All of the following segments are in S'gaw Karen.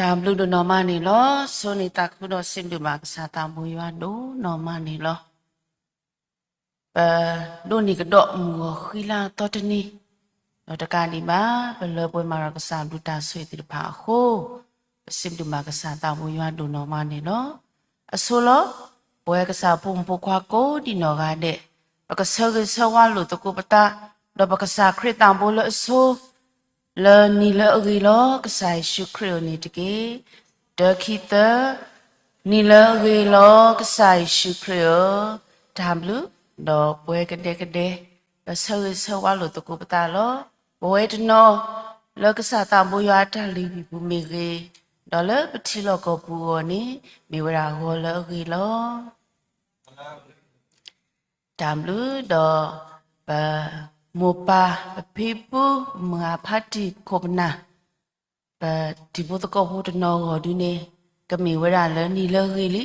တၢ်ဘျုးဒိၣ်နီၢ်မးန့ၣ်လီၤ. ဆိၣ်ဂ့ၤသးခုဒီးစံးဘျုးဘၣ်ကစၢ်သးဘိယွၤဒိၣ်နီၢ်မးန့ၣ်လီၤ. ပဒိးန့ၢ်ကဒီးမုၢ်ဂီၤဃံလၤသီတနံၤ, ဒီးတကးဒံးဘၣ် ပလၢပှဲၤမၤဒီးကစၢ်ဘျုးတၢ်ဆိၣ်ဂ့ၤသ့ၣ်တဖၣ်အဃိ, ပစံးဘျုးဘၣ်ကစၢ်သးဘိယွၤဒိၣ်နီၢ်မးန့ၣ်လီၤ. အဆိလီၤ, ပဝဲကစၢ်ဖိမုၣ်ဖိခွါကိးဒံးနီၢ်ဂၤဒဲး, ပကဆၢဂ့ၤဆၢဝါလိာ်သကိးပသး, ဒီးပကစၢ်ခရံာ်သးဘိလၢအဆိ လၢနံၤလၢအဂ့ၤလီၤ. ကစၢ်ယ့ၣ်ၡူးခရံာ်ဧၢန့ၣ်တက့ၢ်. တၢ ခံ သၢ, နံၤလၢအဂ့ၤလီၤ. ကစၢ်ယ့ၣ်ၡူးခရံာ်ဧၢ, တၢ်ဘျုး, ဒီးပဝဲကဒဲကဒဲ, ပဆၢဂ့ၤဆၢဝါလိာ်သကိးပသးလီၤ. ပဝဲတနီၤ လၢကစၢ်သးဘိယွၤအတၢ်လုၢ်ဟံၣ်ပူၤမ့ၢ်ဂ့ၤ, ဒီးလၢပထံလီၢ်ကီၢ်ပူၤအဂီၢ်န့ၣ် မ့ၢ်ဝဲဒၣ်ဂီၤလၢအဂ့ၤလီၤ. တၢ်ဘျုးဒီး ပမိၢ်ပၢ် ပဖံပဖု ပမုၢ်ဂၤဖးတံၢ်ခိၣ်ပနၢ် ပတံၤဖိသကိးဖိတနီၤဂီၢ်ဒုန့ၣ် ကမ့ၢ်ဝဲဒၣ်လၢနံၤလၢအဂ့ၤလံ,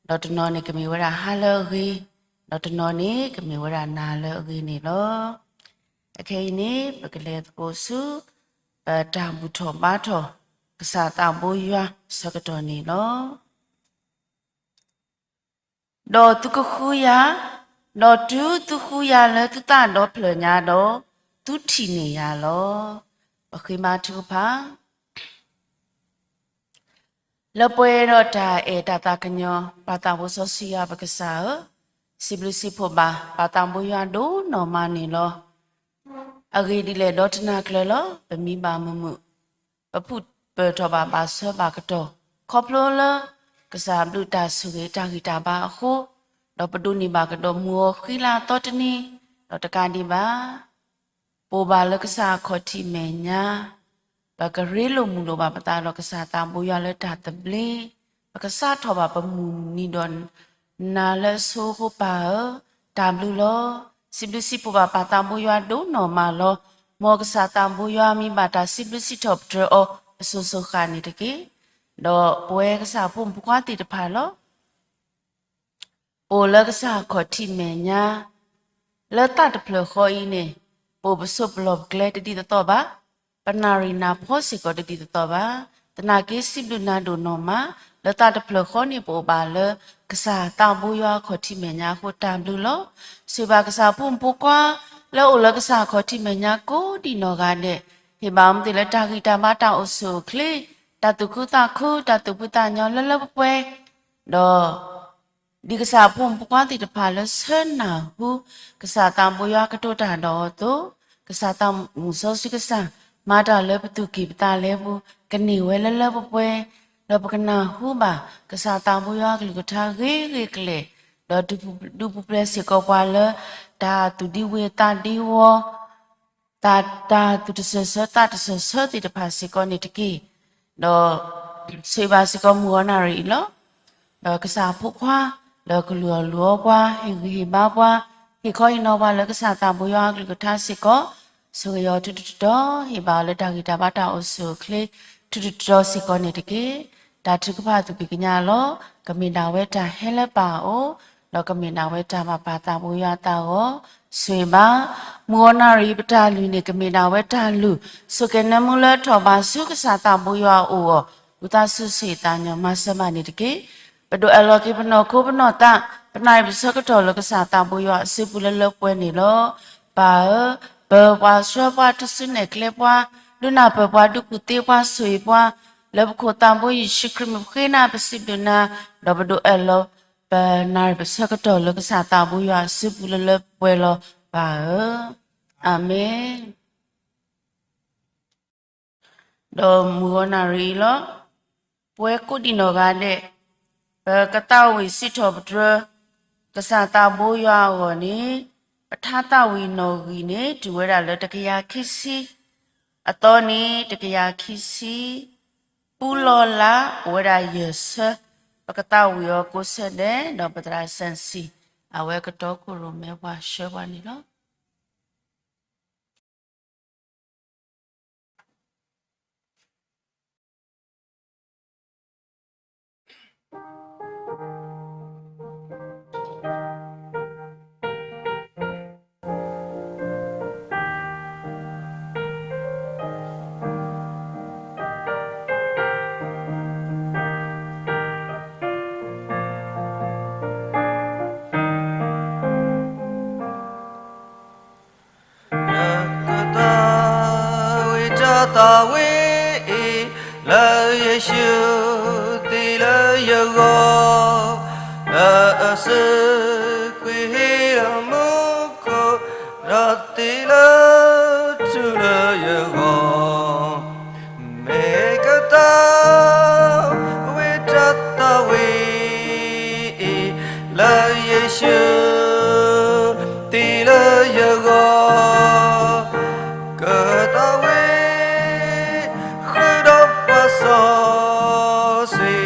ဒီးတနီၤန့ၣ်ကမ့ၢ်ဝဲဒၣ်ဟါလၢအဂ့ၤ, ဒီးတနီၤန့ၣ်ကမ့ၢ်ဝဲဒၣ်နၤလၢအဂ့ၤန့ၣ်လီၤ. အခဲအံၤန့ၣ် ပကလဲၤသကိးဆူ ပတၢ်ဘူၣ်ထီၣ်ဘါထီၣ် ကစၢ်သးဘိယွၤအဆၢကတီၢ်န့ၣ်လီၤ. ဒီးသုကဃုယၤ, ဒီးတုၤသုဃုယၤလၢသုသးဒီဖျၢၣ်ညါဒီး, သုထံၣ်န့ၢ်ယၤလီၤ. ပဃ့ဘါထုကဖၣ်, လၢပှဲၤဒီးတၢ်အဲၣ်တၢ်သးကညီၤ ပၢ်သးဘိစီဆှံယွၤပကစၢ်ဧၢ, စံးဘျုးစံးဖှိၣ်ဘၣ် ပၢ်သးဘိယွၤဒိၣ်နီၢ်မးန့ၣ်လီၤ. အဂ့ၢ်ဒ်လဲၣ်ဒီးတနၤကျၢၤလီၤ ပမံဘၣ်မုာ်မုာ် ပဖုၣ်ပၢၢ်ထီၣ်ဘၣ်ဘၣ်ဆၢဘၣ်ကတီၢ် ခီဖျိလၢ ကစၢ်ဘျုးတၢ်ဆိၣ်ဂ့ၤတၢ်ဂံၢ်တၢ်ဘါအဃိ, ဒီးပဒိးန့ၢ်ဘၣ်ကဒီးမုၢ်ဂီၤဃံလၤသီတနံၤ, ဒီးတကးဒံးဘၣ် ပအိၣ်ဘၣ်လၢကစၢ်အခီၣ်ထံးမဲာ်ညါ, ပကရ့လိာ်မုာ်လိာ်ဘၣ်ပသးဒီးကစၢ်သးဘိယွၤလၢတၢ်သဘျ့, ပကစးထီၣ်ဘၣ်ပမုၢ်နံၤဒီး နၤလၢအဆိအဃိပၢ်ဧၢ, တၢ်ဘျုးလီၤ. စံးဘျုးစံးဖှိၣ်ဘၣ်ပၢ်သးဘိယွၤဒိၣ်နီၢ်မးလီၤ. မ်ကစၢ်သးဘိယွၤမံဘၣ်တၢ်စံးဘျုးစံးထီၣ်ပတြၢၤအီၤ အစိၤစိၤဃၣ်န့ၣ်တက့ၢ်. ဒီးပဝဲကစၢ်ဖိမုၣ်ဖိခွါသ့ၣ်တဖၣ်လီၤ. ပအိၣ်လၢကစၢ်အခီၣ်ထံးမဲာ်ညါ, လၢသးတဖျၢၣ်ဃီအံၤန့ၣ်, ပအိၣ်ပဆိးပလီၢ်ပကျဲတဒ်သိးသိးဘၣ်, ပနၣ်ရံၣ်နၢ်ဖီစ့ၢ်ကီးတဒ်သိးသိးဘၣ်. သနာ်က့စံးဘျုးနၤဒိၣ်နီၢ်မး, လၢသးတဖျၢၣ်ဃီန့ၣ် ပအိၣ်ဘၣ်လၢ ကစၢ်သးဘိယွၤအခီၣ်ထံးမဲာ်ညါအဃိတၢ်ဘျုးလီၤ. ဆိၣ်ဂ့ၤဘၣ်ကစၢ်ဖိမုၣ်ဖိခွါ လၢအိၣ်လၢကစၢ်အခီၣ်ထံးမဲာ်ညါကိးဒံးနီၢ်ဂၤဒဲး, ဟ့ၣ်ဘၣ်အမၤသ့ၣ်လၢတၢ်ဂံၢ်တၢ်ဘါတၢ်အိၣ်ဆူၣ်အိၣ်ချ့, တၢ်သူၣ်ခုသးခု တၢ်သူၣ်ဖှံသးညီလၢလၢပှဲၤပှဲၤ, ဒီး ဒ်ကစၢ်ဖိမုၣ်ဖိခွါသ့ၣ်တဖၣ်လၢဆၢနၢ်ဟူ ကစၢ်သးဘိယွၤကတိၤတၢ်ဒီးအီၤအသိး, ကစၢ်သးမုၣ်စီဆှံကစၢ် မၤတၢ်လၢပသူၣ်ကံၢ်ပသးလဲပူၤ ကန့ၢ်ဝဲလၢလၢပှဲၤပှဲၤ, ဒီးပကနၢ်ဟူဘၣ် ကစၢ်သးဘိယွၤအကလုၢ်ကထါဂ့ၤဂ့ၤကလဲာ်, ဒီးဒုးပူၤဖျဲးစ့ၢ်ကီးပှၤလၢ တၢ်သူၣ်ဒံဝ့ၤသးဒံဝီၤ တၢ်သူၣ်တစၢၢ်ဆၢသးတစၢၢ်ဆၢသ့ၣ်တဖၣ်စ့ၢ်ကီးန့ၣ်တက့ၢ်. ဒီးဆိၣ်ဂ့ၤဘၣ်စ့ၢ်ကီးမုၢ်ဂီၤနၣ်ရံၣ်အံၤလီၤ. ဒီးကစၢ်ဖိခွါ လၢကလုၢ်အီၣ်လုၢ်အီပှၤ ဟ့ၣ်ဂံၢ်ဟ့ၣ်ဘါပှၤ ဟ့ၣ်ခီဟ့ၣ်နီၤပှၤလၢကစၢ်သးဘိယွၤအကလုၢ်ကထါစ့ၢ်ကီး, ဆိၣ်ဂ့ၤအီၤထူထူတီတီ, ဟ့ၣ်ဘၣ်အီၤလၢတၢ်ဂံၢ်တၢ်ဘါတၢ်အိၣ်ဆူၣ်အိၣ်ချ့ ထူထူတီတီစ့ၢ်ကီးန့ၣ်တက့ၢ်. တၢ်ထုကဖၣ်သူၣ်ကံၢ်ကညါလီၤ. ကမ့ၢ်ဒၣ်ဝဲတၢ်ဟဲလၢပၢ်အအိၣ်, ဒီးကမ့ၢ်ဒၣ်ဝဲတၢ်ဘၣ်ပၢ်သးဘိယွၤအသးအဂီၢ်, ဆိၣ်ဂ့ၤဘၣ် မုၢ်ဂီၤနၣ်ရံၣ်ပတၢ်လုၢ်န့ၣ် ကမ့ၢ်ဒၣ်ဝဲတၢ်လုၢ် ဆိၣ်ကဲၤနၢမူလၢထီၣ်ဘးဆူကစၢ်သးဘိယွၤအအိၣ်အီၤ, ဝံသးစူၤဆိၣ်ဂ့ၤသးညီမၤစၢၤဘၣ်န့ၣ်တက့ၢ်. ပဒိးအၢၣ်လီၤက့ၤပနီၢ်ခိပနီၢ်သး, ပနၣ်ရံၣ်ပဆၢကတီၢ်လၢကစၢ်သးဘိယွၤအစုပူၤလၢလၢပှဲၤပှဲၤန့ၣ်လီၤ. ပၢ်ဧၢ, ပၢၤပှၤဆှၢပှၤ ထူၣ်စုနဲၣ်ကျဲပှၤ, ဒုးနၢ်ပၢၢ်ပှၤ ဒုးကူၣ်သ့ပှၤ ဆိၣ်ဂ့ၤပှၤ, လၢပခိၣ်သးဘိယ့ၣ်ၡူးခရံာ်မံၤပဃ့နၤ ပစံးဘျုးနၤ, ဒီးပဒိးအၢၣ်လီၤ ပနၣ်ရံၣ်ပဆၢကတီၢ်လၢကစၢ်သးဘိယွၤအစုပူၤလၢလၢပှဲၤပှဲၤလီၤ. ပၢ်ဧၢ, အၤမ့ၣ်. ဒီးမုၢ်ဂီၤနၣ်ရံၣ်အံၤလီၤ. ပဝဲကိးဒံးနီၢ်ဂၤဒဲး, ပကသးဝံၣ်စံးထီၣ်ပတြၢၤ ကစၢ်သးဘိယွၤအဂီၢ်န့ၣ်, ပထါသးဝံၣ်နီၣ်ဂံၢ်န့ၣ် တုၤဝဲဒၣ်လၢတကယၤခံဆံ, အသီန့ၣ် တကယၤခံဆံ, ပူလီၤလၢ အိၣ်ဝဲဒၣ်ယဲၢ်ဆၢ, ပကသးဝံၣ်အီၤကိးဆၢဒဲး ဒီးပသရၣ်စၣ်စံၣ် အဝဲကတီခိၣ်ရိၣ်မဲပှၤဆှၢပှၤန့ၣ်လီၤ. အဝဲအံၤ လၢယ့ၣ်ၡူးသံလၢယဂီၢ်, လၢအစုကွံာ်ဟံၣ်လၢမူခိၣ်, ဒီးသံလၢထူလၢယဂီၢ်, မ့ၢ်ကသးဝံၣ်တၢ်သးဝံၣ်အံၤ, လၢယ့ၣ်ၡူးသံလၢယဂီၢ်, ကသးဝံၣ် ဃုာ်ဒီးပှၤစီဆှံ,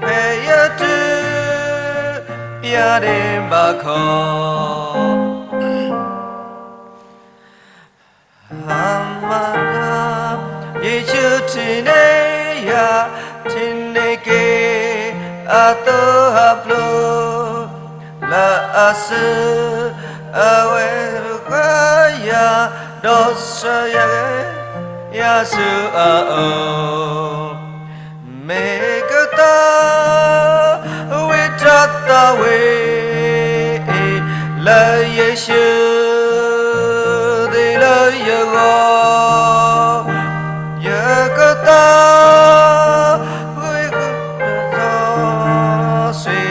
ဖဲယတုၤ ယၤန့ၣ်ဘၣ်ခီ အမၤ ယ့ၣ်ၡူးထံၣ်န့ၢ်ယၤ, ထံၣ်န့ၢ်က့ၤ အသိအပျိၤ, လၢအစု အဝဲတဃါယၤ, ဒီးဆှၢယၤ ယၤဆူအအိၣ်, မ့ၢ်ကသးဝံၣ်တၢ်သးဝံၣ်အံၤ, လၢယ့ၣ်ၡူးသံလၢယဂီၢ်, ယကသးဝံၣ်ဃုာ်ဒီးစီဆှံ,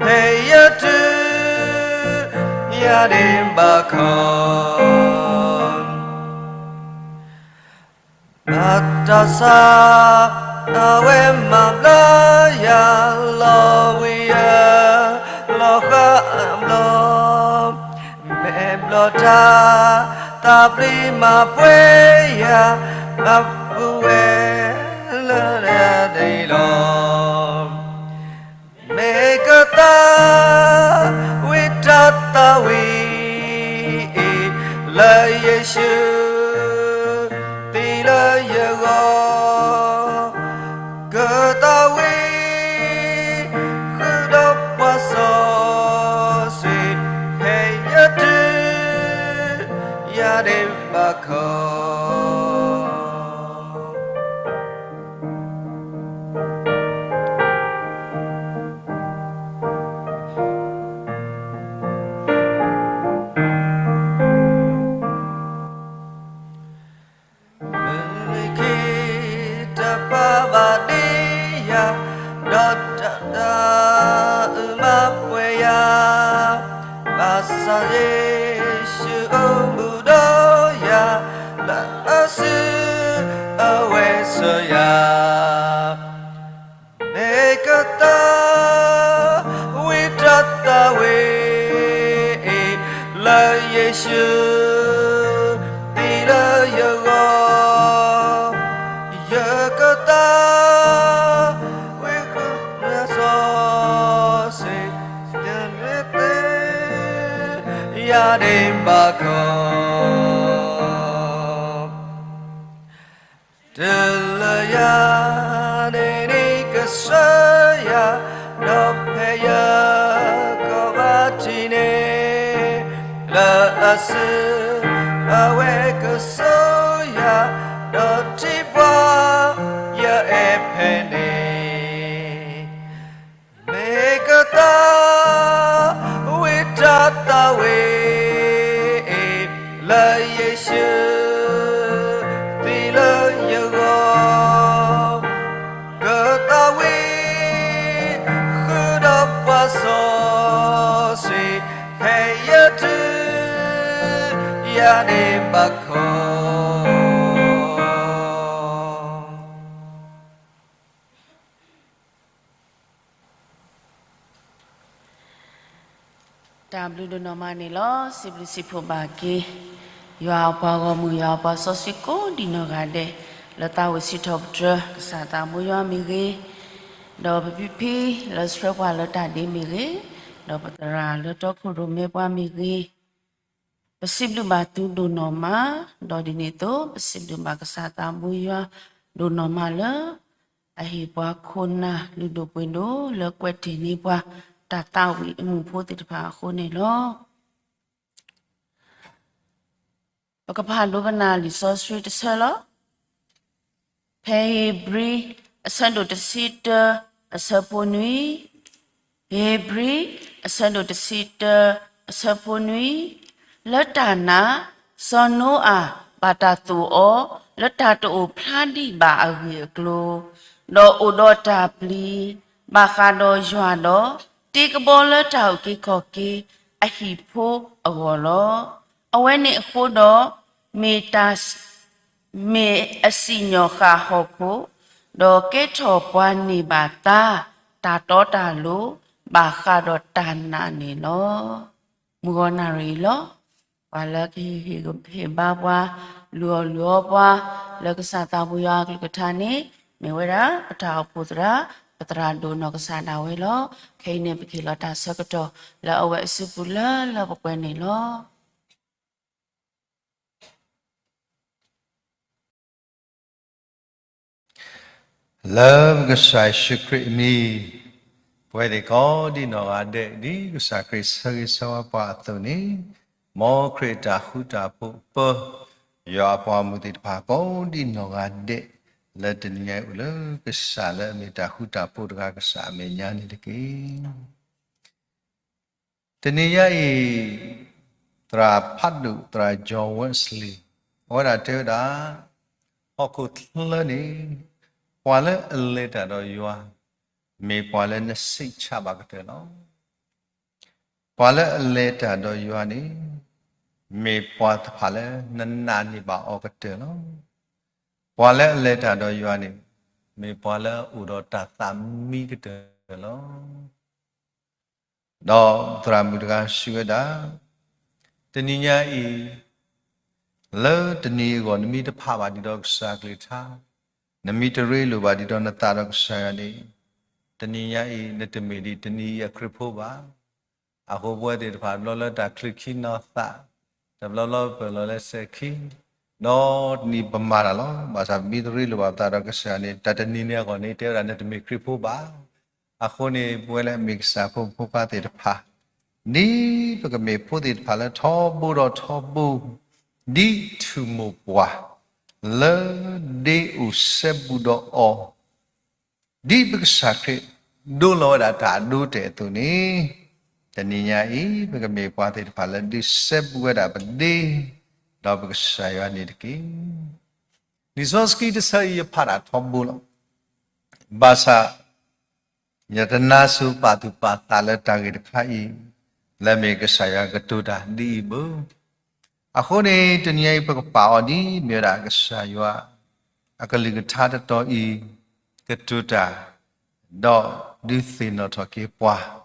ဖဲယတုၤ ယၤန့ၣ်ဘၣ်ခီ ဘၣ်တၢ်ဆါ အဝဲမၤဘျါယၤ, လီၤဝံၤယၤ လီၤဃးအဘျီ, မဲာ်ဘျီၣ်တၢ် သးပျံၤမၤပှဲၤယၤ, မၤပူၤဝဲလၢတၢ်ဒဲးလီၤ. မ့ၢ်ကသးဝံၣ်တၢ်သးဝံၣ်အံၤ, လၢယ့ၣ်ၡူး သံလၢယဂီၢ်, ကသးဝံၣ် ဃုာ်ဒီးပှၤစီဆှံ, ဖဲယတုၤ ယၤန့ၣ်ဘၣ်ခီ မုၢ်နံၤခံ တပာ်ဘၣ်ဒံးယၤ, ဒီးတၢ်အုၣ်မၤပှဲၤယၤ, ဘၣ်ဆၣ်ယ့ၣ်ၡူးအိၣ်ဘူးဒီးယၤ, လၢအစုအဝဲဆှၢယၤ မ့ၢ်ကသး ဝံၣ်တၢ်သးဝံၣ်အံၤ, လၢယ့ၣ်ၡူး သံလၢယဂီၢ်, ယကသး ဝံၣ်ဃုာ်ဒီးစီဆှံ, တမ့ၢ်သ့ ယၤန့ၣ်ဘၣ်ခီ တုၤလၢယၤန့ၣ်န့ၣ်ကစၢ်ယွၤ, ဒီးဖဲယကီၢ်ဘၣ်ထံးန့ၣ်, လၢအစုအဝဲကစိာ်ယၤ, ဒီးထံၣ်ပှၤယအဲၣ်ဖဲန့ၣ် မ့ၢ်ကသး ဝံၣ်တၢ်သးဝံၣ် လၢယ့ၣ်ၡူး သံလၢယဂီၢ်, ကသးဝံၣ် ဃုာ်ဒီးပှၤစီဆှံ, ဖဲယတုၤ ယၤန့ၣ်ဘၣ်ခီ တၢ်ဘျုးဒိၣ်နီၢ်မးန့ၣ်လီၤ. စံးဘျုးစံးဖှိၣ်ဘၣ်က့ၤ ယွၤအပှၤဂီၢ်မုၢ် ယွၤအပှၤစီဆှံကိးဒံးနီၢ်ဂၤဒဲး, လၢသးဝံၣ်စံးထီၣ်ပတြၢၤ ကစၢ်သးဘိယွၤမ့ၢ်ဂ့ၤ, ဒီးပဖံဖံ လၢဆှၢပှၤလၢတၢ်ဒ့မ့ၢ်ဂ့ၤ, ဒီးပသရၣ်လၢတီခိၣ်ရိၣ်မဲပှၤမ့ၢ်ဂ့ၤ, ပစံးဘျုးဘၣ်သုဒိၣ်နီၢ်မး, ဒီးဒ်န့ၣ်အသိး ပစံးဘျုးဘၣ်ကစၢ်သးဘိယွၤဒိၣ်နီၢ်မးလၢ အဟ့ၣ်ပှၤခိၣ်နၢ်လုၢ်ဒိၣ်ပှ့ၤဒိၣ် လၢကွဲးတ့ၢ်န့ၢ်ပှၤ တၢ်သးဝံၣ်အမုၢ်ဖိသ့ၣ်တဖၣ်အဃိန့ၣ်လီၤ. ပကဖးဒိကနၣ်လံာ်စီဆှံတဆၢလီၤ. ဖဲဧ့ၤဘြံၤ အဆၢဒိၣ်တဆံတၢ အဆၢဖိနွံ, ဧ့ၤဘြံၤ အဆၢဒိၣ်တဆံတၢ အဆၢဖိနွံ, လၢတၢ်နာ် စီၤနိအၤဘၣ်တၢ်သိၣ်အီၤ လၢတၢ်တအိၣ်ဖျါဒံးဘၣ်အဂ့ၢ်အကျိၤ, ဒီးအိၣ်ဒီးတၢ်ပျံၤ, ဘၣ်ဃးဒီးယွၤဒီး တ့ကဘီလၢတၢ်အုၣ်က့ၤခီၣ်က့ၤအဟံၣ်ဖိအဂီၢ်လီၤ. အဝဲန့ၣ်အဃိဒီး, မ့ၢ်တၢ် မ့ၢ်အစံၣ်ညီၣ်ဃာ်ဟီၣ်ခိၣ်, ဒီးကဲထီၣ်ပှၤန့ၢ်ဘၣ်တၢ်, တၢ်တီတၢ်လိၤ, ဘၣ်ဃးဒီးတၢ်နာ်န့ၣ်လီၤ. မုၢ်ဂီၤနၣ်ရံၣ်အံၤလီၤ. ပှၤလၢကဟ့ၣ်ဂံၢ်ဟ့ၣ်ဘါပှၤ, လုၢ်အီၣ်လုၢ်အီပှၤ, လၢကစၢ်သးဘိယွၤအကလုၢ်ကထါန့ၣ်, မ့ၢ်ဝဲဒၣ်ပတၢ်အိၣ်ဖှိၣ်သရၣ်, ပသရၣ်ဒိၣ်နီၢ်ကစၢ်ဒၣ်ဝဲလီၤ. ခဲအံၤန့ၣ် ပကဟ့ၣ်လီၤတၢ်ဆၢကတီၢ် လၢအဝဲအစုပူၤလၢလၢပှဲၤပှဲၤန့ၣ်လီၤ. လၢပကစၢ်ယ့ၣ်ၡူးခရံာ်အမံၤ, ပဝဲသ့ၣ်ကိးဒံးနီၢ်ဂၤဒဲး ဒ်ကစၢ်ခရံာ်ဆၢဂ့ၤဆၢဝါပှၤအသိးန့ၣ်, မ်ခရံာ်အတၢ်ဃူတၢ်ဖိးပၢ, ယွၤအပှၤမုၢ်သ့ၣ်တဖၣ်ကိးဒံးနီၢ်ဂၤဒဲး, လၢတနံၤညါအံၤအိၣ်လၢကစၢ်လၢအမ့ၢ်တၢ်ဃူတၢ်ဖိးတဂၤကစၢ်အမဲာ်ညါန့ၣ်တက့ၢ်. တနံၤညါအံၤ, သရၣ်ဖးဒိၣ် သရၣ် John Wesley အဝဲဒၣ်တဲဝဲဒၣ်, ဟီၣ်ခိၣ်ချၢန့ၣ်, ပှၤလၢအလဲၤတၢ်ဒီးယွၤ, မ့ၢ်ပှၤလၢနစံးဆၣ်ဘၣ်ကတၢၢ်လီၤ. ပှၤလၢအလဲၤတၢ်ဒီးယွၤန့ၣ်, မ့ၢ်ပှၤတဖၣ်လၢနနာ်န့ၢ်ဘၣ်အီၤကတၢၢ်လီၤ. ပှၤလၢအလဲၤတၢ်ဒီးယွၤန့ၣ်, မ့ၢ်ပှၤလၢအအိၣ်ဒီးတၢ်သးမံကတၢၢ်လီၤ. ဒီးသရၣ်မုၣ်တဂၤစံးဝဲဒၣ်, တနံၤညါအံၤ, လၢတနံၤအဂီၢ် နမ့ၢ်တဖးဘၣ်ဒံးဒီးကစၢ်အကလုၢ်ကထါ, နမ့ၢ်တရ့လိာ်ဘၣ်ဒံးဒီးနသးဒီးကစၢ်ယွၤန့ၣ်, တနံၤညါအံၤ နတမ့ၢ်ဒံးတနံၤအံၤအခရံာ်ဖိဘၣ်. အဃိပဝဲသ့ၣ်တဖၣ် တဘျီလၢတၢ်ချုးခံနီၤသး, တဘျီလၢပၢၢ်လီၤလၢစဲၤခံ, ဒီးတနံၤပမၤတၢ်လီၤ. ဘၣ်ဆၣ်ပမ့ၢ်တရ့လိာ်ဘၣ်ပသးဒီးကစၢ်ယွၤန့ၣ်, တၢ်တနံၤန့ၣ်အဂီၢ်န့ၣ် တဲဝဲဒၣ်နတမ့ၢ်ခရံာ်ဖိဘၣ်. အဃိန့ၣ် ပဝဲလၢအမ့ၢ်ကစၢ်ဖိမုၣ်ဖိခွါသ့ၣ်တဖၣ်, ဒ်ပကမ့ၢ်ဖိသ့ၣ်တဖၣ်လၢထီဘိဒီးထီဘိ, ဒ်ထူၣ်မိၢ်ပှၢ်, လၢဒ့အိၣ်စဲဘူးဒီးအီၤ, ဒ်ပကစၢ်ခရံာ်ဒိလီၤဝဲဒၣ်တၢ်အဒိအတဲာ်အသိးန့ၣ်, တနံၤညါအံၤ ပကမ့ၢ်ပှၤသ့ၣ်တဖၣ်လၢဒုးစဲဘူးဝဲဒၣ်ပဒ့, ဒီးပကစၢ်ယွၤန့ၣ်တက့ၢ်. လံာ်စီဆှံတဆၢအံၤယဖးတၢ်ထီဘိလီၤ. ဘၣ်ဆၣ် ယတနါစိၤပာ်သူၣ်ပာ်သးလၢတၢ်ဂ့ၢ်တခါအံၤ, လၢမ့ၢ်ကစၢ်ယွၤကတိၤတၢ်ဒ်အံၤဘၣ်. အဃိန့ၣ် တနံၤအံၤပကပာ်အီၤဒ်မ့ၢ်ဝဲဒၣ်ကစၢ်ယွၤ အကလုၢ်ကထါတတီၤအံၤ, ကတိၤတၢ်, ဒီးဒုးသ့ၣ်နီၣ်ထီၣ်က့ၤပှၤ,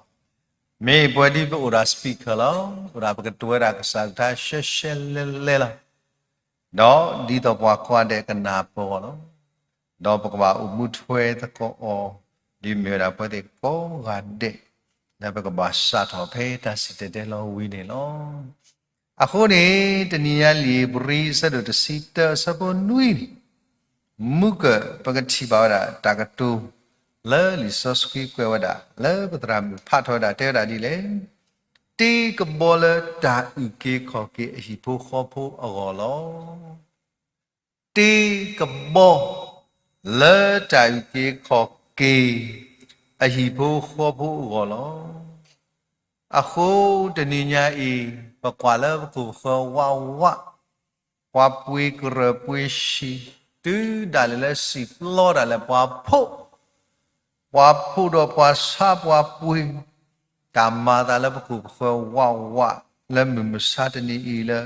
မ့ၢ်ပဝဲဒ်ပအိၣ်ဒၣ် speaker လီၤ. အိၣ်ဒၣ်ပကတိၤဝဲဒၣ်ကစၢ်ကလုၢ်ကထါရှဲရှဲလဲလဲလီၤ. ဒီးဒ်သိးပှၤကိးဂၤဒဲးကနၢ်ပၢၢ်အီၤလီၤ. ဒီးပကဘၣ်အိၣ်မူထွဲသကိးအီၤ, ဒ်မ့ၢ်ဝဲဒၣ်ပဝဲသ့ၣ်ကိးဂၤဒဲး, လၢပကဘၣ်စးထီၣ်ဖဲတၢ်စံၣ်တဲၤတဲလီၤဝံၤန့ၣ်လီၤ. အဃိန့ၣ် တနံၤညါလံာ်ဧ့ၤဘြံၤ အဆၢဒိၣ်တဆံတၢ အဆၢဖိနွံန့ၣ်, မုၢ်ကၢၢ် ပကထံၣ်ဘၣ်ဝဲဒၣ်တၢ်ကတိၤ လၢလံာ်စီဆှံကွဲးဝဲဒၣ် လၢပသရၣ်မုၣ်ဖးထီၣ်ဝဲဒၣ် တဲဝဲဒၣ်ဒ်လဲၣ်, တ့ကဘီလၢတၢ်အုၣ်က့ၤခီၣ်က့ၤအဟံၣ်ဖိဃီဖိအဂီၢ်လီၤ. တ့ကဘီ လၢတၢ်အုၣ်က့ၤခီၣ်က့ၤ အဟံၣ်ဖိဃီဖိအဂီၢ်လီၤ. အဃိတနံၤညါအံၤ ပကွၢ်လၢပခိၣ်ပဃၢၤဝးဝး, ပှၤပှ့ၤကရၢၢ်ပှ့ၤဆံး, တုၤဒၣ်လဲာ်လၢစံာ်ပျီဒၣ်လဲာ်ပှၤဖှီၣ် ပှၤဖှီၣ်ဒီးပှၤဆါပှၤပှ့ၤ, တၢ်မၤအသးလၢပခိၣ်ပဃၢၤဝးဝး လၢမုၢ်မဆါတနံၤအံၤလၢ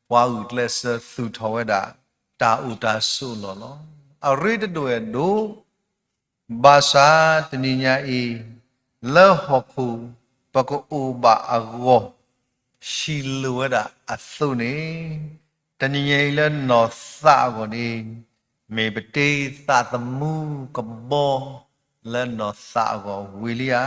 ပှၤဂုာ်ကျဲးစၢးသူၣ်ထီၣ်ဝဲဒၣ် တၢ်အိၣ်တၢ်ဆိးအလီၢ်လီၤ. အရ့တဒိၣ်အဲၣ်ဒိး ဘၣ်ဆၣ်တနံၤညါအံၤ လၢဟီၣ်ခိၣ်ပကအိၣ်ဘၣ်အဂီၢ် ဟံးလိာ်ဝဲဒၣ်အသိးန့ၣ်, တနံၤညါအံၤလၢနီၢ်သးအဂီၢ်န့ၣ် မ့ၢ်ပတ့သးသမူကဘီ လၢနီၢ်သးအဂီၢ်ဝံၤလံဧါ.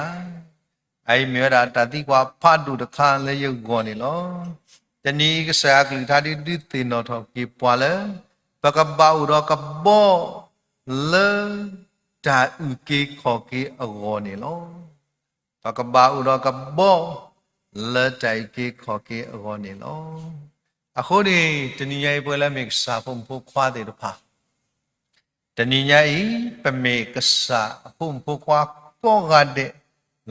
အအံၤမ့ၢ်ဝဲဒၣ်တၢ်သံကွၢ်ဖးဒိၣ်တခါလၢယဂီၢ်န့ၣ်လီၤ. တနံၤအံၤကစၢ်ယွၤအကလုၢ်ကထါဒုးသ့ၣ်နီၣ်ထီၣ်က့ၤပှၤလၢ ပကဘၣ်အိၣ်ဒီးကဘီ လၢတၢ်အုၣ်က့ၤခီၣ်က့ၤအဂီၢ်န့ၣ်လီၤ. ပကဘၣ်အိၣ်ဒီးကဘီ လၢတၢ်အုၣ်က့ၤခီၣ်က့ၤအဂီၢ်န့ၣ်လီၤ. အဃိန့ၣ် တနံၤညါအံၤပဝဲလၢမ့ၢ်ကစၢ်ဖိမုၣ်ဖိခွါသ့ၣ်တဖၣ် တနံၤညါအံၤ ပမ့ၢ်ကစၢ်အဖိမုၣ်ဖိခွါကိးဂၤဒဲး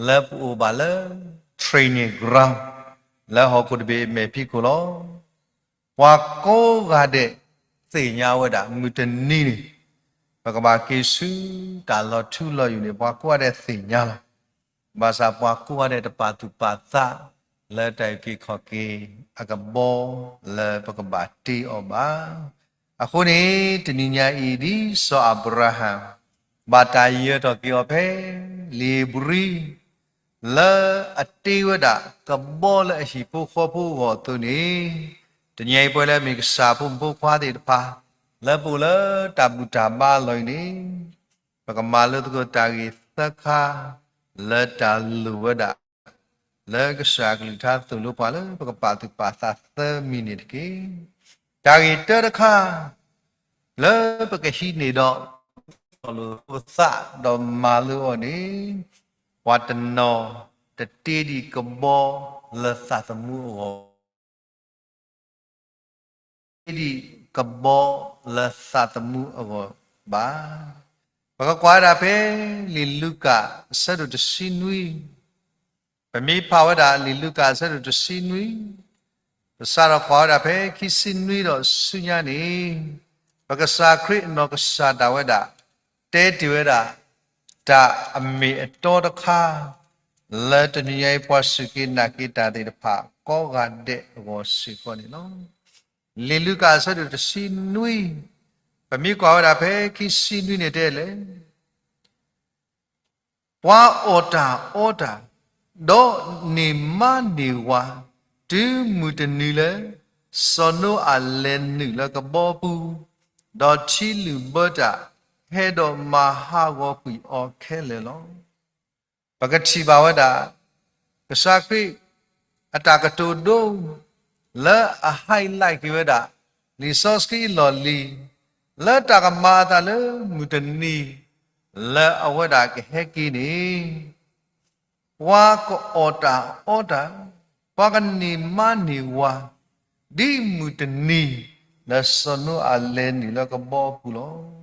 လၢပအိၣ်ဘၣ်လၢ training ground လၢဟီၣ်ခိၣ်တဘ့ၣ်အမဲာ်ဖံးခိၣ်လီၤ. ပှၤကိးဂၤဒဲး သ့ၣ်ညါဝဲဒၣ် မုၢ်တနံၤန့ၣ် ပကဘၣ်က့ၤဆူတၢ်လီၤထူလီၤယိာ်န့ၣ် ပှၤကိးဂၤဒဲးသ့ၣ်ညါလီၤ. ဘၣ်ဆၣ်ပှၤကိးဂၤဒဲးတပာ်သူၣ်ပာ်သး လၢတၢ်အုၣ်က့ၤခီၣ်က့ၤအကဘီလၢပကဘၣ်တ့အီၤဘၣ်. အဃိန့ၣ် တနံၤညါအံၤဒ်စီၤအၤဘြၤဟၣ် ဘၣ်တၢ်ယၢၤထီၣ်က့ၤအီၤဖဲ လံာ်ဧ့ၤဘြံၤ လၢအတ့ဝဲဒၣ်ကဘီလၢအဟံၣ်ဖိဃီဖိအဂီၢ်အသိးန့ၣ်, တနံၤအံၤပဝဲလၢအမ့ၢ်ကစၢ်ဖိမုၣ်ဖိခွါသ့ၣ်တဖၣ် လၢပအိၣ်လၢတၢ်ဘူၣ်တၢ်ဘါအလီၢ်အံၤန့ၣ်, ပကမၤလိသကိးတၢ်ဂ့ၢ်သၢခါ လၢတၢ်လိၣ်ဝဲဒၣ် လၢကစၢ်အကလုၢ်ကထါသိၣ်လိပှၤလၢပကပာ်သူၣ်ပာ်သးသၢမံၤန့ၣ်တက့ၢ်. တၢ်ဂ့ၢ်တၢတခါ လၢပကဟံးန့ၢ်ဒီး စီၤလိာ်ဖိသးဒီးမၤလိအီၤန့ၣ်, ပှၤတနီၤတတ့ဒံးကဘီလၢသးသမူအဂီၢ် တ့ဒံးကဘီလၢသးသမူအဂီၢ်ဘၣ်. ပကကွၢ်ဝဲဒၣ်ဖဲ လံာ်လူၤကၣ်အဆၢဒိၣ်တဆံနွံ, ပမ့ၢ်ဖးဝဲဒၣ်လံာ်လူၤကၣ်အဆၢဒိၣ်တဆံနွံ, ပစးထီၣ်ကွၢ်ဝဲဒၣ်ဖဲခံဆံနွံဒီးဆူညါန့ၣ်, ပကစၢ်ခရံာ်အနီၢ်ကစၢ်ဒၣ်ဝဲဒၣ် တဲတ့ၢ်ဝဲဒၣ် တၢ်အမ့ၢ်အတီတခါ လၢတနံၤညါအံၤပှၤစူၢ်က့ၤနာ်က့ၤတၢ်သ့ၣ်တဖၣ်ကိးဂၤဒဲးအဂီၢ်စ့ၢ်ကီးန့ၣ်လီၤ. လံာ်လူၤကၣ်အဆၢဒိၣ်တဆံနွံ, ပမ့ၢ်ကွၢ်ဝဲဒၣ်ဖဲခံဆံနွံန့ၣ်တဲလဲၣ် ပှၤအီၣ်တၢ်အီတၢ်, ဒီးန့ၢ်မါန့ၢ်ဝၤ, တုၤမုၢ်တနံၤလၢ စီၤနိအၤလဲၤနုာ်လၢကဘီပူၤ, ဒီးထံလုၣ်ဘၢတၢ်, ဟဲဒီးမၤဟးဂီၤကွံာ်အီၤခဲလၢာ်လီၤ. ပကထံၣ်ဘၣ်ဝဲဒၣ် ကစၢ်ခရံာ်အတၢ်ကတိၤဒိ လၢအ highlight က့ၤဝဲဒၣ် လံာ်စီဆှံအလီၢ်လံၤ လၢတၢ်ကမၤအသးလၢမုၢ်တနံၤ လၢအဝဲဒၣ်ကဟဲက့ၤန့ၣ် ပှၤကအီၣ်တၢ်အီတၢ်, ပှၤကန့ၢ်မါန့ၢ်ဝၤ, ဒ်မုၢ်တနံၤ လၢစီၤနိအၤလဲၤနုာ်လၢကဘီပူၤလီၤ.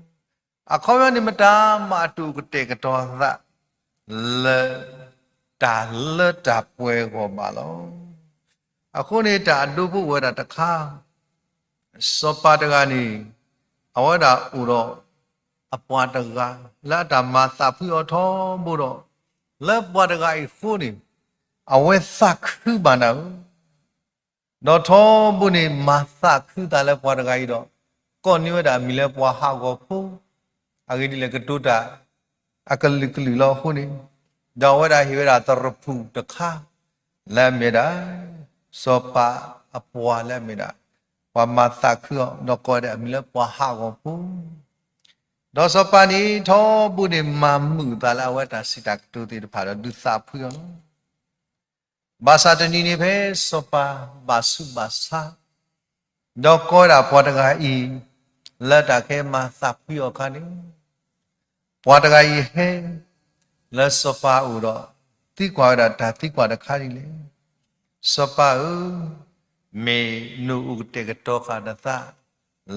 အခီပညီန့ၣ် မတၤမးအတအိၣ်ကတဲာ်ကတီၤအသး လၢတၢ်လၢတၢ်ပှဲၤအဂီၢ်ဘၣ်လီၤ. အဃိန့ၣ် တၢ်အဒိဖိအိၣ်ဝဲဒၣ်တခါ, စီၤပၤတဂၤန့ၣ် အဝဲဒၣ်အိၣ်ဒီးအပှၤတဂၤ လၢအတၢ်မၤသးဖှံအီၤထီဘိဒီး, လၢပှၤတဂၤအံၤအဃိန့ၣ် အဝဲသးခုဘၣ်နၤဧၢ ဒီးထီဘိန့ၣ် မၤသးခုသးလၢပှၤတဂၤအံၤဒီး ကိးန့ၢ်ဝဲဒၣ်အမံၤလၢပှၤဟးဂီၤဖိ, အဂ့ၢ်ဒ်လဲၣ် ကတိၤတၢ်အကလုာ်ကလုာ်လီၤအဃိန့ၣ်, ဒီးအဝဲဒၣ်ဟ့ၣ်ဝဲဒၣ်သရၣ်ဖုၣ်တခါ လၢအမ့ၢ်ဒၣ် စီၤပၤအပှၤလၢအမ့ၢ်ဒၣ် ပှၤမၤသးခုအီၤ ဒီးကိးဝဲဒၣ်အမံၤလၢပှၤဟးဂီၤဖိ, ဒီးစီၤပၤန့ၣ် ထီဘိန့ၣ် မၤမုာ်သးလၢအဝဲတၢ်စံးတၢ်ကတိၤသ့ၣ်တဖၣ်ဒီး ဒုးသးဖှံအီၤလီၤ. ဘၣ်ဆၣ်တနံၤန့ၣ်ဖဲစီၤပၤဘၣ်ဆူးဘၣ်ဆါ, ဒီးကိးဝဲဒၣ်ပှၤတဂၤအံၤ လၢတၢ်ကဟဲမၤသးဖှံအီၤအခါန့ၣ်, ပှၤတဂၤအံၤဟဲ လၢစီၤပၤအအိၣ်ဒီး သံကွၢ်ဝဲဒၣ်တၢ်သံကွၢ်တခါဒ်လဲၣ်. စီၤပၤဧၢ, မ့ၢ်နအိၣ်ကတဲာ်ကတီၤဃာ်နသး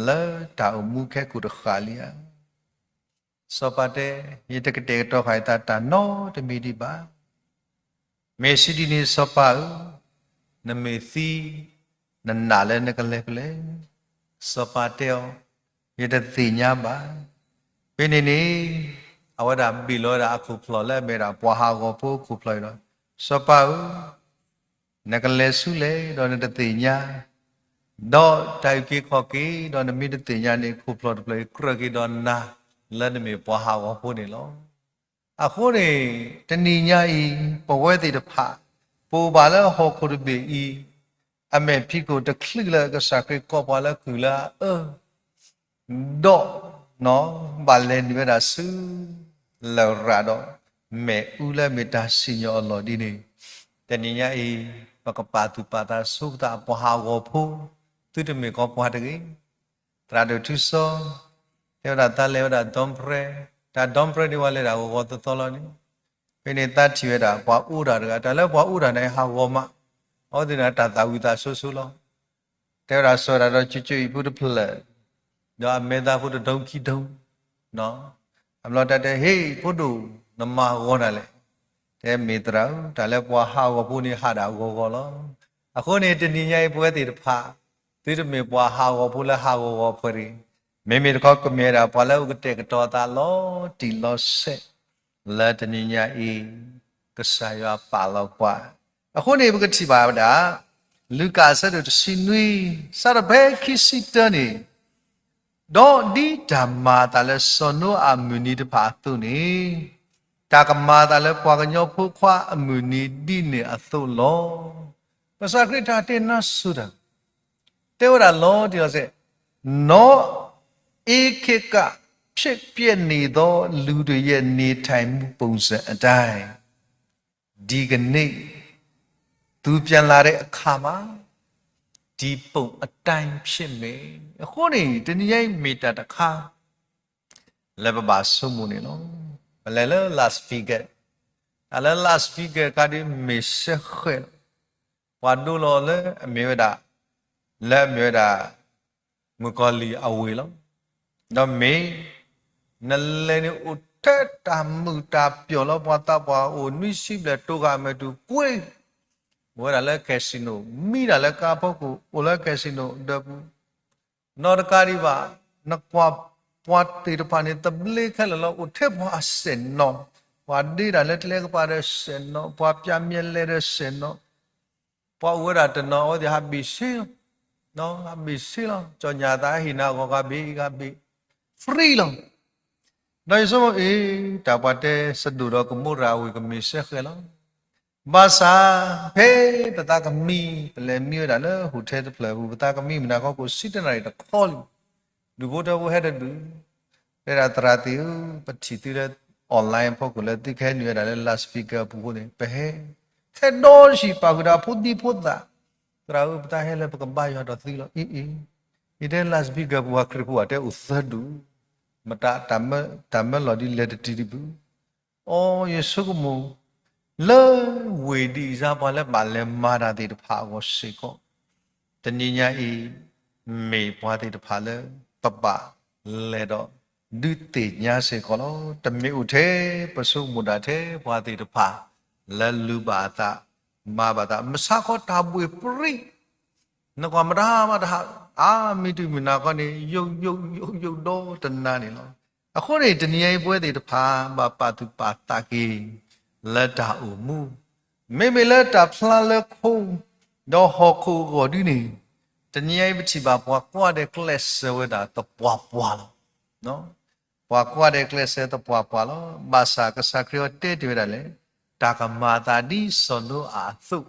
လၢတၢ်အိၣ်မူခဲကိာ်တဃၣ်လံဧါ. စီၤပၤတဲ, ယတကတဲာ်ကတီၤဃာ်ယသးတၢ်နီတမံၤဒံးဘၣ်. မ့ၢ်စံးဒ်န့ၣ်စီၤပၤဧၢ, နမ့ၢ်သံ နနာ်လၢနကလဲၤဖဲလဲၣ်. စီၤပၤတဲအီၤ, ယတသ့ၣ်ညါဘၣ်. ဖဲန့ၣ်န့ၣ် အဝဲဒၣ်ဘ့ၣ်လီၤဝဲဒၣ်အခိၣ်ဖျီၣ်လၢအမ့ၢ်ဒၣ်ပှၤဟးဂီၤဖိအခိၣ်ဖျီၣ်အံၤဒီး, စီၤပၤဧၢ, နကလဲၤဆူလဲၣ်ဒီးနတသ့ၣ်ညါ, ဒီးတၢ်အုၣ်က့ၤခီၣ်က့ၤဒီးနမ့ၢ်တသ့ၣ်ညါန့ၣ် ခိၣ်ဖျီၣ်တဖျၢၣ်အံၤကြၢးက့ၤဒီးနၤ လၢနမ့ၢ်ပှၤဟးဂီၤဖိန့ၣ်လီၤ. အဃိန့ၣ် တနံၤညါအံၤ ပဝဲသ့ၣ်တဖၣ် ပအိၣ်ဘၣ်လၢဟီၣ်ခိၣ်တဘ့ၣ်အံၤ အမဲာ်ဖံးခိၣ်တချုးလၢကစၢ်ခရံာ်ကိးပှၤလၢကုၢ်လၢအအၢ ဒီး ဘၣ်လဲၤနုာ်ဝဲဒၣ်ဆူ လရာ်ဒီး မ့ၣ်အူလၢအမ့ၢ်တၢ်စံၣ်ညီၣ်အလီၢ်ဒ်န့ၣ်, တနံၤညါအံၤ ပကပာ်သူၣ်ပာ်သးဆိပသးပှၤဟးဂီၤဖိ, သုတမ့ၢ်ကီးပှၤတဂ့ၤ. သရၣ်ဒိၣ်ထူစီ တဲဝဲဒၣ်သးလဲၤဝဲဒၣ်ဒီပြဲ, တၢ်ဒီပြဲန့ၣ် ပှၤလဲၤဒၣ်ဂီၤဂီၤသီသီလီၤန့ၣ်, ဖဲန့ၣ်သးထံၣ်ဝဲဒၣ် ပှၤအိၣ်တၢ်တဂၤ, တၢ်လၢပှၤအိၣ်တၢ်န့ၣ် ဟးဂီၤမး, အဝဲသ့ၣ်န့ၣ် တၢ်သၣ်ဝံၤသးဆိဆိလီၤ. တဲဝဲဒၣ် စီၤဝဲဒၣ်ဒီး ကၠိကၠိအံၤဖိတဖျၢၣ်, ဒီးအမဲာ်သးဖိတဒိခံဒိ, အဘျီတၢ်တဲ ဟ့ၣ် ဖိဒိၣ် နမၤဂီၤတၢ်လဲၣ်. တဲမ့ၢ်သရၣ်ဧၢ, တၢ်လၢပှၤဟးဂီၤဖိန့ၣ် ဟးဒၣ်ဂီၤဂီၤလီၤ. အဃိန့ၣ် တနံၤညါအံၤ ပဝဲသ့ၣ်တဖၣ် သုတမ့ၢ်ပှၤဟးဂီၤဖိလၢဟးဂီၤဂီၤပှဲၤတဂ့ၤ. မ့မ့ၢ်တခီကမ့ၢ်ဝဲဒၣ်ပှၤလၢအအိၣ်ကတဲာ်ကတီၤအသးလီၤတံၢ်လီၤဆဲး လၢတနံၤညါအံၤ ကစၢ်ယွၤပာ်လီၤပှၤ. အဃိန့ၣ် ပကထံၣ်ဘၣ်ဝဲဒၣ် လူၤကၣ်အဆၢဒိၣ်တဆံနွံ စးထီၣ်ဖဲခံဆံတၢန့ၣ်, ဒီးဒ်တၢ်မၤအသးလၢစီၤနိအၤအမုၢ်နံၤတဖၣ်အသိးန့ၣ်, တၢ်ကမၤအသးလၢပှၤကညီဖိခွါအမုၢ်နံၤဒ်န့ၣ်အသိးလီၤ. ကစၢ်ခရံာ်တၢ်တဲနါစိၤတၢ် တဲဝဲဒၣ်လီၤတံၢ်လီၤဆဲး, နောက်အ့ခ့ကဖြစ်ပျက်နေသောလူတွေရဲ့နေထိုင်မှုပုံစံအတိုင်း ဒီကနေ့ သူပြန်လာတဲ့အခါမှာ ဒီပုံအတိုင်းဖြစ်မယ်. အဃိန့ၣ် တနံၤညါအံၤမ့ၢ်တၢ်တခါ လၢပဘၣ်ဆိကမိၣ်န့ၣ်လီၤ. ပလဲၤလၢ Las Vegas, တၢ်လၢ Las Vegas ခါဒ်မ့ၢ်စဲဃဲးလီၤ. ပှၤဒိလီၤလၢအမ့ၢ်ဝဲဒၣ် လၢအမ့ၢ်ဝဲဒၣ် မုၣ်ကီၤလံၢ်အဝ့ၢ်လီၤ. ဒီးမ့ၢ် နလဲၤန့ၣ်အိၣ်ထဲတၢ်မုာ်တၢ်ပျီၣ်လီၤ. ပှၤသးပှၢ်အိၣ်နွံဆံဘျဲၣ်တိၤဃာ်အမဲာ်တူာ်ကွ့ၢ် အိၣ်ဝဲဒၣ်လၢ casino, မံဒၣ်လၢကါဖီခိၣ် အိၣ်လၢ casino ဒၢးပူၤ နီတကးဒံးဘၣ်, နကွၢ်ပှၤသ့ၣ်တဖၣ်န့ၣ် သဘျ့ခဲလၢာ်လီၤ. အိၣ်ထဲပှၤအစဲၣ်နီၤ, ပှၤဒ့တၢ်လၢကျဲကပၤဒီးစဲၣ်နီၤ, ပှၤပျးမံလဲၤဒီးစဲၣ်နီၤ, ပှၤအိၣ်ဝဲဒၣ်တနီၤ အဝဲသ့ၣ်ဟးဘ့ၣ်ဆ့လီၤ, ဟးဘ့ၣ်ဆ့လီၤ. ကၠီညၣ်သးဟ့ၣ်နၤဂီၤဂၤဘ့ၣ်ဂၤဘ့ၣ် free လီၤ. ဒီးယဆိကမိၣ်အံၤ တၢ်ပှၤတဲစဒိၣ်ဒီးကမိရၤအဝ့ၢ်ကမ့ၢ်စဲဃဲးလီၤ. ဘၣ်ဆၣ် ဖဲပသးကမံ ပလဲၤမံဝဲဒၣ်လၢ hotel တဖျၢၣ်အပူၤ ပသးကမံမုၢ်နၤခီ ကိးဆံတနၣ်ရံၣ်တခီလံ, ဒူၣ်ဖိထၢဖိဟဲတဒူၣ်, တဲဒၣ်သရၣ်သ့ၣ်ဧၢ, ပထံၣ်သုလၢ online အဖီခိၣ်လၢသုကဟဲနုာ်ဝဲဒၣ်လၢ Las Vegas အပူၤအဃိန့ၣ် ပဟဲ, ဟဲဒီးတဆံး ပာ်ဃုာ်ဒီးဖိဒံဖိသၣ်, သရၣ်ဧၢ ပတၢ်ဟဲလၢပကဘါယွၤဒီးသုလီၤ. အ့ၣ်အ့ၣ်, ယတဲ Las Vegas ပူၤ ပှၤခရံာ်ဖိအတဲအိၣ်သၢဒူၣ်, မတၤ တၢ်မၢလီၤဒ်လဲၣ်တတံၤတဘျုး အီ ယဆိကမိၣ် လၢဝ့ၢ်ဒ်အံၤ ပှၤလၢဘၣ်လဲၤမၤတၢ်သ့ၣ်တဖၣ်အဂီၢ်စ့ၢ်ကီး, တနံၤညါအံၤ မ့ၢ်ပှၤသ့ၣ်တဖၣ်လၢ ပဘၣ်လဲၤဒီးဒုးသ့ၣ်ညါစ့ၢ်ကီးလီၤ. တမ့ၢ်အိၣ်ထဲပဆိကမိၣ်ဒၣ်ထဲပှၤသ့ၣ်တဖၣ် လၢလူၤဘၣ်အသး မၤဘၣ်သး မဆါခီတၢ်ဘှ့ၣ်ပြံ နကွၢ်မတၤမတၤ အါ မ့ၢ်တုၤမုၢ်နၤခီန့ၣ် ယိာ်ယိာ်ယိာ်ယိာ်ဒီတနၤန့ၣ်လီၤ. အဃိန့ၣ် တနံၤညါအံၤပဝဲသ့ၣ်တဖၣ် ဘၣ်ပာ်သူၣ်ပာ်သးက့ၤ လၢတၢ်အိၣ်မူ, မ့မ့ၢ်လၢတၢ်ဖျါလၢခိ ဒီးဟီၣ်ခိၣ်အဂီၢ်ဒ်န့ၣ်, တနံၤညါအံၤပထံၣ်ဘၣ်ပှၤကွၢ်ဒဲးကျဲးစၢးဝဲဒၣ်သပှၢ်ပှၢ်လီၤ. ပှၤကွၢ်ဒဲးကျဲးစၢးသပှၢ်ပှၢ်လီၤ. ဘၣ်ဆၣ်ကစၢ်ခရံာ်အီၤတဲတ့ၢ်ဝဲဒၣ်လဲၣ်, တၢ်ကမၤအသးဒ်စီၤနိအၤအသိး,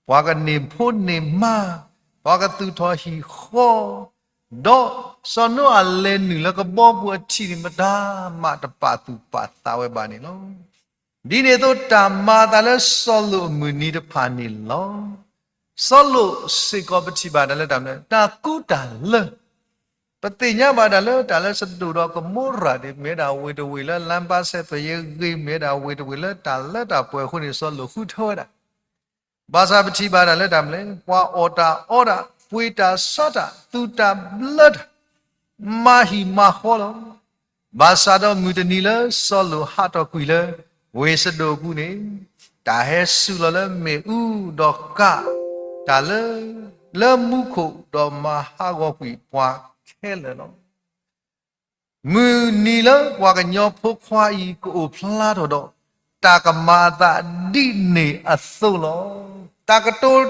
ပှၤကန့ၢ်ဖိန့ၢ်မါ, ပှၤကသူၣ်ထီၣ်ဟံၣ်ဃီ, ဒီးစီၤနိအၤလဲၤနုာ်လၢကဘီပူၤအထံးန့ၣ် မတၤမးတပာ်သူၣ်ပာ်သးဝဲဘၣ်န့ၣ်လီၤ. ဒ်န့ၣ်အသိး တၢ်မၤအသးလၢစီၤလိာ်အမုၢ်နံၤတဖၣ်န့ၣ်လီၤ. စီၤလိာ်စ့ၢ်ကီးပထံၣ်ဘၣ်တၢ်လၢတၢ်မနုၤ တၢ်ကူတၢ်လၢ ပသ့ၣ်ညါဘၣ်တၢ်လၢတၢ်လၢစဒိၣ်ဒီးကမိရၤန့ၣ် မ့ၢ်ဝဲဒၣ်ဝ့ၢ်တဝ့ၢ်လၢလမ်းပန်းဆက်သွယ်ရေးဂ့ၤ, မ့ၢ်ဝဲဒၣ်ဝ့ၢ်တဝ့ၢ်လၢတၢ်လၢတၢ်ပှဲၤအဃိန့ၣ် စီၤလိာ်ဃုထၢဝဲဒၣ်. ဘၣ်ဆၣ်ပထံၣ်ဘၣ်တၢ်လၢတၢ်မနုၤလဲၣ်, ပှၤအီၣ်တၢ်အီတၢ်, ပှ့ၤတၢ်ဆါတၢ်, သူၣ်တၢ်ဘျၢတၢ်, မၤဟံၣ်မၤဃီလီၤ. ဘၣ်ဆၣ်ဒီးမုၢ်တနံၤလၢစီၤလိာ်ဟးထီၣ်ကွံာ်လၢ ဝ့ၢ်စဒိၣ်အပူၤန့ၣ်, တၢ်ဟဲစူၢ်လီၤလၢမ့ၣ်အူဒီးကးတၢ်လၢ လၢမူခိၣ်ဒီးမၤဟးဂီၤကွံာ်ပှၤခဲလၢာ်လီၤ. မုၢ်နံၤလၢပှၤကညီဖိခွါအံၤကအိၣ်ဖျါထီၣ်ဒီး တၢ်ကမၤအသးဒ်န့ၣ်အသိးလီၤ. တၢ်ကတိၤ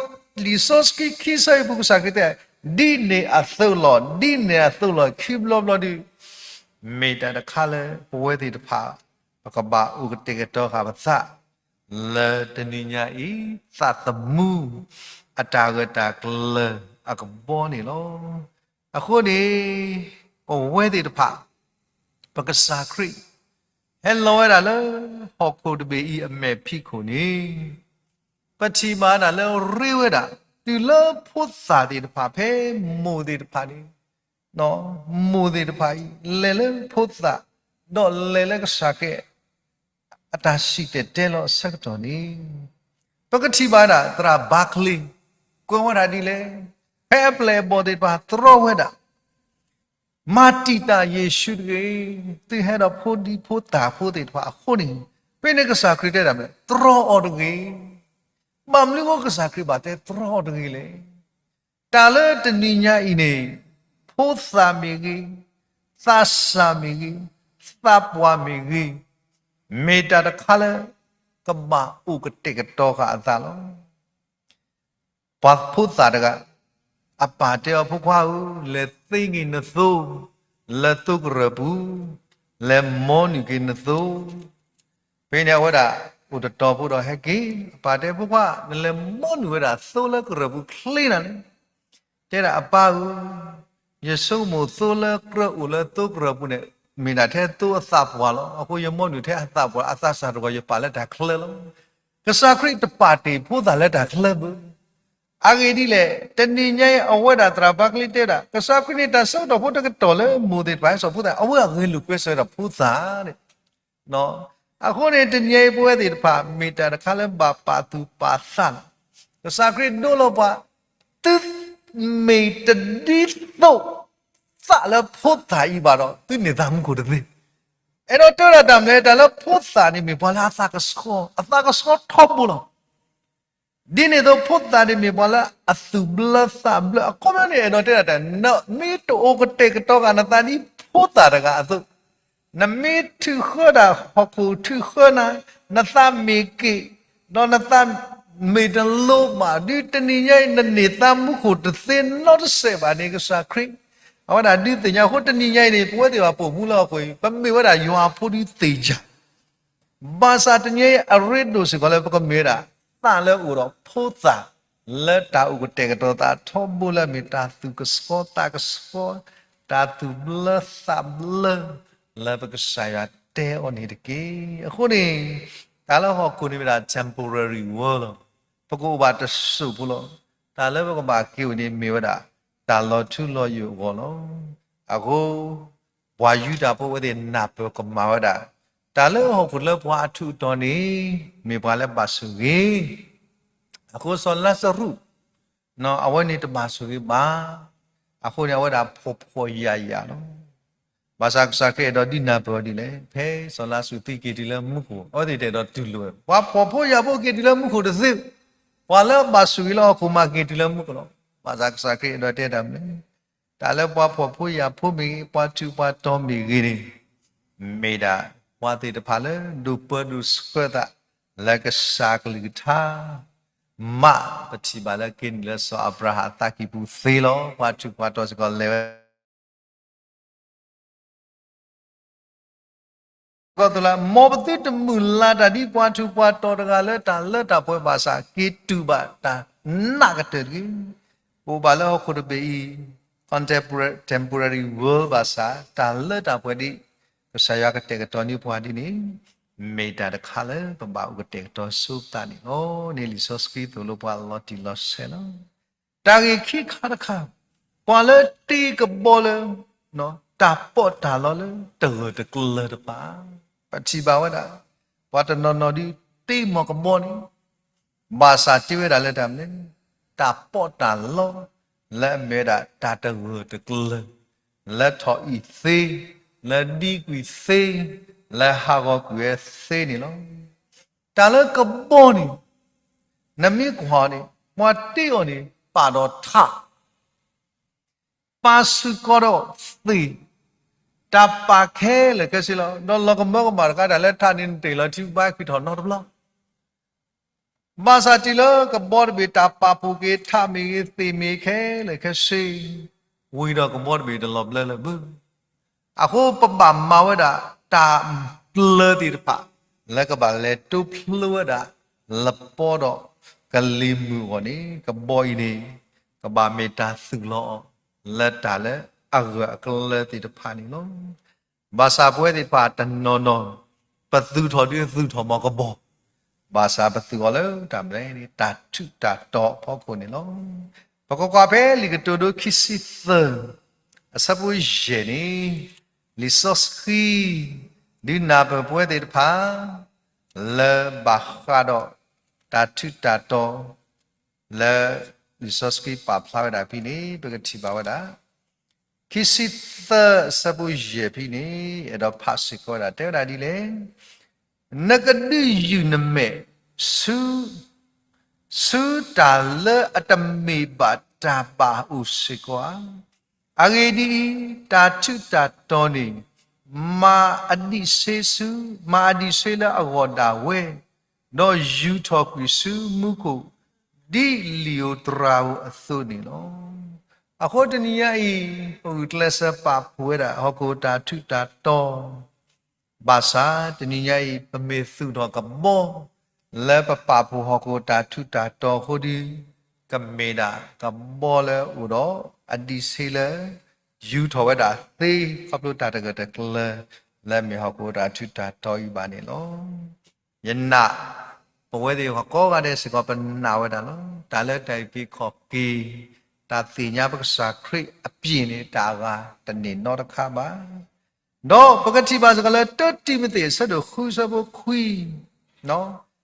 လံာ်စီဆှံခံဆၢအံၤပူၤကစၢ်ခရံာ်တဲ ဒ်န့ၣ်အသိးလီၤ, ဒ်န့ၣ်အသိးလီၤ, ခံဘျီဘျီဒုး မ့ၢ်တၢ်တခါလၢပဝဲသ့ၣ်တဖၣ် ပကဘၣ်အိၣ်ကတဲာ်ကတီၤဃာ်ပသး လၢတနံၤညါအံၤ သးသမူအတၢ်ဂၢၢ်တၢ်ကျၢၤအကဘီန့ၣ်လီၤ. အဃိန့ၣ် ပဝဲသ့ၣ်တဖၣ် ပကစၢ်ခရံာ် ဟဲလီၤဝဲဒၣ်လၢဟီၣ်ခိၣ်တဘ့ၣ်အံၤအမဲာ်ဖံးခိၣ်န့ၣ် ပထံၣ်ဘၣ်ဒၣ်လၢရ့ဝဲဒၣ် တုၤလၢဖိသၣ်သ့ၣ်တဖၣ် ဖဲမိၢ်သ့ၣ်တဖၣ်န့ၣ် မိၢ်သ့ၣ်တဖၣ်အံၤ လဲၤလၢဖိသၣ် ဒီးလဲၤလၢကစၢ်ခရံာ် အတၢ်စံၣ်တဲၤတဲလီၤအဆၢကတီၢ်န့ၣ် ပကထံၣ်ဘၣ်ဒၣ်သရၣ်ဘၤကလ့ၤ ကွဲးဝဲဒၣ်ဒ်လဲၣ်, ဖဲအပျဲၢ်အဘီၣ်သ့ၣ်တဖၣ်သြီဝဲဒၣ် မၤတံာ်တာ်ယ့ၣ်ၡူးတဂ့ၤ, သုဟဲဒီးဖိဒံဖိသၣ်ဖိသ့ၣ်တဖၣ်အဃိန့ၣ်, ဖဲန့ၣ်ကစၢ်ခရံာ်တဲဒၣ်မ့ၢ် သြီအီၤတဂ့ၤ. ဘၣ်မနုၤအဃိကစၢ်ခရံာ်ဘၣ်တဲသြီအီၤတဂ့ၤလဲၣ်. တၢ်လၢတနံၤညါအံၤန့ၣ်, ဖိသၣ်မ့ၢ်ဂ့ၤ, သးစၢ်မ့ၢ်ဂ့ၤ, သးပှၢ်မ့ၢ်ဂ့ၤ, မ့ၢ်တၢ်တခါလၢ ကဘၣ်အိၣ်ကတဲာ်ကတီၤဃာ်အသးလီၤ. ပှၤဖိသၣ်တဂၤ, အပၢ်တဲအီၤ ဖိခွါဧၢ, လဲၤသ့က့ၤနသိ လၢသိကရၢၢ်ပူၤ, လဲၤမိၢ်နုာ်က့ၤနသိ. ဖဲန့ၣ်အဝဲဒၣ်အိၣ်တတီၤဖိဒီးဟဲက့ၤ, အပၢ်တဲ ဖိခွါ, နလဲၤမိၢ်နုာ်ဝဲဒၣ်သိလၢကရၢၢ်ပူၤချ့နၤန့ၣ်, တဲဒၣ်အပၢ်ဧၢ, ယဆိကမိၣ်သိလၢကရၢၢ်အိၣ်လၢသိကရၢၢ်ပူၤန့ၣ် မ့ၢ်ဒၣ်ထဲသိအသးပှၢ်လီၤ. အဃိယမိၢ်နုာ်ထဲအသးပှၢ် အသးစၢ်တဂီၤယပာ်လၢတၢ်ချၢလီၤ. ကစၢ်ခရံာ်တပာ်တ့ၢ်ဖိသၣ်လၢတၢ်ချၢဘၣ်. အဂ့ၢ်ဒ်လဲၣ်, တနံၤညါအံၤအဝဲဒၣ်သရၣ်ပၢ်ကျ့တဲဒၣ် ကစၢ်ခရံာ်န့ၣ်တၢ်ဆၢကတီၢ်ဖိတကတီၢ်လၢမိၢ်သ့ၣ်တဖၣ်ဟဲစိာ်ဖိသၣ် အဝဲအဂဲၤလိာ်ကွဲစၢၤဝဲဒၣ်ဖိသၣ်န့ၣ် အဃိန့ၣ် တနံၤအံၤပဝဲသ့ၣ်တဖၣ် မ့ၢ်တၢ်တခါလၢဘၣ်ပာ်သူၣ်ပာ်သးလီၤ. ကစၢ်ခရံာ်ဒိလီၤပှၤ, သုမ့ၢ်တဒ်သိးသးလၢဖိသၣ်အံၤဘၣ်ဒီး သုန့ၢ်သးမူခိၣ်တသ့. အဲၣ်ဒိးတဲဝဲဒၣ်တၢ်မနုၤလဲၣ်, တၢ်လၢဖိသၣ်န့ၣ်မ့ၢ်ပှၤလၢအသးကဆှီ, အသးကဆှီထီဘိလီၤ. ဒ်န့ၣ်အသိးဖိသၣ်န့ၣ်မ့ၢ်ပှၤလၢအသူၣ်ဘျၢသးဘျၢ, အခီပညီန့ၣ် အဲၣ်ဒိးတဲဒၣ်တၢ်, နမ့ၢ်တအိၣ်ကတဲာ်ကတီၤဃာ်နသးဒ်ဖိသၣ်တဂၤအသိး, နမ့ၢ်ထုးဃၢဒၣ်ဟီၣ်ခိၣ်ထုးဃၢနၤ, နသးမ့ၢ်က့ၣ်, ဒီးနသးမ့ၢ်တလိၤဘၣ် ဒ်တနံၤညါအံၤ နန့ၢ်သးမူခိၣ်တသ့နီတစဲးဘၣ်န့ၣ် ကစၢ်ခရံာ် အဝဲဒၣ်ဒုးသ့ၣ်ညါအဃိ တနံၤညါအံၤန့ၣ် ပဝဲသ့ၣ်တဖၣ်ပိာ်မူလၢဟီၣ်ခိၣ်အံၤ ပမ့ၢ်ဝဲဒၣ်ယွၤအဖိဒုးသ့ၣ်ညါ ဘၣ်ဆၣ်တနံၤအံၤအရ့ဒိၣ်စ့ၢ်ကီးလၢပကမ့ၢ်ဝဲဒၣ် သးလၢအအိၣ်ဒီးဖိသၣ် လၢတၢ်အိၣ်ကတဲာ်ကတီၤသးထီဘိလၢအမ့ၢ်တၢ်သူၣ်ကဆှီသးကဆှီ, တၢ်သူၣ်ဘျၢသးဘျၢ လၢပကစၢ်ယွၤတဲအီၤန့ၣ်တက့ၢ်. အဃိန့ၣ် တၢ်လၢဟီၣ်ခိၣ်န့ၣ်မ့ၢ်ဒၣ် temporary world လီၤ. ပကအိၣ်ဘၣ်တစိၢ်ဖိလီၤ. တၢ်လၢပကဘၣ်က့ၤအိၣ်န့ၣ်မ့ၢ်ဝဲဒၣ် တၢ်လီၤထူလီၤယိာ်အဂီၢ်လီၤ. အဃိ ပှၤယူဒၤဖိဝဲသ့ၣ်နၢ်ပၢၢ်ကမၣ်ဝဲဒၣ် တၢ်လၢဟီၣ်ခိၣ်လၢပှၤအထူးအတီၤန့ၣ် မ့ၢ်ပှၤလၢအဘၣ်ဆိၣ်ဂ့ၤ, အဃိစီၤလါစရူး အဝဲန့ၣ်တဘၣ်ဆိၣ်ဂ့ၤဘၣ်. အဃိန့ၣ် အဝဲဒၣ်ဖှီၣ်ဖှီၣ်ယာ်ယာ်လီၤ. ဘၣ်ဆၣ်ကစၢ်ခရံာ်အဲၣ်ဒိးဒုးနၢ်ပၢၢ်အီၤဒ်လဲၣ်, ဖဲစီၤလါစရူးသံက့ၤတုၤလၢမူခိၣ် အဝဲသ့ၣ်တအဲၣ်ဒိးတူၢ်လိာ်ဝဲ, ပှၤဖှီၣ်ဖိယာ်ဖိက့ၤတုၤလၢမူခိၣ်တသ့, ပှၤလၢအဘၣ်ဆိၣ်ဂ့ၤလၢဟီၣ်ခိၣ်မးက့ၤတုၤလၢမူခိၣ်လီၤ. ဘၣ်ဆၣ်ကစၢ်ခရံာ်အဲၣ်ဒိးတဲတၢ်မနုၤလဲၣ်, တၢ်လၢပှၤဖှီၣ်ဖိယာ်ဖိမ့ၢ်ဂ့ၤ, ပှၤထူးပှၤတီၤမ့ၢ်ဂ့ၤန့ၣ် မ့ၢ်ဒၣ်ပှၤသ့ၣ်တဖၣ်လၢဒိၣ်ပၢဒိၣ်ဆှၢသး လၢကစၢ်အကလုၢ်ကထါ မ့ၢ်ပထံၣ်ဘၣ်လၢက့ၤနုာ်လၢစီၤအၤဘြၤဟၣ်အသးကံၢ်ပူၤသ့လီၤ. ပှၤထူးပှၤတီၤစ့ၢ်ကီးလဲၤဝဲ ကီၢ်သူလး, မ်ပသုတမုၢ်လၢ်တၢ်ဒ်ပှၤထူးပှၤတီၤတဂၤလၢတၢ်လၢတၢ်ပှဲၤဘၣ်ဆၣ် က့ၤတူၢ်ဘၣ်တၢ်နးကတၢၢ်တဂ့ၤ. ပအိၣ်ဘၣ်လၢဟီၣ်ခိၣ်တဘ့ၣ်အံၤ contemporary, temporary world ဘၣ်ဆၣ် တၢ်လၢတၢ်ပှဲၤဒ် ကစၢ်ယွၤကတဲာ်ကတီၤန့ၢ်ပှၤဒ်န့ၣ် မ့ၢ်တၢ်တခါလၢပဘၣ်အိၣ်ကတဲာ်ကတီၤဆိပသးန့ၣ်လီၤ. န့ၣ်လံာ်စီဆှံသိၣ်လိပှၤလီၤတံၢ်လီၤဆဲးလီၤ. တၢ်ဂ့ၢ်ခံခါတခါ, ပှၤလၢတ့ကဘီလၢ တၢ်ပီးတၢ်လီလၢတဂၢၢ်တကျၢၤတဖၣ်, ပထံၣ်ဘၣ်ဝဲဒၣ် ပှၤတနီၤနီၤဒုးတ့မီၢ်ကဘီန့ၣ် ဘၣ်ဆၣ်တ့ဝဲဒၣ်လၢတၢ်မနုၤလဲၣ်, တၢ်ပီးတၢ်လီ လၢအမ့ၢ်ဝဲဒၣ်တၢ်တဂၢၢ်တကျၢၤ, လၢထီၣ်အံၣ်သ့, လၢဒံကွံာ်သ့, လၢဟးဂီၤကွံာ်ဝဲသ့န့ၣ်လီၤ. တၢ်လၢကဘီန့ၣ် နမ့ၢ်ကွၢ်အီၤန့ၣ် ပှၤတ့အီၤန့ၣ် ပာ်ဒီးထး ပာ်စ့ၢ်ကီးဒီးသ့ၣ်, တၢ်ပာ်ခဲလၢာ်ခဲဆ့လီၤ. ဒီးလီၤကမၢကမၣ်တခါ တၢ်လၢထးန့ၣ် နတ့ၢ်လီၤထံဘါခွံထီၣ်နီတဘျီ, ဘၣ်ဆၣ်တုၤလၢကဘီတဘ့ၣ် တၢ်ပာ်ဖှိၣ်က့ၤထးမ့ၢ်ဂ့ၤ သ့ၣ်မ့ၢ်ခဲလၢာ်ခဲဆ့, ဝံၤဒီးကဘီတဘ့ၣ်တလီၤဘျၢလၢၤဘၣ်. အဃိပဘၣ်မၤဝဲဒၣ် တၢ်ကျၢၤသ့ၣ်တဖၣ် လၢကဘၣ်လဲၤတိဖျိဝဲဒၣ် လပီဒီးကလံၤမုၢ်အဂီၢ်န့ၣ် ကဘီအံၤန့ၣ် ကဘၣ်မ့ၢ်တၢ်သူၣ်လီၤအီၤ လၢတၢ်လၢအဂၢၢ်အကျၢၤသ့ၣ်တဖၣ်န့ၣ်လီၤ. ဘၣ်ဆၣ်ပဝဲသ့ၣ်တဖၣ်တနီၤနီၤ ပသူၣ်ထီၣ်ဒုးသူၣ်ထီၣ်မီၢ်ကဘီ, ဘၣ်ဆၣ်ပသူၣ်အီၤလၢတၢ်မနုၤလဲၣ်, တၢ်ထူးတၢ်တီၤအဖီခိၣ်န့ၣ်လီၤ. ပကကွၢ်ဖဲလံာ်ကတိၤဒိခံဆံသၢ အဆၢဖိယဲၢ်န့ၣ်, လံာ်စီဆှံ ဒုးနၢ်ပၢၢ်ပဝဲသ့ၣ်တဖၣ် လၢဘၣ်ဃးဒီးတၢ်ထူးတၢ်တီၤ လၢလံာ်စီဆှံပာ်ဖျါဝဲဒၣ်ဖဲန့ၣ် ပကထံၣ်ဘၣ်ဝဲဒၣ် ခံဆံသၢအဆၢဖိယဲၢ်ဖဲန့ၣ် အဲၣ်ဒိးဖးစ့ၢ်ကီးဝဲဒၣ် တဲဝဲဒၣ်ဒ်လဲၣ်, နကဒုးယုၢ်နမဲာ်ဆူ ဆူတၢ်လၢအတမ့ၢ်ဘၣ် တၢ်ဘၣ်အိၣ်စ့ၢ်ကီးဧါ. အဂ့ၢ်ဒ်အံၤ, တၢ်ထူးတၢ်တီၤန့ၣ် မၤအဒံးဆှံဆူ, မၤအဒံးဆှံလၢအဂီၢ်ဒၣ်ဝဲ, ဒီးယူာ်ထီၣ်ကွံာ်ဆူမူခိၣ် ဒ်လံာ်ဧိၤတြၤဧိၤအသိးန့ၣ်လီၤ. အဃိတနံၤညါအံၤ, ပဂုာ်ကျဲးစၢးပာ်ဖှိၣ်ဝဲဒၣ် ဟီၣ်ခိၣ်တၢ်ထူးတၢ်တီၤ ဘၣ်ဆၣ်တနံၤညါအံၤ ပမ့ၢ်သူၣ်ထီၣ်ကဘီ လၢပပာ်ဖှိၣ်ဟီၣ်ခိၣ်တၢ်ထူးတၢ်တီၤအဃိဒီး, ကမ့ၢ်ဒၣ်ကဘီလၢအိၣ်ဒီး အဒံးဆှံလၢ ယူာ်ထီၣ်ဝဲဒၣ်သ့ ခီဖျိတၢ်တဂၢၢ်တကျၢၤ လၢမ့ၢ်ဟီၣ်ခိၣ်တၢ်ထူးတၢ်တီၤအံၤဘၣ်န့ၣ်လီၤ. ယနာ်, ပဝဲသ့ၣ်ကိးဂၤဒဲးစ့ၢ်ကီးပနာ်ဝဲဒၣ်လီၤ. တၢ်လၢတၢ်အုၣ်က့ၤခီၣ်က့ၤ, တၢ်သ့ၣ်ညါပကစၢ်ခရံာ်အပျ့ၤန့ၣ် တၢ်အဂၤတန့ၢ်နီတခါဘၣ်. ဒီးပကထံၣ်ဘၣ်စ့ၢ်ကီးလၢ တၢတံၤမသ့း အဆၢဒိၣ်ဃု အဆၢဖိခွံ,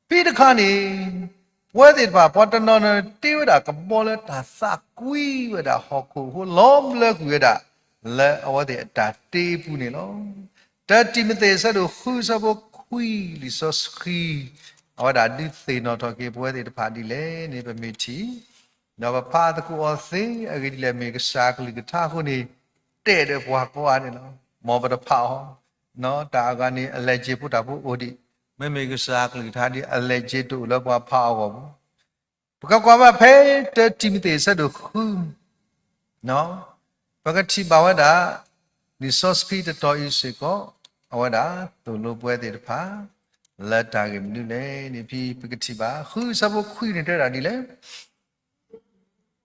ဖဲတခါန့ၣ် ပဝဲသ့ၣ်တဖၣ် ပှၤတနီၤနီၤတ့ဝဲဒၣ်ကဘီလၢတၢ်သးကွံဝဲဒၣ်ဟီၣ်ခိၣ်အဃိ လီၤဘျၢကွံာ်ဝဲဒၣ် လၢအဝဲသ့ၣ်အတၢ်တ့အပူၤန့ၣ်လီၤ. တၢတံၤမသ့း အဆၢဒိၣ်ဃု အဆၢဖိခွံ လံာ်စီဆှံ အဝဲဒၣ်ဒုးသ့ၣ်နီၣ်ထီၣ်က့ၤပဝဲသ့ၣ်တဖၣ်ဒ်လဲၣ်န့ၣ် ပမ့ၢ်ထံၣ်, ဒီးပဖးသကိးအီၤသ့ အဂ့ၢ်ဒ်လဲၣ် မ့ၢ်ကစၢ်အကလုၢ်ကထါအဃိန့ၣ် တဲဒီးပှၤကိးဂၤန့ၣ်လီၤ. မ်ပတဖးအီၤ, တၢ်အဂၤန့ၣ် အလဲၤက့ၤဖိတၢ်ဖိအိၣ်ဒံး, မ့မ့ၢ်ကစၢ်အကလုၢ်ကထါဒီး အလဲၤက့ၤတအိၣ်လၢပှၤဖးအီၤအဂီၢ်ဘၣ်. ပကကွၢ်ဘၣ်ဖဲ တၢတံၤမသ့း အဆၢဒိၣ်ဃု ပကထံၣ်ဘၣ်ဝဲဒၣ် လံာ်စီဆှံတတီၤအံၤစ့ၢ်ကီး အဝဲဒၣ်သိၣ်လိပဝဲသ့ၣ်တဖၣ် လၢတၢ်ဂ့ၢ်မနုၤလဲၣ်န့ၣ် ဖဲပကထံၣ်ဘၣ် ဃု အဆၢဖိခွံန့ၣ် တဲဝဲဒၣ်ဒ်လဲၣ်,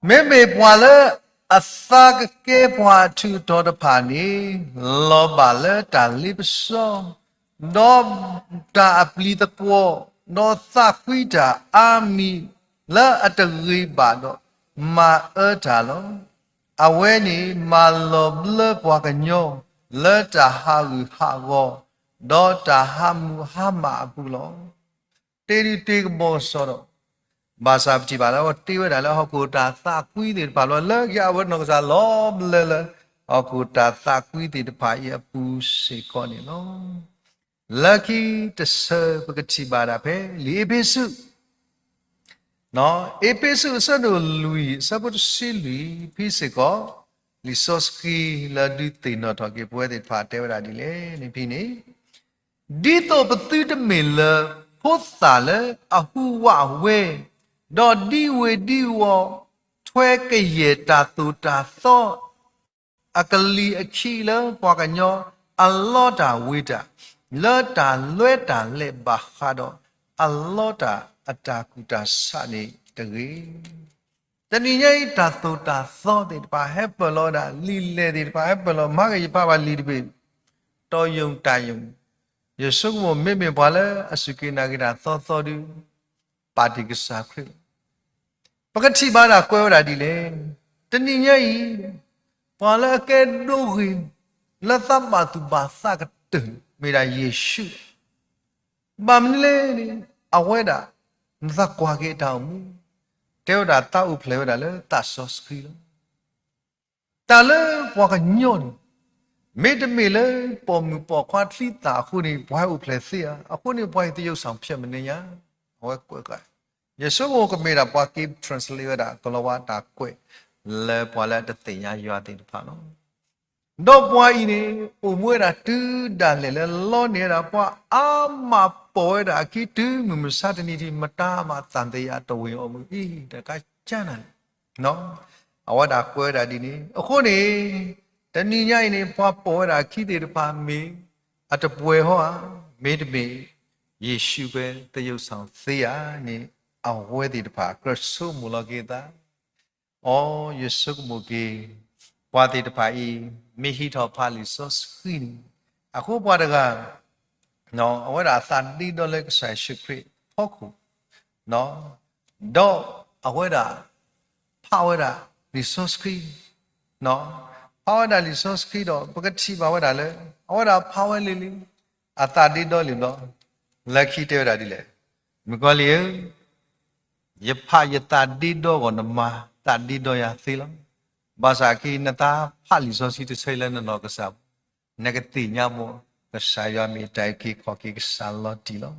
မ့မ့ၢ်ပှၤလၢအသးကကဲပှၤအထူးအတီၤတဖၣ်န့ၣ် လီၤဘၣ်လၢတၢ်လ့ပစီ, ဒီးတၢ်အပျံၤသကွီၤ, ဒီးသးကွံတၢ်အါမံၤလၢအတဂ့ၤဘၣ်ဒီး မၤအၢတၢ်လီၤ. အဝဲန့ၣ်မၤလီၤဘျၢပှၤကညီ လၢတၢ်ဟးဂူာ်ဟးဂီၤ, ဒီးတၢ်ဟးမူးဟးမးအပူၤလီၤ. တ့ဒုးတ့ကဘီကစီဒီး, ဘၣ်ဆၣ်ပထံၣ်ဘၣ်လၢအဝဲတ့ဝဲဒၣ်လၢဟီၣ်ခိၣ်တၢ်သးကွံသ့ၣ်တဖၣ်လီၤ. လၢခံအဝဲနီၢ်ကစၢ်လီၤဘျၢလၢ ဟီၣ်ခိၣ်တၢ်သးကွံသ့ၣ်တဖၣ်အံၤအပူၤစ့ၢ်ကီးန့ၣ်လီၤ. လၢခံတဆၢပကထံၣ်ဘၣ်ဒၣ်ဖဲ လံာ်အ့းဖ့းစူး အ့းဖ့းစူး အဆၢဒိၣ်လွံၢ် အဆၢဖိတဆံလွံၢ် ဖဲစ့ၢ်ကီး လံာ်စီဆှံလၢဒုးသ့ၣ်နီၣ်ထီၣ်က့ၤပဝဲသ့ၣ်တဖၣ်တဲဝဲဒၣ်ဒ်လဲၣ်န့ၣ်ဖဲန့ၣ်, ဒ်သိးပသုတမ့ၢ်လၢ ဖိသၣ်လၢအဟူးဝးဝဲ, ဒီးဒံဝ့ၤဒံဝီၤ ထွဲကယဲၢ်တၢ်သိၣ်တၢ်သီ အကလံၤအခံလၢပှၤကညီအလီတၢ်ဝ့ၤတၢ်, လၢတၢ်လွဲတၢ်လဲၤဘၣ်ဃးဒီးအလီတၢ်အတၢ်ကူၣ်တၢ်ဆးန့ၣ်တဂ့ၤ. တနံၤညါအံၤ တၢ်သိၣ်တၢ်သီသ့ၣ်တဖၣ်ဟဲပၢၢ်လီၤဝဲဒၣ်, လံာ်လဲၢ်သ့ၣ်တဖၣ်ဟဲပၢၢ်လီၤ, မၤကယဖးဘၣ်လံာ်တဘ့ၣ်, တီယိာ်တၢ်ယိာ်, ယဆိကမိၣ်မ့မ့ၢ်ပှၤလၢအစူၢ်က့ၤနာ်က့ၤတၢ်သီသီဒီး ပာ်တ့ၢ်ကစၢ်ခရံာ်လီၤ. ပကထံၣ်ဘၣ်ဒၣ်ကွဲးဝဲဒၣ်ဒ်လဲၣ်, တနံၤညါအံၤ ပှၤလၢအကဲဒိဂ့ၤ လၢသးဘၣ်သူၣ်ဘၣ်သးကတၢၢ် မ့ၢ်ဒၣ်ယ့ၣ်ၡူးလီၤ. ဘၣ်မနုၤလဲၣ်န့ၣ် အဝဲဒၣ် နသးကွၢ်က့ၤအတၢ်အိၣ်မူ, တဲဝဲဒၣ်သးအိၣ်ဖျဲၣ်ဝဲဒၣ်လၢသးစီဆှံလီၤ. တၢ်လၢပှၤကညီန့ၣ် မ့တမ့ၢ်လၢပိာ်မုၣ်ပိာ်ခွါချံသၣ်အဃိန့ၣ် ပှၤဟဲအိၣ်ဖျဲၣ်သ့ဧါ, အဃိန့ၣ် ပှၤအံၤသယုၢ်ဆောင်ဖျဲၣ်မနုၤညါ, အဝဲကွဲးဃာ်, ယဆိကမိၣ်ကမ့ၢ်ဒၣ်ပှၤက့ၤ translate ဝဲဒၣ် ကလီၤဝါတၢ်ကွဲး လၢပှၤလၢအတသ့ၣ်ညါယွၤသ့ၣ်တဖၣ်လီၤ. ဒီးပှၤအံၤန့ၣ် အိၣ်မူဝဲဒၣ်တုၤဒၣ်လဲာ်လၢလီန့ၢ်ဝဲဒၣ်ပှၤအါမး, ပိာ်ဝဲဒၣ်အခံတုၤမုၢ်မဆါတနံၤထံး မတၤမးသံသယ တဝ့ၢ်အီၤမုၢ်အံၤ တကးကၢနၤန့ၣ် အဝဲဒၣ်ကွဲးဝဲဒၣ်ဒ်န့ၣ် အဃိန့ၣ် တနံၤညါအံၤန့ၣ် ပှၤပိာ်ဝဲဒၣ်အခံသ့ၣ်တဖၣ်မ့ၢ် အတပှဲၤဟီဧါ, မ့တမ့ၢ် ယ့ၣ်ၡူးပဲသယုၢ်ဆောင်သ့ဧါန့ၣ် အဝဲသ့ၣ်တဖၣ်ကြၢးဆိကမိၣ်လီၤက့ၤသး အိ ယဆိကမိၣ်က့ၤ ပှၤသ့ၣ်တဖၣ်အံၤ မ့ၢ်ဟံးထီၣ်ဖးလံာ်စီဆှံန့ၣ် အဃိပှၤတဂၤ အဝဲဒၣ်အသးဒ့ဒီလၢကစၢ်ယ့ၣ်ၡူးခရံာ်အဖီခိၣ် ဒီးအဝဲဒၣ် ဖးဝဲဒၣ်လံာ်စီဆှံ ဖးဝဲဒၣ်လံာ်စီဆှံဒီး ပကထံၣ်ဘၣ်ဝဲဒၣ်လၢ အဝဲဒၣ်ဖးဝဲလံၤလံၤ အသးဒ့ဒီလံာ်ဘျီ လၢခံတဲဝဲဒၣ်ဒ်လဲၣ်, မုၣ်ကီၤလံၢ်ဧၢ, ယဖးယသးဒ့ဒီဂီၢ် နမၤသးဒ့ဒီယၤသ့လီၤ. ဘၣ်ဆၣ်ခဲအံၤ နသးဖးလံာ်စီဆှံတဆၢအံၤလၢနနီၢ်ကစၢ် နကသ့ၣ်ညါဘၣ် ကစၢ်ယွၤမ့ၢ်တၢ်အုၣ်က့ၤခီၣ်က့ၤကစၢ်လီၤတံၢ်လီၤ.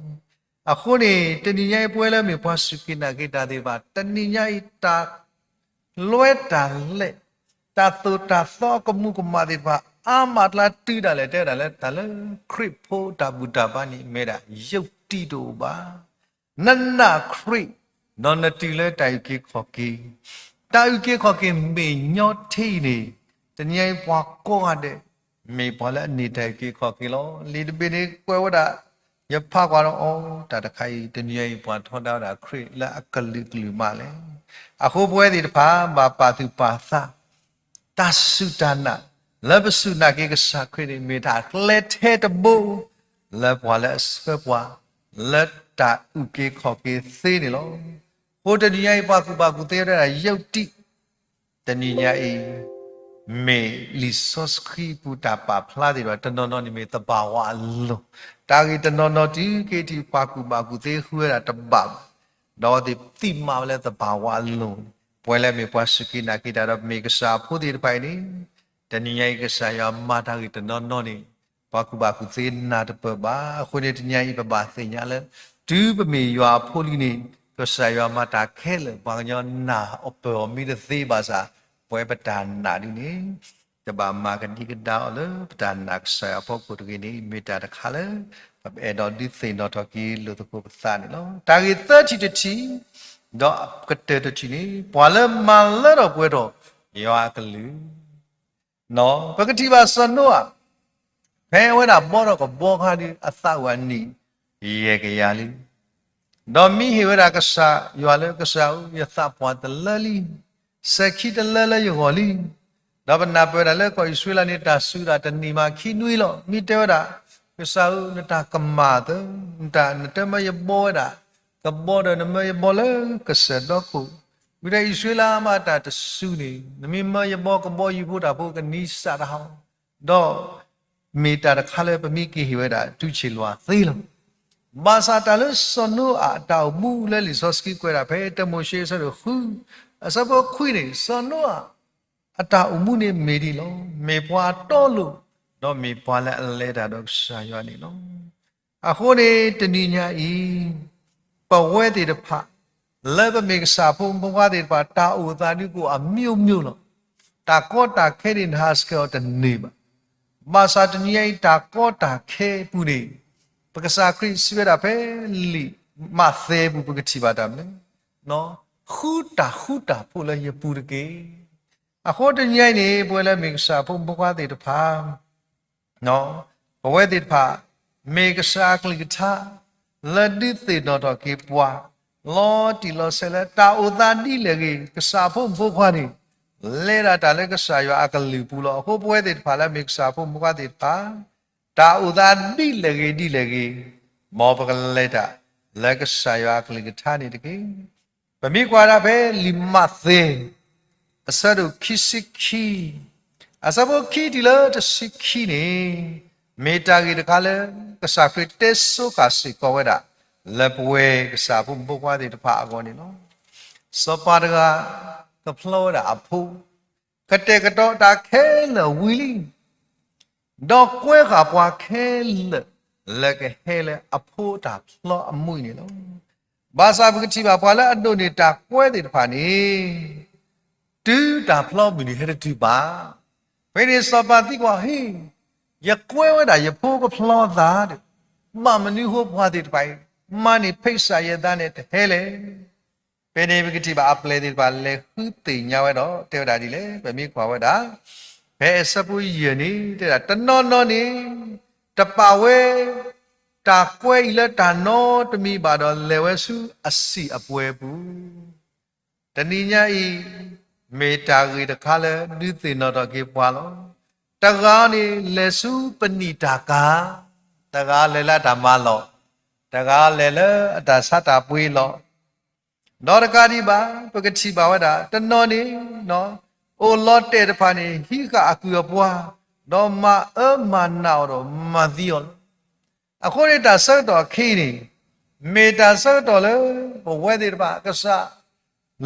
အဃိန့ၣ် တနံၤညါအံၤ ပဝဲလၢမ့ၢ်ပှၤစူၢ်က့ၤနာ်က့ၤတၢ်သ့ၣ်တဖၣ် တနံၤညါအံၤ တၢ် လွဲတၢ်လဲၣ်, တၢ်သိၣ်တၢ်သီအကမူးကမၣ်သ့ၣ်တဖၣ် အါမးအကျါတုၤဒၣ်လဲာ် တဲဝဲဒၣ်လၢ တၢ်လၢခရံာ်ဖိတၢ်ဘူၣ်တၢ်ဘါန့ၣ် မ့ၢ်ဒၣ်ယုၢ်တံၢ်တအိၣ်ဘၣ်. နနာ်ခရံာ်, ဒီးနတုၤလၢတၢ်အုၣ်က့ၤခီၣ်က့ၤ, တၢ်အုၣ်က့ၤခီၣ်က့ၤမ့ၢ်ညီထံအံၤန့ၣ်, တနံၤအံၤပှၤကိးဂၤဒဲး မ့ၢ်ပှၤလၢအန့ၢ်တၢ်အုၣ်က့ၤခီၣ်က့ၤလီၤ. လံာ်တဘ့ၣ်န့ၣ်ကွဲးဝဲဒၣ်, ယဖးကွၢ်ဒီးအီၤ တၢ်တခါအံၤ တနံၤအံၤပှၤထီဒါဝဲဒၣ်ခရံာ်လၢအကလုာ်ကလုာ်မးလဲၣ်. အဃိပဝဲသ့ၣ်တဖၣ် ဘၣ်ပာ်သူၣ်ပာ်သး တၢ်စူၢ်တၢ်နာ် လၢပစူၢ်နာ်က့ၤကစၢ်ခရံာ်န့ၣ် မ့ၢ်တၢ်ကျဲထဲတဘိ လၢပှၤလၢအဆှၢပှၤ လၢတၢ်အုၣ်က့ၤခီၣ်က့ၤသ့န့ၣ်လီၤ. အဃိတနံၤညါအံၤ ပှၤကူၣ်ဘၣ်ကူၣ်သ့ဝဲဒၣ်ယုၢ်တံၢ် တနံၤညါအံၤ မ့ၢ်လံာ်စီဆှံပူၤတၢ်ပာ်ဖျါသ့ၣ်တဖၣ် တနီၤနီၤန့ၣ်မ့ၢ်သဘၣ်ဝးအလိၤ, တၢ်ဂ့ၢ်တနီၤနီၤတုၤက့ၤထံၣ်ပှၤကူၣ်ဘၣ်ကူၣ်သ့ဃုဝဲဒၣ်တဘၣ်ဘၣ်, ဒီးသ့ၣ်သံမးဝဲလၢသဘၣ်ဝးအလိၤန့ၣ် ပဝဲလၢမ့ၢ်ပှၤစူၢ်က့ၤနာ်က့ၤတၢ်ဒီးမ့ၢ်ကစၢ်အဖိသ့ၣ်တဖၣ်အံၤန့ၣ်, တနံၤညါအံၤကစၢ်ယွၤမၤတၢ်ဂ့ၢ်တနီၤနီၤန့ၣ် ပှၤကူၣ်ဘၣ်ကူၣ်သ့နၢ်တပၢၢ်ဘၣ်. အဃိန့ၣ်တနံၤညါအံၤ ပဘၣ်သ့ၣ်ညါလၢ တုၤပမ့ၢ်ယွၤအဖိလံန့ၣ် ကစၢ်ယွၤမၤတၢ်ခဲလၢာ် ပှၤကညီနၢ်အပၢၢ်အီၤမ့ၢ်တသ့ဘၣ်ဆၣ် ပဝဲပတၢ်နာ်ဒ်န့ၣ် တဘၣ်မၤကဒံကဒါအီၤလၢပတၢ်နာ်ကစၢ်ယွၤအဖီခိၣ်တဂ့ၤန့ၣ် မ့ၢ်တၢ်တခါလၢ ပအဲၣ်ဒိးဒုးသ့ၣ်နီၣ်ထီၣ်က့ၤလိာ်သကိးပသးန့ၣ်လီၤ. တၢ်ဂ့ၢ်သၢထံၣ်တထံၣ် ဒီးကတၢၢ်တထံၣ်န့ၣ် ပှၤလၢမၤလၢထီၣ်ပှဲၤထီၣ် ယွၤအကလုၢ် ပကထံၣ်ဘၣ်စီၤနိအၤ ဖဲအဝဲဒၣ်ဘီထီၣ်ကဘီခါဒီး အသးအိၣ်အနံၣ် ယဲၢ်ကယၤလံ. ဒီးမံဟ့ၣ်ဝဲဒၣ်ကစၢ်ယွၤလၢကစၢ်ဧၢ, ယသးပှၢ်တလၢလံ, စဲၤခံတလၢလၢယဂီၢ်လံ. ဒီးပနၢ်ပၢၢ်ဝဲဒၣ်လၢကီၢ်အံၣ်စရ့လးန့ၣ် တၢ်စူၤဒၣ်တနံၣ်မးခံနွံလီၤ. မ့ၢ်တဲဝဲဒၣ် ကစၢ်ဧၢ, နတၢ်ကမၣ်သၢ, နတၢ်နတမၢယဘီဝဲဒၣ် ကဘီဒီးနမၢယဘီလၢကစၢၢ်ဒီခိၣ်, မ့ၢ်ဒီးအံၣ်စရ့လးမးတၢ်တစူၤန့ၣ် နမ့ၢ်မၢယဘီကဘီယုၢ်ဖိတၢ်ဖိကနံၤစးတၢ်ဟီ, ဒီးမ့ၢ်တၢ်တခါလၢပမ့ၢ်က့ၤဟ့ၣ်ဝဲဒၣ်တူၢ်ဆံးလွၤသ့လီၤ. ဘၣ်ဆၣ်တၢ်လၢစီၤနိအၤအတၢ်အိၣ်မူလၢလံာ်စီဆှံကွဲးဒၣ်ဖဲတၢမိၤၡ့အဆၢဒိၣ်ဃု အဆၢဖိခွံန့ၣ် စီၤနိအၤ အတၢ်အိၣ်မူန့ၣ်မ့ၢ်ဒ်လီၤ. မ့ၢ်ပှၤတီလိၤ, ဒီးမ့ၢ်ပှၤလၢအလဲၤတၢ်ဒီးကစၢ်ယွၤန့ၣ်လီၤ. အဃိန့ၣ် တနံၤညါအံၤ ပဝဲသ့ၣ်တဖၣ် လၢပမ့ၢ်ကစၢ်ဖိမုၣ်ဖိခွါသ့ၣ်တဖၣ် တၢ်အိၣ်သးဒုးကအိၣ်အမျိုးမျိုးလီၤ. တၢ်ကီတၢ်ခဲန့ၣ် နဟးဆှဲးအီၤတန့ၢ်ဘၣ်. ဘၣ်ဆၣ်တနံၤညါအံၤ တၢ်ကီတၢ်ခဲအပူၤန့ၣ် ပကစၢ်ခရံာ်စံးဝဲဒၣ်ဖဲလံာ်မးသဲပူၤ ပကထံၣ်ဘၣ်တၢ်မနုၤလဲၣ်, ဃုတၢ်ဃူတၢ်ဖိးလၢယပူၤတက့ၢ်. အဃိတနံၤညါအံၤန့ၣ် ပဝဲလၢမ့ၢ်ကစၢ်ဖိမုၣ်ဖိခွါသ့ၣ်တဖၣ် ပဝဲသ့ၣ်တဖၣ် မ့ၢ်ကစၢ်အကလုၢ်ကထါ လၢဒုးသ့ၣ်နီၣ်ထီၣ်က့ၤပှၤ လီၤတံၢ်လီၤဆဲးလၢတၢ်အိၣ်သးဒ်လဲၣ်ဂ့ၤ ကစၢ်ဖိမုၣ်ဖိခွါန့ၣ် လဲၤဒၣ်တၢ်လၢကစၢ်ယွၤအကလုၢ်ပူၤလီၤ. အဃိပဝဲသ့ၣ်တဖၣ်လၢမ့ၢ်ကစၢ်ဖိမုၣ်ဖိခွါသ့ၣ်တဖၣ် တၢ်အိၣ်သးဒ်လဲၣ်ဂ့ၤဒ်လဲၣ်ဂ့ၤ, မ်ပကလဲၤတၢ်လၢကစၢ်ယွၤအကလုၢ်ကထါန့ၣ်တက့ၢ်. ပမ့ၢ်ကွၢ်ဒၣ်ဖဲလံာ်မးသဲ အဆၢဒိၣ်ခံဆံခံ အဆၢဖိခံတုၤလၢတဆံခံန့ၣ် မ့ၢ်တၢ်ဂ့ၢ်တခါလၢ ကစၢ်ခရံာ်တဲဆိဃၣ်စ့ၢ်ကီးဝဲဒၣ် လၢပဝဲကစၢ်ဖိမုၣ်ဖိခွါသ့ၣ်တဖၣ်အဂီၢ်န့ၣ်လီၤ. စီၤပၤတဂၤ ကဖျီဝဲဒၣ်အဖိ, ကတဲာ်ကတီၤတၢ်ခဲလၢာ်ဝံၤလံ ဒီးကွဲဃာ်ပှၤခဲလၢာ် လၢကဟဲလၢအဖိတၢ်ဖျီအမုၢ်န့ၣ်လီၤ. ဘၣ်ဆၣ်ပကထံၣ်ဘၣ်ပှၤလၢအဒိးန့ၢ်တၢ်ကွဲသ့ၣ်တဖၣ်န့ၣ် တုၤတၢ်ဖျီမုၢ်နံၤဟဲတတုၤဘၣ်. ဖဲန့ၣ်စီၤပၤသံကွၢ် ဟ့ၣ်, ယကွဲဝဲဒၣ်ယဖိကဖျီသးဒီး ဘၣ်မနုၤဃိပှၤသ့ၣ်တဖၣ်အံၤ မၤန့ၢ်ဖဲးစးယဲၢ်သးန့ၣ်တဟဲလဲၣ်. ဖဲန့ၣ်ပကထံၣ်ဘၣ်အပျဲၢ်သ့ၣ်တဖၣ် လဲၤဃုသ့ၣ်ညါဝဲဒီး တဲဝဲဒၣ်ဒ်လဲၣ်, ပမ့ၢ်ကွၢ်ဝဲဒၣ် ဖဲအဆၢဖိယဲၢ်န့ၣ် တဲဒၣ် တနီၤနီၤန့ၣ် တပာ်ဝဲ တၢ်ကွဲအံၤလၢတၢ်နီတမံၤဘၣ်ဒီး လဲၤဝဲဆူအဆံၣ်အပှဲၤပူၤ တနံၤညါအံၤ မ့ၢ်တၢ်ဂ့ၢ်တခါလၢဒုးသ့ၣ်နီၣ်ထီၣ်က့ၤပှၤလီၤ. တဂၤန့ၣ် လဲၤဆူပနံာ်တၢ်ကၤ, တဂၤလဲၤလၢအတၢ်မၤလီၢ်, တဂၤလဲၤလၢအတၢ်ဆါတၢ်ပှ့ၤလီၢ်, ဒီးတကးဒံးဘၣ် ပကထံၣ်ဘၣ်ဝဲဒၣ် တနီၤန့ၣ် အိၣ်လီၤတဲာ်တဖၣ်န့ၣ် ဟံးဃာ်အကုၢ်အပှၤ, ဒီးမၤအၢမၤနးအီၤဒီးမၤသံအီၤလီၤ. အဃိန့ၣ်တၢ်ဆၢကတီၢ်အခံန့ၣ် မ့ၢ်တၢ်ဆၢကတီၢ်လၢ ပဝဲသ့ၣ်တဖၣ်ကစၢ်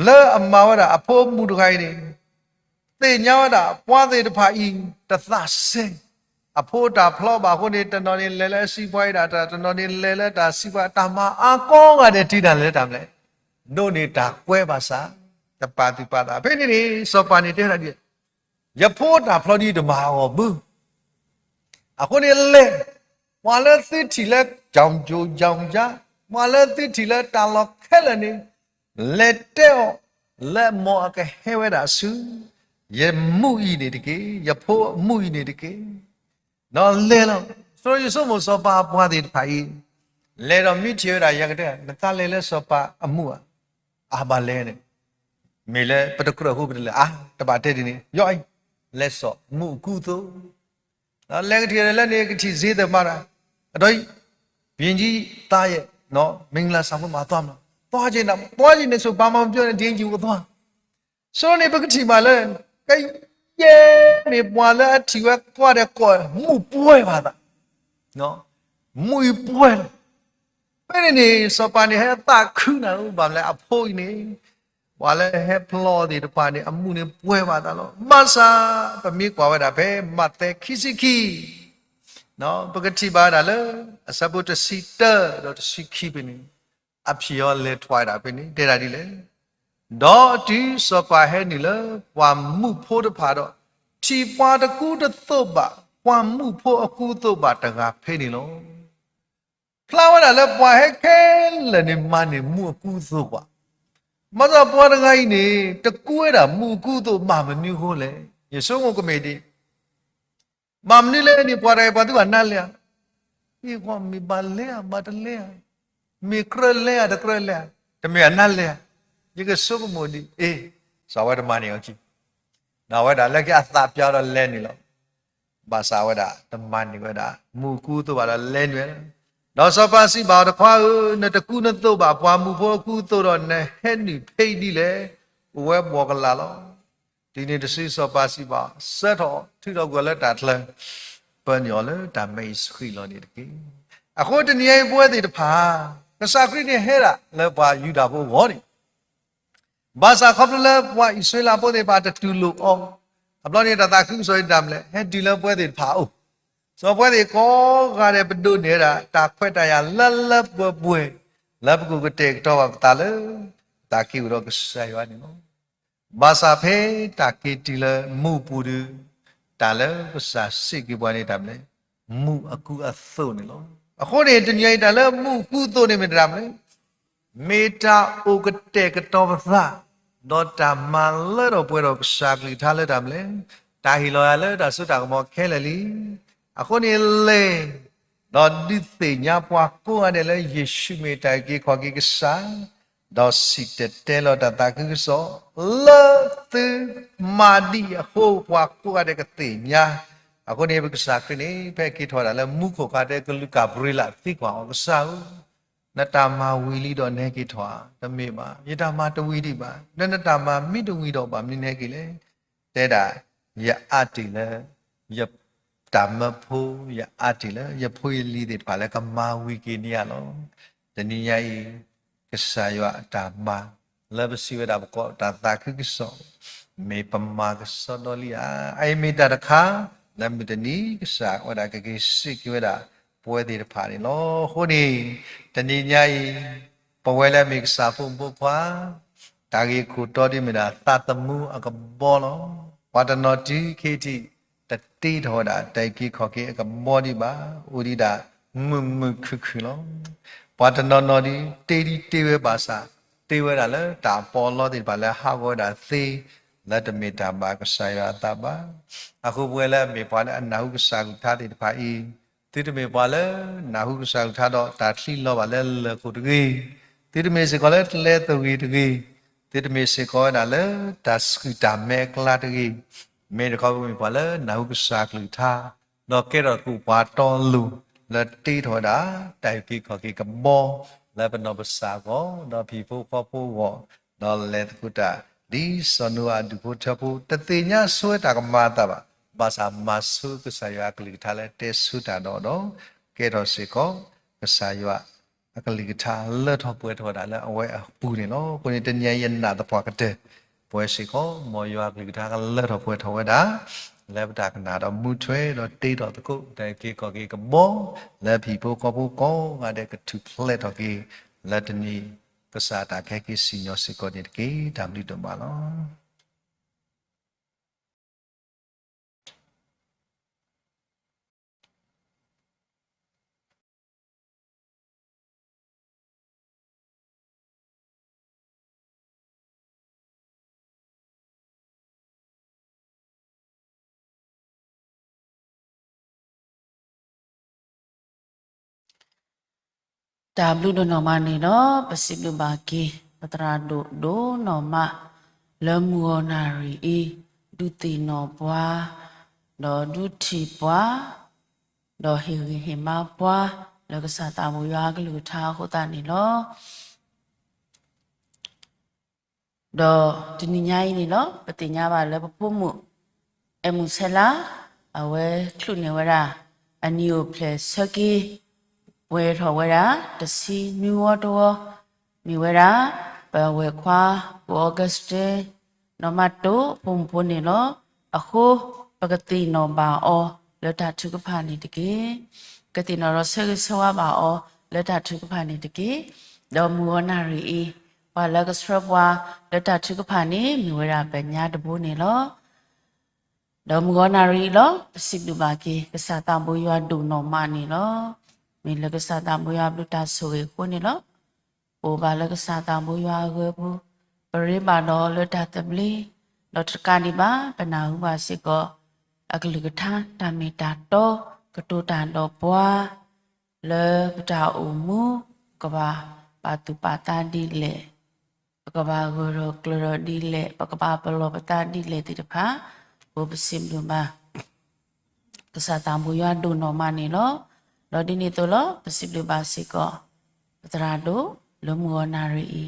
လၢအမၤဝဲဒၣ်အဖိအမုၣ်တဂၤအံၤန့ၣ် သ့ၣ်ညါဝဲဒၣ်ပှၤသ့ၣ်တဖၣ်အံၤ တသးစဲ အဖိတၢ်ဖျီဘၣ်အဃိန့ၣ် တနီၤန့ၣ်လဲၤလၢအစံးပှၤအံၤဒၣ်တၢ်, တနီၤန့ၣ်လဲၤလၢတၢ်စံးပှၤ တၢ်မၤအါကိးဂၤဒဲးတုၤဒၣ်လဲာ်လၢတၢ်မနုၤလဲၣ်, ဒိးန့ၢ်တၢ်ကွဲဘၣ်ဆၣ် တပာ်သူၣ်ပာ်သး. ဖဲန့ၣ်န့ၣ် စီၤပၤန့ၣ်တဲဒၣ်ဒ်လဲၣ်, ယဖိတၢ်ဖျီဒ်တမၤအဂီၢ်ဘၣ်. အဃိန့ၣ်လဲၤ, ပှၤလၢသုထံၣ်လၢ ကၠီၣ်ကၠိၣ်ကၠီၣ်ကၠါ, ပှၤလၢသုထံၣ်လၢတၢ်လီၢ်ခဲလၢာ်န့ၣ် လဲၤတဲအီၤ, လၢမ်အကဟဲဝဲဒၣ်ဆူ ယမူးအံၤန့ၣ်တက့ၢ်, ယဖိအမူးအံၤန့ၣ်တက့ၢ်. ဒီးလဲၤလီၤ. စီၤယိၤစိမိၣ်စီၤပၤအပှၤသ့ၣ်တဖၣ်အံၤ လဲၤဒီးမ့ၢ်ထံၣ်ဝဲဒၣ် ယကတဲ နသးလဲၤလၢစီၤပၤအမူးဧါ, အဘၣ်လဲၤန့ၣ်, မ့ၢ်လၢပတကြၢးအဃိပတလဲၤ, အါ တဘၣ်တဲဒ်န့ၣ်, ယီအံၤ လဲၤစိာ်မူးအကူအသိး, ဒီးလဲၤကထံၣ်လၢန့ၣ် ကထံၣ်စ့သ့ၣ်မၤတၢ်, အဒီအံၤ ဘုရင်ကြီးသားရဲ့ မင်္ဂလာဆောင်ဖို့မှာ သွားမလား, သွားချင်တာ, သွားချင်တယ်ဆို ဘာမှမပြောနဲ့ ဒီအင်္ကျီဝတ်သွား. ဆိုတော့န့ၣ် ပကထံၣ်ဘၣ်လၢ ကယဲၢ်မ့ၢ်ပှၤလၢအထံၣ်ဝဲကွၢ်ဒီးကွၢ် မူးပှဲၤဘၣ်သး, မူးအံၤပှဲၤလီၤ. ဖဲန့ၣ်န့ၣ် စီၤပၤန့ၣ် ဟဲသးခုနၤ ဘၣ်မလဲၣ် အဖိအံၤန့ၣ် ပှၤလၢဟဲဖျီသ့ၣ်တဖၣ်န့ၣ် အမူးန့ၣ်ပှဲၤဘၣ်သးလီၤ. ဘၣ်ဆၣ် ပမ့ၢ်ကွၢ်ဝဲဒၣ်ဖဲ မးသဲခံဆံခံ ပကထံၣ်ဘၣ်ဝဲဒၣ်လၢ အဆၢဖိတဆံတၢ ဒီးတဆံခံဖဲန့ၣ်, အဖံးအီၤလဲၤထွဲဒၣ်ဖဲန့ၣ် တဲဒၣ်ဒ်လဲၣ်, ဒီးတုၤစီၤပၤဟဲနုာ်လၢပှၤမူးဖိတဖၣ်ဒီး, ထံၣ်ပှၤတကူတသိးဘၣ် ပှၤမူးဖိအကူအသိးဘၣ်တဂၤဖဲန့ၣ်လီၤ. ဖျါဝဲဒၣ်လၢပှၤဟဲခဲလၢာ်န့ၣ် မၤန့ၢ်မူးအကူအသိးပှၤ, ဘၣ်ဆၣ်ပှၤတဂၤအံၤန့ၣ် တကူဝဲဒၣ်မူးအကူအသိး ဘၣ်မနုၤအဃိလဲၣ်. ယဆိကမိၣ်ကမ့ၢ်ဒ် ဘၣ်မနုၤလဲၣ်န့ၣ် ပှၤတဂၤအံၤ ပှၤသုဘၣ်နါလဲၣ်ဧါ, မ့ၢ်ပှၤမ့ၢ်ဘၣ်လဲၣ်ဧါ ဘၣ်တလဲၣ်ဧါ, မ့ၢ်ကြၢးလဲၣ်ဧါ တကြၢးလဲၣ်ဧါ, တမ့ၢ်အနါလဲၣ်ဧါ, ယကဆိကမိၣ်ဒ်အံၤ, စီၤဝဲတမၤန့ၢ်အီၤကံ, ဒီးအဝဲဒၣ်လၢခံအသးပျါဒီးလဲၤနုာ်လီၤ. ဘၣ်ဆၣ်ဝဲဒၣ် တမၤန့ၢ်ဝဲဒၣ် မူးအကူအသိးဘၣ်ဒီးလဲၤနုာ်ဝဲ, ဒီးစီၤပၤစံးဘၣ်အီၤ တခွါဧၢ, နတကူနသိးဘၣ်ပှၤမူးဖိအကူအသိးဒီး နဟဲနုာ်ဖဲအံၤဒ်လဲၣ်, အိၣ်ဝဲဘှီၣ်ကလာ်လီၤ. တုၤန့ၣ်တစုစီၤပၤစံးဘၣ်အီၤ, ဆှၢထီၣ်အီၤ ထုးထီၣ်ကွံာ်အီၤလၢတၢ်ချၢ, ပၢနုာ်အီၤလၢတၢ်မဲအံၤဆှံလီၤန့ၣ်တက့ၢ်. အဃိတနံၤအံၤပဝဲသ့ၣ်တဖၣ် ကစၢ်ခရံာ်န့ၣ်ဟဲဒၣ်လၢပှၤယူဒၤဖိအဂီၢ်န့ၣ် ဘၣ်ဆၣ်ခီဖျိလၢပှၤအံၣ်စရ့လးဖိသ့ၣ်တဖၣ်တတူၢ်လိာ်အီၤ, အဘျီန့ၣ်တၢ်သးခုကစီၣ်အံၤတၢ်မနုၤလဲၣ်, ဟဲတုၤလၢပဝဲသ့ၣ်တဖၣ်အအိၣ်, စီၤပဝဲသ့ၣ်ကိးဂၤဒဲး ပဒိးန့ၢ်ဝဲဒၣ် တၢ်ခွဲးတၢ်ယာ်လၢလၢပှဲၤပှဲၤ, လၢပကအိၣ်ကတဲာ်ကတီၤဘၣ်ပသးလၢ တၢ်က့ၤအိၣ်ဒီးကစၢ်ယွၤန့ၣ်လီၤ. ဘၣ်ဆၣ်ဖဲတၢ်က့ၤတုၤလၢမူးအပူၤဒီး တၢ်လၢကစၢ်စံးက့ၤပှၤန့ၣ်တၢ်မနုၤလဲၣ်, မူးအကူအသိးန့ၣ်လီၤ. အဃိန့ၣ် တနံၤအံၤတၢ်လၢမူးအကူအသိးန့ၣ်မ့ၢ်တၢ်မနုၤလဲၣ်, မ့ၢ်တၢ်အိၣ်ကတဲာ်ကတီၤပသး, ဒီးတၢ်မၤလၢထီၣ်ပှဲၤထီၣ်ကစၢ်ကလုၢ်ကထါလၢတၢ်မနုၤလဲၣ်, တၢ်ဟ့ၣ်လီၤယၤလၢတၢ်စိတၢ်ကမီၤခဲလၢာ်လံ. အဃိန့ၣ်လဲၤ, ဒီးဒုးသ့ၣ်ညါပှၤကိးဂၤဒဲးလၢယ့ၣ်ၡူးမ့ၢ်တၢ်အုၣ်က့ၤခီၣ်က့ၤကစၢ်, ဒီးစံၣ်တဲၤတဲလီၤတၢ်သးခုကစီၣ်, လၢသုမၤဒ်အံၤအဃိ ပှၤကိးဂၤဒဲးကသ့ၣ်ညါ. အဃိန့ၣ် ပကစၢ်ခရံာ်န့ၣ် ဖဲက့ၤထီၣ်ဝဲဒၣ်လၢမူးခိၣ်ခါ တဲကလူးကၤဘြံလးသံကွၢ်အီၤ ကစၢ်ဧၢ, နတၢ်မၤဝံၤလံဒီးနဟဲက့ၤထီၣ်ဧါ, တမ့ၢ်ဘၣ်, ယတၢ်မၤတဝံၤဒံးဘၣ်, ဒီးနတၢ်မၤမ့ၢ်တဝံၤဒီးဘၣ်မနုၤနဟဲက့ၤလဲၣ်. တဲဒၣ်, ယအါတ့ၢ်လၢ ယတၢ်မၢဖိ, ယအါတ့ၢ်လၢယဖိယလံၤသ့ၣ်တဖၣ်လၢကမၤဝံၤက့ၤန့ၢ်ယၤလီၤ. တနံၤညါအံၤ ကစၢ်ယွၤအတၢ်မၤ လၢပစံးဝဲဒၣ်ပကိးတၢ်သးခုကစီၣ်, မ့ၢ်ပမၤကစီဒီလံဧါ. အအံၤမ့ၢ်တၢ်တခါ လၢမုၢ်တနံၤကစၢ်ဝဲဒၣ်ကက့ၤစံးက့ၤဝဲဒၣ် ပဝဲသ့ၣ်တဖၣ်န့ၣ်လီၤ. အဃိန့ၣ် တနံၤညါအံၤ ပဝဲလၢအမ့ၢ်ကစၢ်ဖိမုၣ်ဖိခွါ တၢ်ဂ့ၢ်ခိၣ်တီဒ်မ့ၢ်ဒၣ်သးသမူအကဘီလီၤ. ပှၤတနီၤတုၤခဲထံး တတ့ထီၣ်ဝဲဒၣ်တၢ်အုၣ်က့ၤခီၣ်က့ၤအကဘီဒံးဘၣ်, အိၣ်ဒံးဒၣ်မုာ်မုာ်ခုၣ်ခုၣ်လီၤ. ပှၤတနီၤနီၤဒ်တ့ဒ်တ့ဝဲဘၣ်ဆၣ် တ့ဝဲဒၣ်လၢတၢ်ပီးလီသ့ၣ်တဖၣ်လၢဟးဂီၤဝဲဒၣ်သ့ လၢတမ့ၢ်တၢ်ဘၣ်ကစၢ်ယွၤအသးဘၣ်. အဃိပဝဲလၢအမ့ၢ်ပှၤလၢအနၢ်ဟူကစၢ်ကလုၢ်ကထါသ့ၣ်တဖၣ်အံၤ သုတမ့ၢ်ပှၤလၢနၢ်ဟူကစၢ်ကလုၢ်ကထါဒီး တၢ်ချံလီၤဘၣ်လၢလၢၢ်ခိၣ်တဂ့ၤ, သုတမ့ၢ်စ့ၢ်ကီးလၢကျဲသဝံၤတဂ့ၤ, သုတမ့ၢ်စ့ၢ်ကီးဝဲဒၣ်လၢတၢ်ဆှုၣ်တၢ်မဲအကျါတဂ့ၤ, မ့ၢ်တခီပမ့ၢ်ပှၤလၢနၢ်ဟူကစၢ်ကလုၢ်ကထါ ဒီးကဲထီၣ်သကိးပှၤတီလိၤ လၢတ့ထီၣ်ဝဲဒၣ် တၢ်အုၣ်က့ၤခီၣ်က့ၤကဘီ လၢပနီၢ်ပစၢ်အဂီၢ် ဒီးဖံးဖိဃီဖိအဂီၢ်, ဒီးလဲၤသကိးတၢ် ဒ်စီၤနိအၤအဒူၣ်ဖိထၢဖိ တသ့ၣ်ညါဆိဝဲတၢ်ကမၤအသးဘၣ်, ဘၣ်ဆၣ်မၤဆိကစၢ်ယွၤအကလုၢ်ကထါလၢတဲဆိတၢ်ဒီးဒီး ကဲထီၣ်စ့ၢ်ကီး ကစၢ်ယွၤအကလုၢ်ကထါလၢထီၣ်ပှဲၤထီၣ်ဝဲဒၣ်လၢအဝဲအပူၤန့ၣ်လီၤ. အဃိန့ၣ် တနံၤအံၤယနာ်သပှၢ်ကတၢၢ် ပဝဲစ့ၢ်ကီး မ်ယွၤအကလုၢ်ကထါကလၢထီၣ်ပှဲၤထီၣ်ဝဲဒၣ် လၢပတၢ်ကနၣ်ဒီးမူထွဲဒီးတ့ထီၣ်သကိး တၢ်အုၣ်က့ၤခီၣ်က့ၤကဘီ လၢဖံးဖိဃီဖိကိးဂၤဒဲးကထူၣ်ဖျဲးထီၣ်က့ၤ လၢတနံၤ ကစၢ်အတၢ်ခဲက့ၤစံၣ်ညီၣ်စ့ၢ်ကီးန့ၣ်တက့ၢ်. တၢ်ဘျုးဒိၣ်မးလီၤ. တၢ်ဘျုးဒိၣ်နီၢ်မးန့ၣ်လီၤ. ပစံးဘျုးဘၣ်က့ၤ ပသရၣ်ဒိၣ်ဒိၣ်နီၢ်မး လၢမုၢ်ဂီၤနၣ်ရံၣ်အံၤ ဒုးသ့ၣ်နီၣ်ပှၤ ဒီးဒုးထံၣ်ပှၤ ဒီးဟ့ၣ်ဂံၢ်ဟ့ၣ်ဘါပှၤ လၢကစၢ်သးဘိယွၤအကလုၢ်ကထါအဃိသတးန့ၣ်လီၤ. ဒီးတနံၤညါအံၤန့ၣ်လီၤ ပသ့ၣ်ညါဘၣ်လၢပဖိမုၣ် အဲၣ်မုၣ်ဆဲလါ အဝဲချုးန့ၢ်ဝဲဒၣ် အနံၣ်အိၣ်ဖျဲၣ်ဆၢက့ၤ ပှဲၤထီၣ်ဝဲဒၣ် တဆံနွံဝီတဝီ မ့ၢ်ဝဲဒၣ် ပဝဲၢ်ခွါ ကိၣ် Augustine နီၢ်မးတိၢ် အဖိမုၣ်ဖိန့ၣ်လီၤ. အဃိ ပကသ့ၣ်နီၣ်ဘၣ်အီၤလၢတၢ်ထုကဖၣ်န့ၣ်တက့ၢ်. ကသ့ၣ်နီၣ်ဒီးဆၢဂ့ၤဆၢဝါဘၣ်အီၤလၢတၢ်ထုကဖၣ်န့ၣ်တက့ၢ်. ဒီးမုၢ်ဂီၤနၣ်ရံၣ်အံၤ ပှၤလၢကဆှၢပှၤလၢတၢ်ထုကဖၣ်န့ၣ် မ့ၢ်ဝဲဒၣ်ပညါတဘိန့ၣ်လီၤ. ဒီးမုၢ်ဂီၤနၣ်ရံၣ်အံၤလီၤ ပစံးဘျုးဘၣ်က့ၤ ကစၢ်သးဘိယွၤဒိၣ်နီၢ်မးန့ၣ်လီၤ. မ့ၢ်လၢကစၢ်သးဘိယွၤဘျုးတၢ်ဆိၣ်ဂ့ၤအဃိန့ၣ်လီၤ. ပအိၣ်ဘၣ်လၢကစၢ်သးဘိယွၤအဂၢၢ်ပူၤ, ပရ့ဘၣ်ဒီးလၢတၢ်သဘျ့, ဒီးတကးဒံးဘၣ် ပနၢ်ဟူဘၣ်စ့ၢ်ကီး အကလုၢ်ကထါတၢ်မ့ၢ်တၢ်တီ ကတိၤတၢ်ဒီးပှၤ လၢပတၢ်အိၣ်မူ ကဘၣ်ပာ်သူၣ်ပာ်သးဒ်လဲၣ်, ပကဘၣ်ဂၢၢ်ထီၣ်ကျၢၤထီၣ်ဒ်လဲၣ်, ပကဘၣ်ပလီၢ်ပသးဒ်လဲၣ်သ့ၣ်တဖၣ်, ပစံးဘျုးဘၣ် ကစၢ်သးဘိယွၤဒိၣ်နီၢ်မးန့ၣ်လီၤ. ဒီးဒ်န့ၣ်အသိးလီၤ ပစံးဘျုးဘၣ်စ့ၢ်ကီး ပသရၣ်ဒိၣ် လၢမုၢ်ဂီၤနၣ်ရံၣ်အံၤ ဟ့ၣ်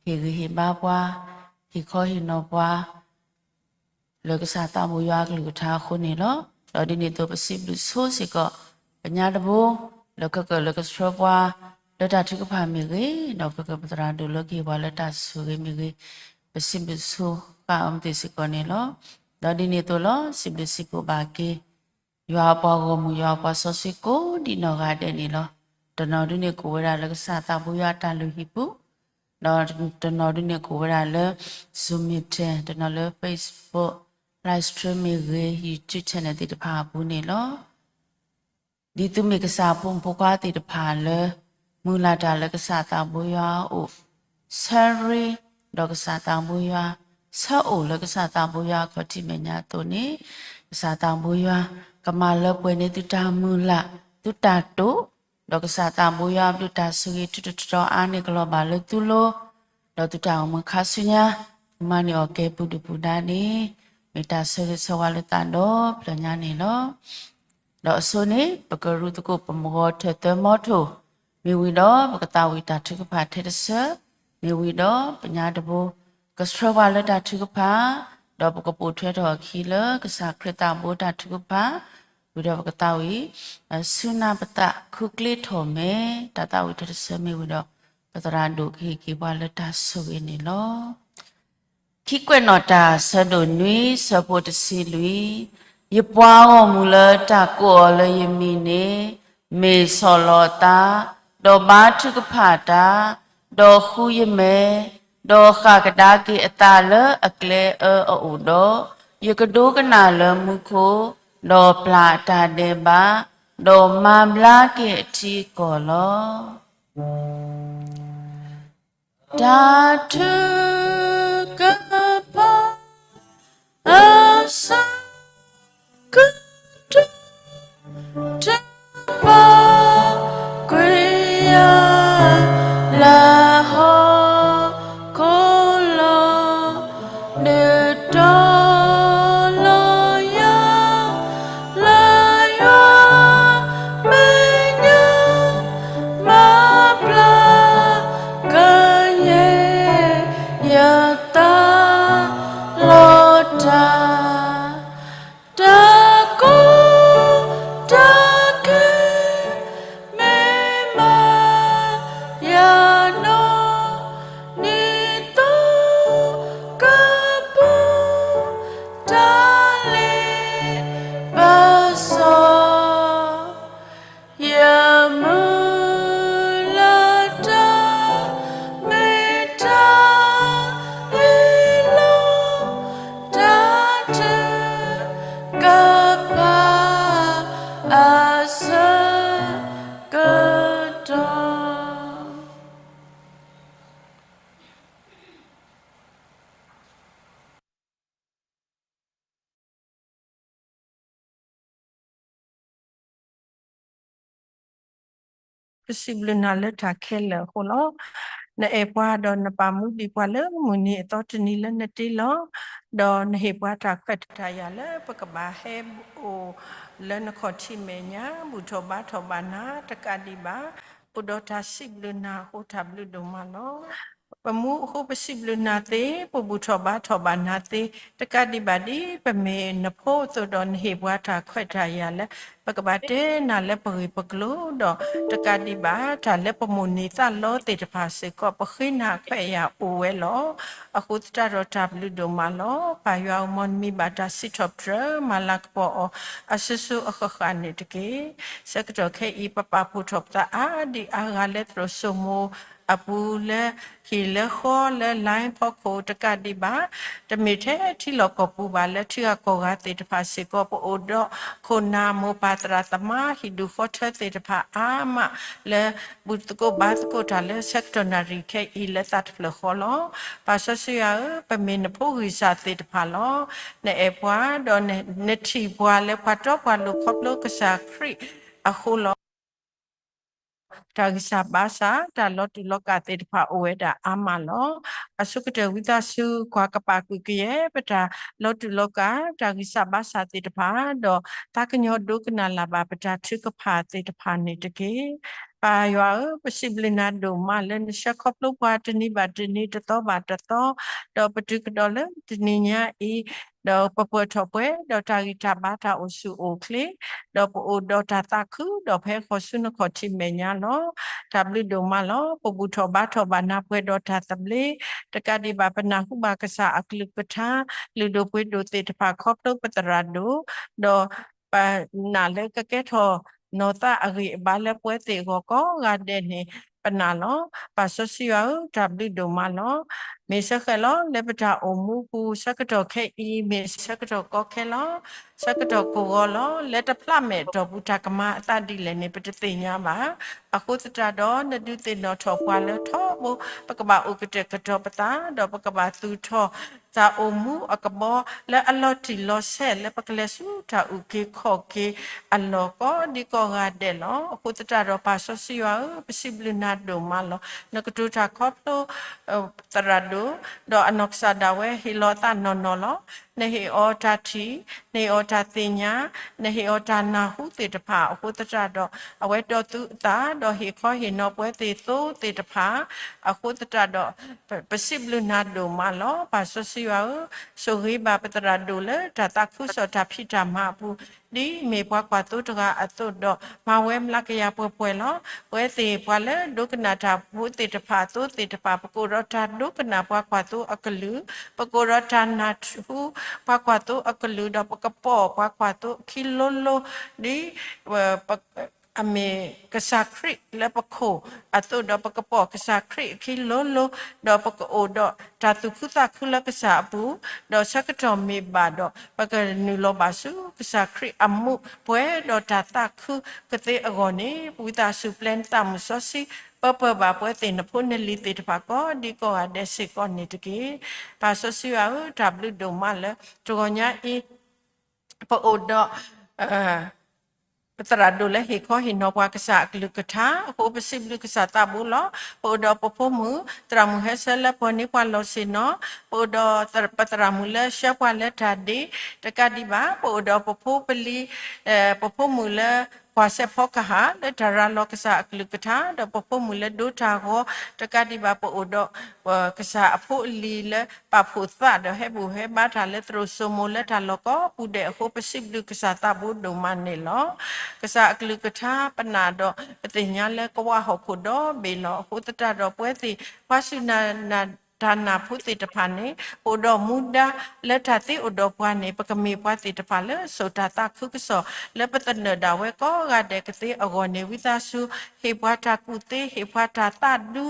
ဂံၢ်ဟ့ၣ်ဘါပှၤ, ဟ့ၣ်ခီဟ့ၣ်နီၤပှၤ လၢကစၢ်သးဘိယွၤအကလုၢ်ကထါအဃိန့ၣ်လီၤ. ဒီးဒ်န့ၣ်အသိးပစံးဘျုးဆိစ့ၢ်ကီး ပညါတဘိ လၢကကၢၢ်လၢကဆှၢပှၤ လၢတၢ်ထုကဖၣ်မ့ၢ်ဂ့ၤ, ဒီးကကၢၢ်ပသရၣ်ဒိၣ်လၢကဟ့ၣ်ပှၤလၢတၢ်ဆိၣ်ဂ့ၤမ့ၢ်ဂ့ၤ, ပစံးဘျုးဆိဃာ်အီၤမ့ၢ်သ့ၣ်စ့ၢ်ကီးန့ၣ်လီၤ. ဒီးဒ်န့ၣ်အသိးလီၤ စံးဘျုးစံးဖှိၣ်ဘၣ်က့ၤ ယွၤအပှၤဂီၢ်မုၢ် ယွၤအပှၤစီဆှံကိးဒံနီၢ်ဂၤဒဲးန့ၣ်လီၤ. တနီၤဒုန့ၣ်ကိးဝဲဒၣ်လၢကစၢ်သးဘိယွၤအတၢ်လုၢ်ဟံၣ်ပူၤ, ဒီးတနီၤဒုန့ၣ်ကိးဝဲဒၣ်လၢ Zoom meeting, တနီၤလၢ Facebook live stream မ့ၢ်ဂ့ၤ, YouTube channel သ့ၣ်တဖၣ်အပူၤန့ၣ်လီၤ. ဒ်သုမ့ၢ်ကစၢ်အဖိမုၣ်ဖိခွါသ့ၣ်တဖၣ်လၢ မုၢ်လၢ်တၢ်လၢကစၢ်သးဘိယွၤအအိၣ်, ဆၢရ့ဒီးကစၢ်သးဘိယွၤ, ဆၢအိၣ်လၢကစၢ်သးဘိယွၤအခီၣ်ထံးမဲာ်ညါအသိးန့ၣ်, ကစၢ်သးဘိယွၤ ကမၤလၢပှဲၤန့ၢ်သုတၢ်မုၢ်လၢ်, သုတၢ်တိာ်, ဒီးကစၢ်သးဘိယွၤဘျုးတၢ်ဆိၣ်ဂ့ၤထုးထီၣ်ထီအါန့ၢ်ကလီၤဘၣ်လၢသုလိၤ, ဒီးသုတၢ်အိၣ်မူခါဆူညါ မၤန့ၢ်အီၣ်ကဲပူၤဒုၣ်ပူၤဒါန့ၣ် မ့ၢ်တၢ်ဆၢဂ့ၤဆၢဝါလၢသးဒီဖျၢၣ်ညါန့ၣ်လီၤ. ဒီးအဆိန့ၣ် ပကရူၢ်သကိးပမုၢ်ဂီၤထၢၣ်သၢမီထိၣ်, မ့ၢ်ဝံၤဒီးပကသးဝံၣ်တၢ်ထုကဖၣ်ထဲတဆၢ, မ့ၢ်ဝံၤဒီးပညါတဘိ ကဆှၢပှၤလၢတၢ်ထုကဖၣ်, ဒီးပကပိာ်ထွဲထီၣ်အခံလၢကစၢ်ခရံာ်သးဘိတၢ်ထုကဖၣ်, ဝံၤဒီးပကသးဝံၣ် ဆူနၢ်ပသး ခူကျ့ထီၣ်မဲာ် တၢ်သးဝံၣ်ထဲတဆၢမ့ၢ်ဝံၤဒီး ပသရၣ်ဒိၣ်ကဟ့ၣ်က့ၤပှၤလၢတၢ်ဆိၣ်ဂ့ၤန့ၣ်လီၤ. ခံကွဲးနီၣ်တၢ် ဆၢဒိၣ်နွံ ဆၢဖိတဆံလွံၢ်, ယပှၤဂီၢ်မုၢ်လၢတၢ်ကိးအီၤလၢယမံၤန့ၣ် မ့ၢ်ဆီၣ်လီၤအသး, ဒီးဘါထုကဖၣ်တၢ်, ဒီးဃုယမဲာ်, ဒီးဃၣ်ကဒါက့ၤအသးလၢအကျဲအၢအအိၣ်ဒီး, ယကဒိကနၣ်လၢမူခိၣ်, ဒီးပျၢ်အတၢ်ဒဲးဘး, ဒီးမၤဘျါက့ၤအထံအကီၢ်လီၤ. တၢ်ထုကဖၣ် အဆၢကတီၢ် တၢ်ပာ်ကွံာ်ယၤ လၢဟီၣ်ခိၣ်လီၤ ဒုးတီၤလီၤယၤ လၢယွၤမဲာ်ညါ မၤပျၢ်ကယဲၢ်ယသးလီၤတၢ် တၢ်ကိၢ်တၢ်ဂီၤ မ့ၢ်မၤယၤနီၢ် နံၣ်သိကပူၤ တၢ်လ့ပစီ ယမုၢ်လၢ်တၢ် မ့ၢ် ပစံးဘျုးနၤလၢတၢ်ခဲလၢာ်အဃိလီၤ. နအဲၣ်ပှၤဒီးနပာ်မူဒံးပှၤလၢမုၢ်နံၤအသီတနံၤလၢနတ့လီၤ, ဒီးနဟ့ၣ်ပှၤတၢ်ခွဲးတၢ်ယာ်လၢပကဘၣ်ဟဲအိၣ်လၢနခီၣ်ထံးမဲာ်ညါ ဘူၣ်ထီၣ်ဘါထီၣ်ဘၣ်နၤတကးဒံးဘၣ်, အိၣ်ဒီးတၢ်စံးဘျုးနၤအဃိတၢ်ဘျုးဒိၣ်မးလီၤ. ပမူအဃိပစံးဘျုးနၤသ့, ပဘူၣ်ထီၣ်ဘါထီၣ်ဘၣ်နၤသ့, တကးဒံးဘၣ်ဒ်ပမ့ၢ်နဖိအသိးဒီးနဟ့ၣ်ပှၤတၢ်ခွဲးတၢ်ယာ်လၢ ပကဘၣ်တဲနၤလၢပဂ့ၢ်ပကျိၤဒီး တကးဒံးဘၣ်တၢ်လၢပမိၣ်န့ၢ်သးလီသ့ၣ်တဖၣ်စ့ၢ်ကီး ပဃ့နၤအခွဲးအယာ်အိၣ်ဝဲလီၤ. အဃိသတးဒီးတၢ်ဘျုးဒိၣ်မးလီၤ. ပၢ်ယွၤဧၢ, မ်နမံၤဘၣ်တၢ်စံးထီၣ်ပတြၢၤ မၤလၤကပီၤအီၤ အစိၤစိၤအဃၣ်ဃၣ်န့ၣ်တက့ၢ်. ဆၢကတီၢ်ခဲအံၤ ပပာ်ဖှိၣ်ထီၣ်ပသးအါဒံးအါဂၤလၢသရိာ်စိမိၤအပူၤ လၢဟံၣ်လၢဃီလၢ line ဖီခိၣ်တကးဒံးဘၣ်, တမ့ၢ်ထဲထံလီၢ်ကီၢ်ပူၤဘၣ် လၢထံဂၤကီၢ်ဂၤသ့ၣ်တဖၣ်စ့ၢ်ကီး ပအိၣ်ဒီးခိၣ်နၢ်မိၢ်ပၢ်သရၣ်သမါ ဟံၣ်ဒူၣ်ဃီထၢသ့ၣ်တဖၣ်အါမးလၢ ဘူၣ်သကိးဘါသကိးတၢ်လၢဆၢကတီၢ်နၣ်ရံၣ်ခဲအံၤလၢသးတဖျၢၣ်ဃီလီၤ. ပၢ်စီဆှံယွၤဧၢ, ပမ့ၢ်နဖိဂံၢ်စၢ်သ့ၣ်တဖၣ်လီၤ. နအဲၣ်ပှၤဒီး နထံၣ်ပှၤလၢပှၤတီပှၤလိၤခီဖျိကစၢ်ခရံာ်အဃိလီၤ. တၢ်ဂံၢ်စၢ်ဘါစၢ် တၢ်လီၤတူာ်လီၤကာ်သ့ၣ်တဖၣ်အိၣ်ဝဲဒၣ်အါမးလီၤ. အဆိကတၢၢ်ဝံသးစူၤ ကွၢ်ကပာ်ကွံာ်ကယဲၢ် ပတၢ်လီၤတူာ်လီၤကာ် တၢ်ဂံၢ်စၢ်ဘါစၢ်သ့ၣ်တဖၣ် ဒီးသးကညီၤဒိကနၣ်လၢ်ဘၣ်ပတၢ်ထုကဖၣ်သ့ၣ်တဖၣ်န့ၣ်တက့ၢ်. ပၢ်ယွၤဧၢ, ပစံးဘျုးနၤဒိၣ်မးလၢနဆှၢခီဖျိပှၤတနံၤဘၣ်တနံၤ တသီဘၣ်တသီ, ဒီးပတုၤကဒီးလၢတနံၤညါအံၤ ဒီးပပၢၢ်ထီၣ်ပှဲၤ ဒီးတၢ်ဂံၢ်တၢ်ဘါတၢ်အိၣ်ဆူၣ်အိၣ်ချ့, ဒီးပအိၣ်ဒီးတၢ်သးခု ဒီးပဟဲဃီၤဆူနခီၣ်ထံးမဲာ်ညါလီၤ. တၢ်ဘျုးဒိၣ်မးလီၤ. ပဘူၣ်ထီၣ်ဘါထီၣ်ဘၣ်နၤပှဲၤဒီးတၢ်သဘျ့, တကးဒံးဘၣ်ပနၢ်ဟူဘၣ်ကစၢ်အကလုၢ်ကထါ လုၢ်ဒိၣ်ပှ့ၤဒိၣ်သ့ၣ်တဖၣ်ခီဖျိပသရၣ်ဒိၣ်, ဒီး ပနာ်လၢကကဲထီၣ်နီၢ်သးအဂံၢ်အဘါလၢပှၤသ့ၣ်အဂီၢ်ကိးဂၤဒဲးန့ၣ် ပနာ်လီၤ. ပၢ်စီဆှံယွၤဧၢ, တၢ်ဘျုးဒိၣ်မးလီၤ. မ့ၢ်စ့ၢ်ကီးလီၤ လၢပတၢ်အိၣ်မူပူၤ ဆၢကတီၢ်ခဲအံၤ မ့ၢ်ဆၢကတီၢ်ကီခဲလီၤ. ဆၢကတီၢ်ကဂီၤလီၤ. လၢတဖျးမဲာ်အတီၢ်ပူၤ တၢ်ကမၤအသးဒ်လဲၣ်န့ၣ် ပတသ့ၣ်ညါဘၣ်. အဃိသတးဒီး နဒုးသ့ၣ်နီၣ်ထီၣ်ပှၤလၢထီဘိ ပကဘၣ်အိၣ်ကတဲာ်ကတီၤပသး ဒီးပကဘၣ်သူၣ်ထီၣ် တၢ်အိၣ်မူအကဘီ လၢအလီၤတံၢ်လီၤဆဲး လၢပကလဲၤဆူတၢ်အုၣ်က့ၤခီၣ်က့ၤအလီၢ် ကိးဒံကိးဂၤဒဲးလီၤ. အဃိသတးဒီး ပၢ်စီဆှံယွၤဧၢ, ပစံးဘျုးနၤဒိၣ်မးလီၤ. နကတိၤတၢ်ခီဖျိ သရၣ်ဒိၣ်, ဒီးအနီၢ်ကစၢ်ဒၣ်ဝဲဟ့ၣ်လီၤအသးနီၢ်နီၢ်လီၤ. နဟ့ၣ်အီၤတၢ်ထံၣ်, နဟ့ၣ်အီၤတၢ်သ့ၣ်ညါ, နဟ့ၣ်အီၤတၢ်နၢ်ဟူသ့ၣ်တဖၣ် အဃိသတးဒီး အဝဲဒိးသူအသး ဒီးဟ့ၣ်ခီဟ့ၣ်နီၤပှၤသ့ၣ်သိသ့ၣ်တဖၣ် အဃိသတးဒီး ပစံးဘျုးနၤဒိၣ်မးလီၤ. ပၢ်စီဆှံယွၤဧၢ, ဆိၣ်ဂ့ၤဘၣ်ပသရၣ်ဒိၣ်လၢတၢ်သးခုကစီၣ်တၢ်ဖံးတၢ်မၤအပူၤ ဒ်မ့ၢ်ပှၤကွၢ်သိတဂၤအသိးဒီး မၤဝဲမျးကယၤပှဲၤပှဲၤလီၤ. ပဝဲသ့ၣ်ပှၤလၢဒိကနၣ်တၢ်ဖိသ့ၣ်တဖၣ်အသိးသ့ၣ်တဖၣ် ပကအိၣ်ဒီးတၢ်ဒိကနၣ်ပှၤကွၢ်သိအကလုၢ်, ပကအိၣ်ဒီးတၢ်နၢ်ဟူပှၤကွၢ်သိအကလုၢ် ဒီးပကပိာ်ပှၤကွၢ်သိအခံလိၤလိၤ ဒ် အမ့ၢ်ကစၢ်ခရံာ်လၢပခိၣ်အသိးဒီး ပကပိာ်ကစၢ်ခရံာ်အခံလိၤလိၤ, ဒီးပကအိၣ်ဒီးတၢ်သူၣ်ခုသးခုလၢကစၢ်အပူၤ, ဒီးဆၢကတီၢ်မ့ၢ်ဘၣ်ဒီး ပကနုာ်လီၤဘၣ်ဆူကစၢ်ခရံာ်အမူး ပှဲၤဒီးတၢ်သးခုကသ့အဂီၢ်န့ၣ် ဝံသးစူၤပျဲနသးမုၣ်စီဆှံ ပၢပှဲၤဘၣ်ပဝဲသ့ၣ်နဖိနလံၤသ့ၣ်တဖၣ်ကိးဒံကိးဂၤဒဲးစ့ၢ်ကီးန့ၣ်တက့ၢ်. ပၢ်စီဆှံယွၤဧၢ, တၢ်ဘျုးဒိၣ်မးလၢတဂီၤညါအံၤ ပအိၣ်ဒီး ပသရၣ်ဒိၣ်လၢဟ့ၣ်ခီဟ့ၣ်နီၤပှၤကစၢ်အကလုၢ်ကထါအဃိ ပစံးဘျုးကစၢ်သးဘိလီၤ. ပအိၣ်ဒီးပဖိမုၣ် သရၣ်မုၣ်ဟဲဆၢလၢပှၤန့ၢ်ပှၤလီၢ်ဆ့ၣ်နီၤ, ပအိၣ်ဒီးပသရၣ်မုၣ်လၢဆှၢပှၤလၢတၢ်ဒ့, တကးဒံးဘၣ် ပအိၣ်ဒီးပဖိပလံၤ ပဖိမုၣ်လၢကွၢ်စဲးဖီကဟၣ် လၢတၢ်ရၤလီၤကစၢ်အကလုၢ်ကထါ ဒီးပဖိမုၣ်လၢဒိတၢ်ဂီၤ, တကးဒံးဘၣ် ပအိၣ်ဒီး ကစၢ်အဖိအလံၤလၢပာ်ဖှိၣ်သးဒီးဟဲဘူၣ်ဟဲဘါတၢ်လၢသရိာ်စိမိၤလၢတၢ်လီၢ်ကိးပူၤဒဲးအဃိ ပစံးဘျုးကစၢ်သးဘိဒိၣ်မးန့ၣ်လီၤ. ကစၢ်အကလုၢ်ကထါပနာ်ဒီး ပသ့ၣ်ညါလၢကဝၢ်ဟီၣ်ခိၣ်ဒီဘ့ၣ်လီၤ. အဃိသတးဒီးပဝဲသ့ၣ် ပှၤစူၢ်နာ် တၢ်နာ်ဖိသ့ၣ်တဖၣ်န့ၣ် အိၣ်ဒီးမူဒါလၢတၢ်သ့အိၣ်ဒီးပှၤန့ၣ် ပကမ့ၢ်ပှၤသ့ၣ်တဖၣ်လၢစိာ်တၢ်သးခုကစီၣ် လၢပသနၢၣ်ဒၣ်ဝဲကိးဂၤဒဲးကသ့အဂီၢ်န့ၣ် ဝံသးစူၤ ဟ့ၣ်ပှၤတၢ်ကူၣ်သ့ ဟ့ၣ်ပှၤတၢ်သးဒူ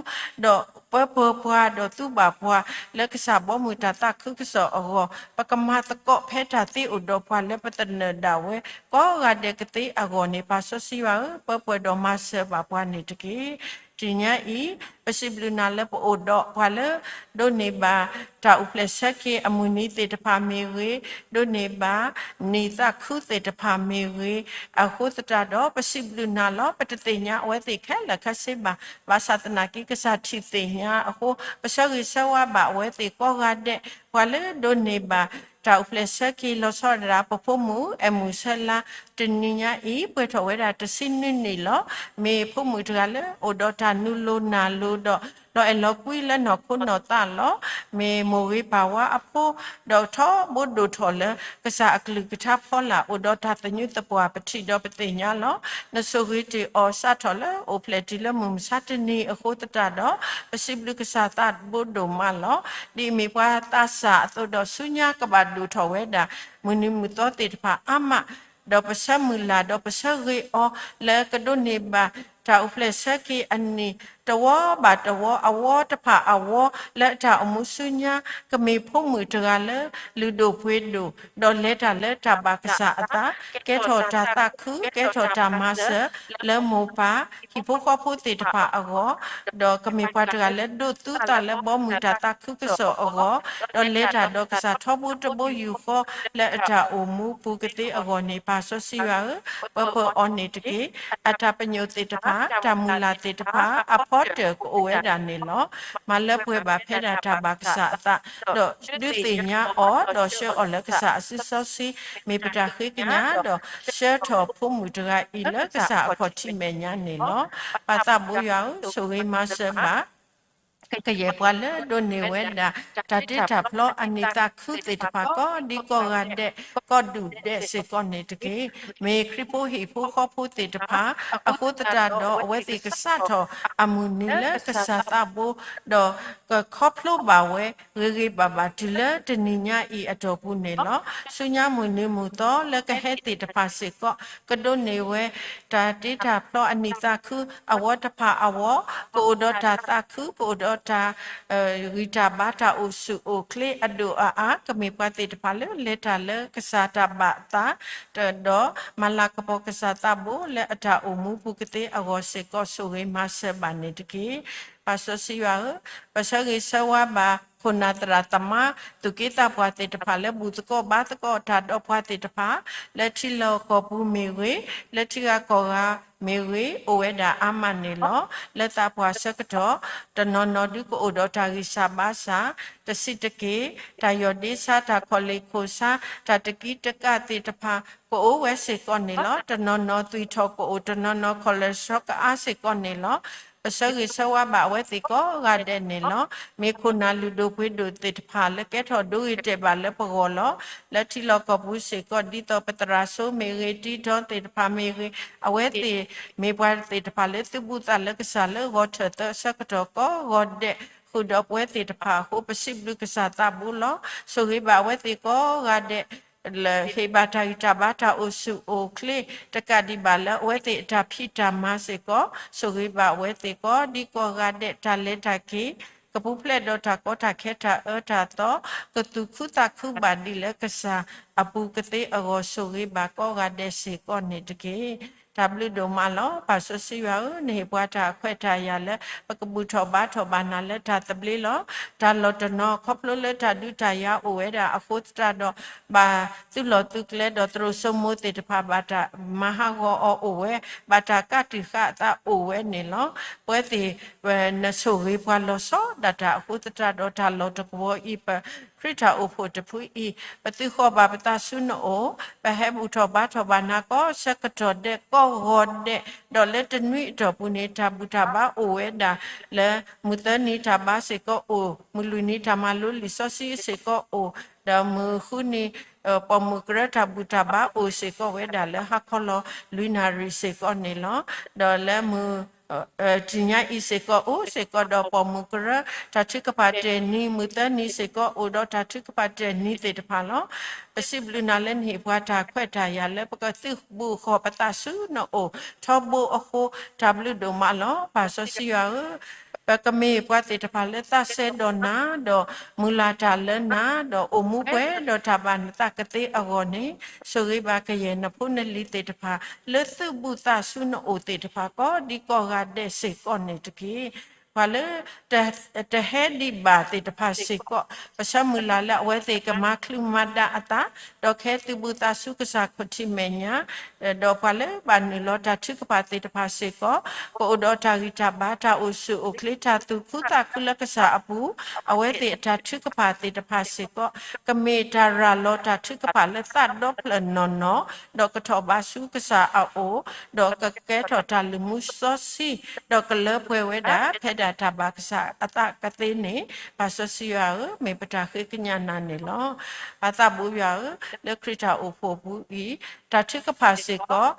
ဒီးပၢပှဲၤပှၤ ဒီးသူဘၣ်ပှၤ လၢကစၢ်ဘီမုၢ်တၢ်သးခုကစီၣ်အဂီၢ် ပကမၤသကိးဖဲတၢ်သ့အိၣ်ဒီးပှၤလၢပသနၢၣ်ဒၣ်ဝဲကိးဂၤဒဲးကသ့အဂီၢ်န့ၣ် ပၢ်စီဆှံယွၤဧၢ, ပၢပှဲၤဒီးမၤစၢၤဘၣ်ပှၤန့ၣ်တက့ၢ်. တနံၤညါအံၤ ပစံးဘျုးနၤလၢပအိၣ်ဒီးပှၤလၢ ဒိးန့ၢ်ဘၣ် တၢ်အိၣ်ဖျဲၣ်ဆၢက့ၤအမုၢ်နံၤသ့ၣ်တဖၣ်မ့ၢ်ဂ့ၤ, ဒိးန့ၢ်ဘၣ် နံၣ်သးခုသ့ၣ်တဖၣ်မ့ၢ်ဂ့ၤ, အဃိသတးဒီး ပစံးဘျုးနၤလီၤ. ပတသ့ၣ်ညါအဝဲသ့ၣ်ခဲလၢာ်ခဲဆ့ဘၣ်. ဘၣ်ဆၣ်သနာ်က့ ကစၢ်ထံၣ်သ့ၣ်ညါအဃိ ပဆၢဂ့ၤဆၢဝါဘၣ်အဝဲသ့ၣ်ကိးဂၤဒဲး ပှၤလၢဒိးန့ၢ်ဘၣ် တၢ်အိၣ်ဖျဲၣ်ဆၢက့ၤလီၤဆီဒၣ်တၢ် ပဖိမုၣ် အဲၣ်မုၢ်ဆၢလါ တနံၤညါအံၤ ပှဲၤထီၣ်ဝဲဒၣ်တဆံနွံနံၣ်လီၤ. မ့ၢ်ဖိမုၣ်တဂၤလၢအိၣ်ဒီးတၢ်နုာ်လီၤနၢ်လီၤဒီး လီၤအဲၣ်လီၤကွံလၢနီၢ်ခိနီၢ်သးလီၤ. မ့ၢ်မိၢ်ဂ့ၤပၢ်ဝါအဖိ ဒီးထီဘိဒိၣ်ထီၣ်လၢ ကစၢ်အကလုၢ်ကထါဖီလာ် အိၣ်ဒီးတၢ်သညူးသပှၢ် ပထံၣ်ဒီးပသ့ၣ်ညါလီၤ. နဆိၣ်ဂ့ၤတ့ၢ်အီၤစးထီၣ်လၢအိၣ်ဖျဲၣ်တုၤလၢမုၢ်မဆါတနံၤအဃိသတးဒီး ပစံးဘျုးကစၢ်သးဘိဒိၣ်မးလီၤ. ဒ်အမ့ၢ်ပှၤသးစၢ်အသိးဒီး ဆူညါကဘၣ်ဒိၣ်ထီၣ်ဝဲဒၣ် မုၢ်နံၤမုၢ်သီသ့ၣ်တဖၣ်အါမး ဒီးပဆၢမုၢ်လၢ် ဒီးပဆၢဂ့ၤအီၤလၢကဒိးန့ၢ်ဘၣ် တၢ်အိၣ်ဖျဲၣ်ဆၢက့ၤအနံၣ် တဝီဘၣ်တဝီ အဝီတဖၣ်အဝီ လၢအတၢ်အိၣ်မူဆူညါ ကမ့ၢ်ဖိမုၣ်တဂၤလၢ လုၢ်ဒိၣ်ပှ့ၤဒိၣ် ဒီးလဲၤတၢ်လၢတၢ်ဘၣ်ကစၢ်အသး ကဲထီၣ်တၢ်သးခု ကဲထီၣ်တၢ်မၤစၢၤ လၢမိၢ်ပၢ် ဟံၣ်ဖိဃီဖိသ့ၣ်တဖၣ်အဂီၢ် ဒီးကမ့ၢ်ပှၤတဂၤလၢဒိးသူသးလၢဘီမုၢ်တၢ်သးခုကစီၣ်အဂီၢ် ဒီးလဲၤတၢ်ဒီးကစၢ်ထီဘိတဘိယူၢ်ဃီ လၢအတၢ်အိၣ်မူပူၤကသ့အဂီၢ်န့ၣ် ပၢ်စီဆှံယွၤဧၢ, ပၢပၢအီၤန့ၣ်တက့ၢ်. အတၢ်ပညိၣ်သ့ၣ်တဖၣ် တၢ်မုၢ်လၢ်သ့ၣ်တဖၣ် အဖီတၢၣ်ကအိၣ်ဝဲဒၣ်န့ၣ်လီၤ. မၤလၢပှဲၤဘၣ်ဖဲဒၣ်တၢ်ဘၣ်ကစၢ်အသး ဒီးဒုးသ့ၣ်ညါအီၤ ဒီးဆှၢအီၤလၢကစၢ်အစုစီဆှံ မ့ၢ်ပတၢ်ဃ့ကညး ဒီးဆှၢထီၣ်ဖိမုၣ်တဂၤအံၤလၢကစၢ်အခီၣ်ထံးမဲာ်ညါန့ၣ်လီၤ. ပၢ်သးဘိယွၤဧၢ, ဆိၣ်ဂ့ၤမၤစၢၤဘၣ် ကယဲၢ်ပှၤလၢဒိးန့ၢ်ဝဲဒၣ် တၢ်တ့တၢ်ဖျီအနံၣ်သးခုသ့ၣ်တဖၣ် ကိးဒံကိးဂၤဒဲး ကိးဒူၣ်ဒဲးစ့ၢ်ကီးန့ၣ်တက့ၢ်. မ့ၢ်ခရံာ်ဖိဟံၣ်ဖိဃီဖိသ့ၣ်တဖၣ် အဃိသတးဒီး အဝဲသ့ၣ်ကစးထီၣ်အမုၢ်နံၤလၢကစၢ်သးဘိ ဒီးကခီဖျိဘၣ်ဝဲ ဂ့ၤဂ့ၤဘၣ်ဘၣ်တုၤလၢတနံၤညါအံၤအတီၢ်ပူၤန့ၣ်လီၤ. ဆူညါမုၢ်နံၤမုၢ်သီလၢကဟဲသ့ၣ်တဖၣ်စ့ၢ်ကီး ကဒိးန့ၢ်ဝဲ တၢ်တ့တၢ်ဖျီအနံၣ်သးခု အဝီတဖၣ်အဝီ ကအိၣ်ဒီးတၢ်သးခု ကအိၣ်ဒီးတၢ် ဂံၢ်တၢ်ဘါတၢ်အိၣ်ဆူၣ်အိၣ်ချ့အဒိၣ်အအါ ကမ့ၢ်ပှၤသ့ၣ်တဖၣ်လၢလဲၤတၢ်လၢကစၢ်တၢ်ဘၣ်သး ဒီးမၤလၤကပီၤကစၢ်သးဘိလၢအတၢ်အိၣ်မူပူၤကသ့အဂီၢ်စ့ၢ်ကီး ဆိၣ်ဂ့ၤမၤစၢၤဘၣ်န့ၣ်တက့ၢ်. ပၢ်စီဆှံယွၤဧၢ, ပဆၢဂ့ၤဆၢဝါဘၣ် ခိၣ်နၢ်သရၣ်သမါ သူၣ်က့သးပှၢ်သ့ၣ်တဖၣ်လၢဘူၣ်သကိးဘါသကိးတၢ်ဒီးပှၤသ့ၣ်တဖၣ် လၢထံလီၢ်ကီၢ်ပူၤမ့ၢ်ဂ့ၤ, လၢထံဂၤကီၢ်ဂၤမ့ၢ်ဂ့ၤ အိၣ်ဝဲဒၣ်အါမးန့ၣ်လီၤ. လၢသးပှၢ်ဆၢကတီၢ် တနီၤနီၤဒုးကအိၣ်ဒီးတၢ်ဂံၢ်စၢ်ဘါစၢ် တဆံးတက့ၢ် တၢ်ယီၢ်ဒ့ဆါ တၢ်ခီၣ်လ့ၢ်ခိၣ်ဆါ တၢ်တကံတကးသ့ၣ်တဖၣ် ကအိၣ်ဝဲစ့ၢ်ကီးန့ၣ်လီၤ. တနီၤနီၤသွံၣ်ထီၣ်ကအိၣ် တနီၤနီၤ cholesterol ကအါစ့ၢ်ကီးန့ၣ်လီၤ. ပဆၢဂ့ၤဆၢဝါဘၣ်အဝဲသ့ၣ်ကိးဂၤဒဲးန့ၣ်လီၤ. မ့ၢ်ခိၣ်နၢ်လုၢ်ဒိၣ်ပှ့ၤဒိၣ်သ့ၣ်တဖၣ်လၢကဲထီၣ်ဒိဂ့ၤတဲာ်ဘၣ်လၢပဂီၢ်လီၤ. လၢထံလီၢ်ကီၢ်ပူၤစ့ၢ်ကီး ဒ်သိးပသရၣ်စိမ့ၢ်ဂ့ၤ တံထီသ့ၣ်တဖၣ်မ့ၢ်ဂ့ၤ အဝဲသ့ၣ်မ့ၢ်ပှၤသ့ၣ်တဖၣ်လၢသုးဘူးသးလၢကစၢ်လၢဂီၤထၢၣ်သၢဆၢကတီၢ်ကိးဂၤဒဲး ဃုာ်ဒီးပဝဲသ့ၣ်တဖၣ်အဃိ ပစံးဘျုးကစၢ်သးဘိလီၤ. ဆိၣ်ဂ့ၤဘၣ်အဝဲသ့ၣ်ကိးဂၤဒဲး လၢဟ့ၣ်ဘၣ်တၢ်ဂံၢ်တၢ်ဘါတၢ်အိၣ်ဆူၣ်အိၣ်ချ့ တကးဒံးဘၣ်လၢအဝဲသ့ၣ်အတၢ်ဖံးတၢ်မၤစ့ၢ်ကီး ဆိၣ်ဂ့ၤဘၣ်အဝဲသ့ၣ်ကိးဒံကိးဂၤဒဲး တၢ်လဲၤတၢ်က့ၤ ကပူၤဖျဲးဒီးတၢ်ကီတၢ်ခဲတၢ်အၢတၢ်သီ ကသူၣ်ခုသးခုဘၣ်ဒ်လၢကစၢ်အပူၤကသ့အဂီၢ် ဆိၣ်ဂ့ၤဘၣ်ကိးဂၤဒဲးစ့ၢ်ကီးန့ၣ်တက့ၢ်. တၢ်ဘျုးဒိၣ်မးလီၤ. ပၢ်စီဆှံယွၤဧၢ, နဟ့ၣ်ပှၤတၢ်ခွဲးတၢ်ယာ်လၢ ပကဘူၣ်ထီၣ်ဘါထီၣ်ဘၣ်နၤလၢတၢ်သဘျ့လီၤ. တၢ်လီၢ်တနီၤ ခီဖျိလၢတၢ်ဒုးတၢ်ယၤအိၣ်ဝဲဒၣ်အဃိသတးဒီး ဘၣ်သုးလီၢ်သုးကျဲဒီးသရိာ်စိမိၤသ့ၣ်တဖၣ် ဘၣ်တၢ်မၤဟးဂီၤအီၤအိၣ်ဝဲ, ဘၣ်တၢ်ကးတံာ်ဃာ်အသးအိၣ်ဝဲန့ၣ်လီၤ. ပဝဲသ့ၣ် နဆိၣ်ဂ့ၤပှၤလီၤဆီဒၣ်တၢ်အဃိသတးဒီး တၢ်လီၢ်တကဝီၤအံၤ ပခရံာ်တၢ်အိၣ်ဖှိၣ်တဖုအံၤ ပသုးဃီၤဘၣ်ပသးဆူနအိၣ်, ပဟဲဘူၣ်ထီၣ်ဘါထီၣ်ဘၣ်နၤကိးဆၢကတီၢ်ဒဲးကိးဂီၤဒဲး, ဒီးလၢတနွံအတီၢ်ပူၤန့ၣ် တၢ်ဘူၣ်တၢ်ဘါအိၣ်ဝဲဒၣ်လၢ မုၢ်သၢနံၤတၢ်ဘါစ့ၢ်ကီးအိၣ်, မုၢ်လွံၢ်နံၤတၢ်မၤလိလံာ်စီဆှံစ့ၢ်ကီးအိၣ်, ဒီးမုၢ်ဃုနံၤ ပိာ်မုၣ်ကရၢတၢ်ဘူၣ်တၢ်ဘါအိၣ်စ့ၢ်ကီးဝဲဒၣ်လၢဟါခီလီၤလွံၢ်နၣ်ရံၣ်စ့ၢ်ကီးန့ၣ်လီၤ. ဒီးလၢမုၢ် တနံၤညါအံၤစ့ၢ်ကီးအိၣ်စ့ၢ်ကီးဒီးပိာ်မုၣ်ကရၢ တၢ်ထုကဖၣ်တၢၢ်နံၤ, မုၢ်သၢနံၤစ့ၢ်ကီးအိၣ်ဒီးတၢ်ထုကဖၣ်တၢၢ်နံၤသ့ၣ်တဖၣ်လီၤ. ပစံးဘျုးနၤလၢနဟ့ၣ်ပှၤတၢ်ခွဲးတၢ်ယာ်လၢပကသုးဘူးဃီၤပသးဆူနအိၣ်ထီဘိအဃိ တၢ်ဘျုးဒိၣ်မးလီၤ. ပၢ်စီဆှံယွၤဧၢ, ပကမ့ၢ်ပှၤသ့ၣ်တဖၣ်လၢသးစဲဒီးနၤ, ဒီးမုၢ်လၢ်တၢ်လၢနၤ, ဒီးအိၣ်မူပှဲၤဒီးတၢ်ဘၣ်နသးကသ့အဂီၢ်န့ၣ်, ဆိၣ်ဂ့ၤဘၣ်ကယဲၢ်နဖိနလံၤသ့ၣ်တဖၣ် လၢသုးဘူးသးဆူနအိၣ်သ့ၣ်တဖၣ် ကိးဒံကိးဂၤဒဲးစ့ၢ်ကီးန့ၣ်တက့ၢ်. ပှၤလၢ တဟဲဒံးဘၣ်သ့ၣ်တဖၣ်စ့ၢ်ကီး, ပဆၢမုၢ်လၢ်လၢအဝဲသ့ၣ်ကမၤချုးမၤဒါအသး, ဒီးကဟဲသုးဘူးသးဆူကစၢ်ခီၣ်ထံးမဲာ်ညါ, ဒီးပှၤလၢဘၣ်နုာ်လီၤတၢ်ထုကဖၣ်သ့ၣ်တဖၣ်စ့ၢ်ကီး, ကအိၣ်ဒီးတၢ်ဂံၢ်တၢ်ဘါ တၢ်အိၣ်ဆူၣ်အိၣ်ချ့ တၢ်သူၣ်ခုသးခုလၢကစၢ်အပူၤ, အဝဲသ့ၣ်အတၢ်ထုကဖၣ်သ့ၣ်တဖၣ်စ့ၢ်ကီး, ကမ့ၢ်တၢ်ရၤလီၤတၢ်ထုကဖၣ်လၢသးဒီဖျၢၣ်နီၢ်နီၢ်, ဒီးကထီၣ်ဘးဆူကစၢ်အအိၣ်, ဒီးကကဲထီၣ်တၢ်လုၢ်မူစီဆှံ, ဒီးကလၢပှဲၤဝဲဒၣ် ဖဲဒၣ်တၢ်ဘၣ်ကစၢ်အသးကသ့န့ၣ်, ပၢ်စီဆှံယွၤဧၢ, မ့ၢ်ပတၢ်ဃ့ကညးနၤန့ၣ်လီၤ. ပၢ်သးဘိယွၤဧၢ, လၢခရံာ်တၢ်အိၣ်ဖှိၣ်ပူၤအံၤ, တၢ်ထုကဖၣ်စ့ၢ်ကီး,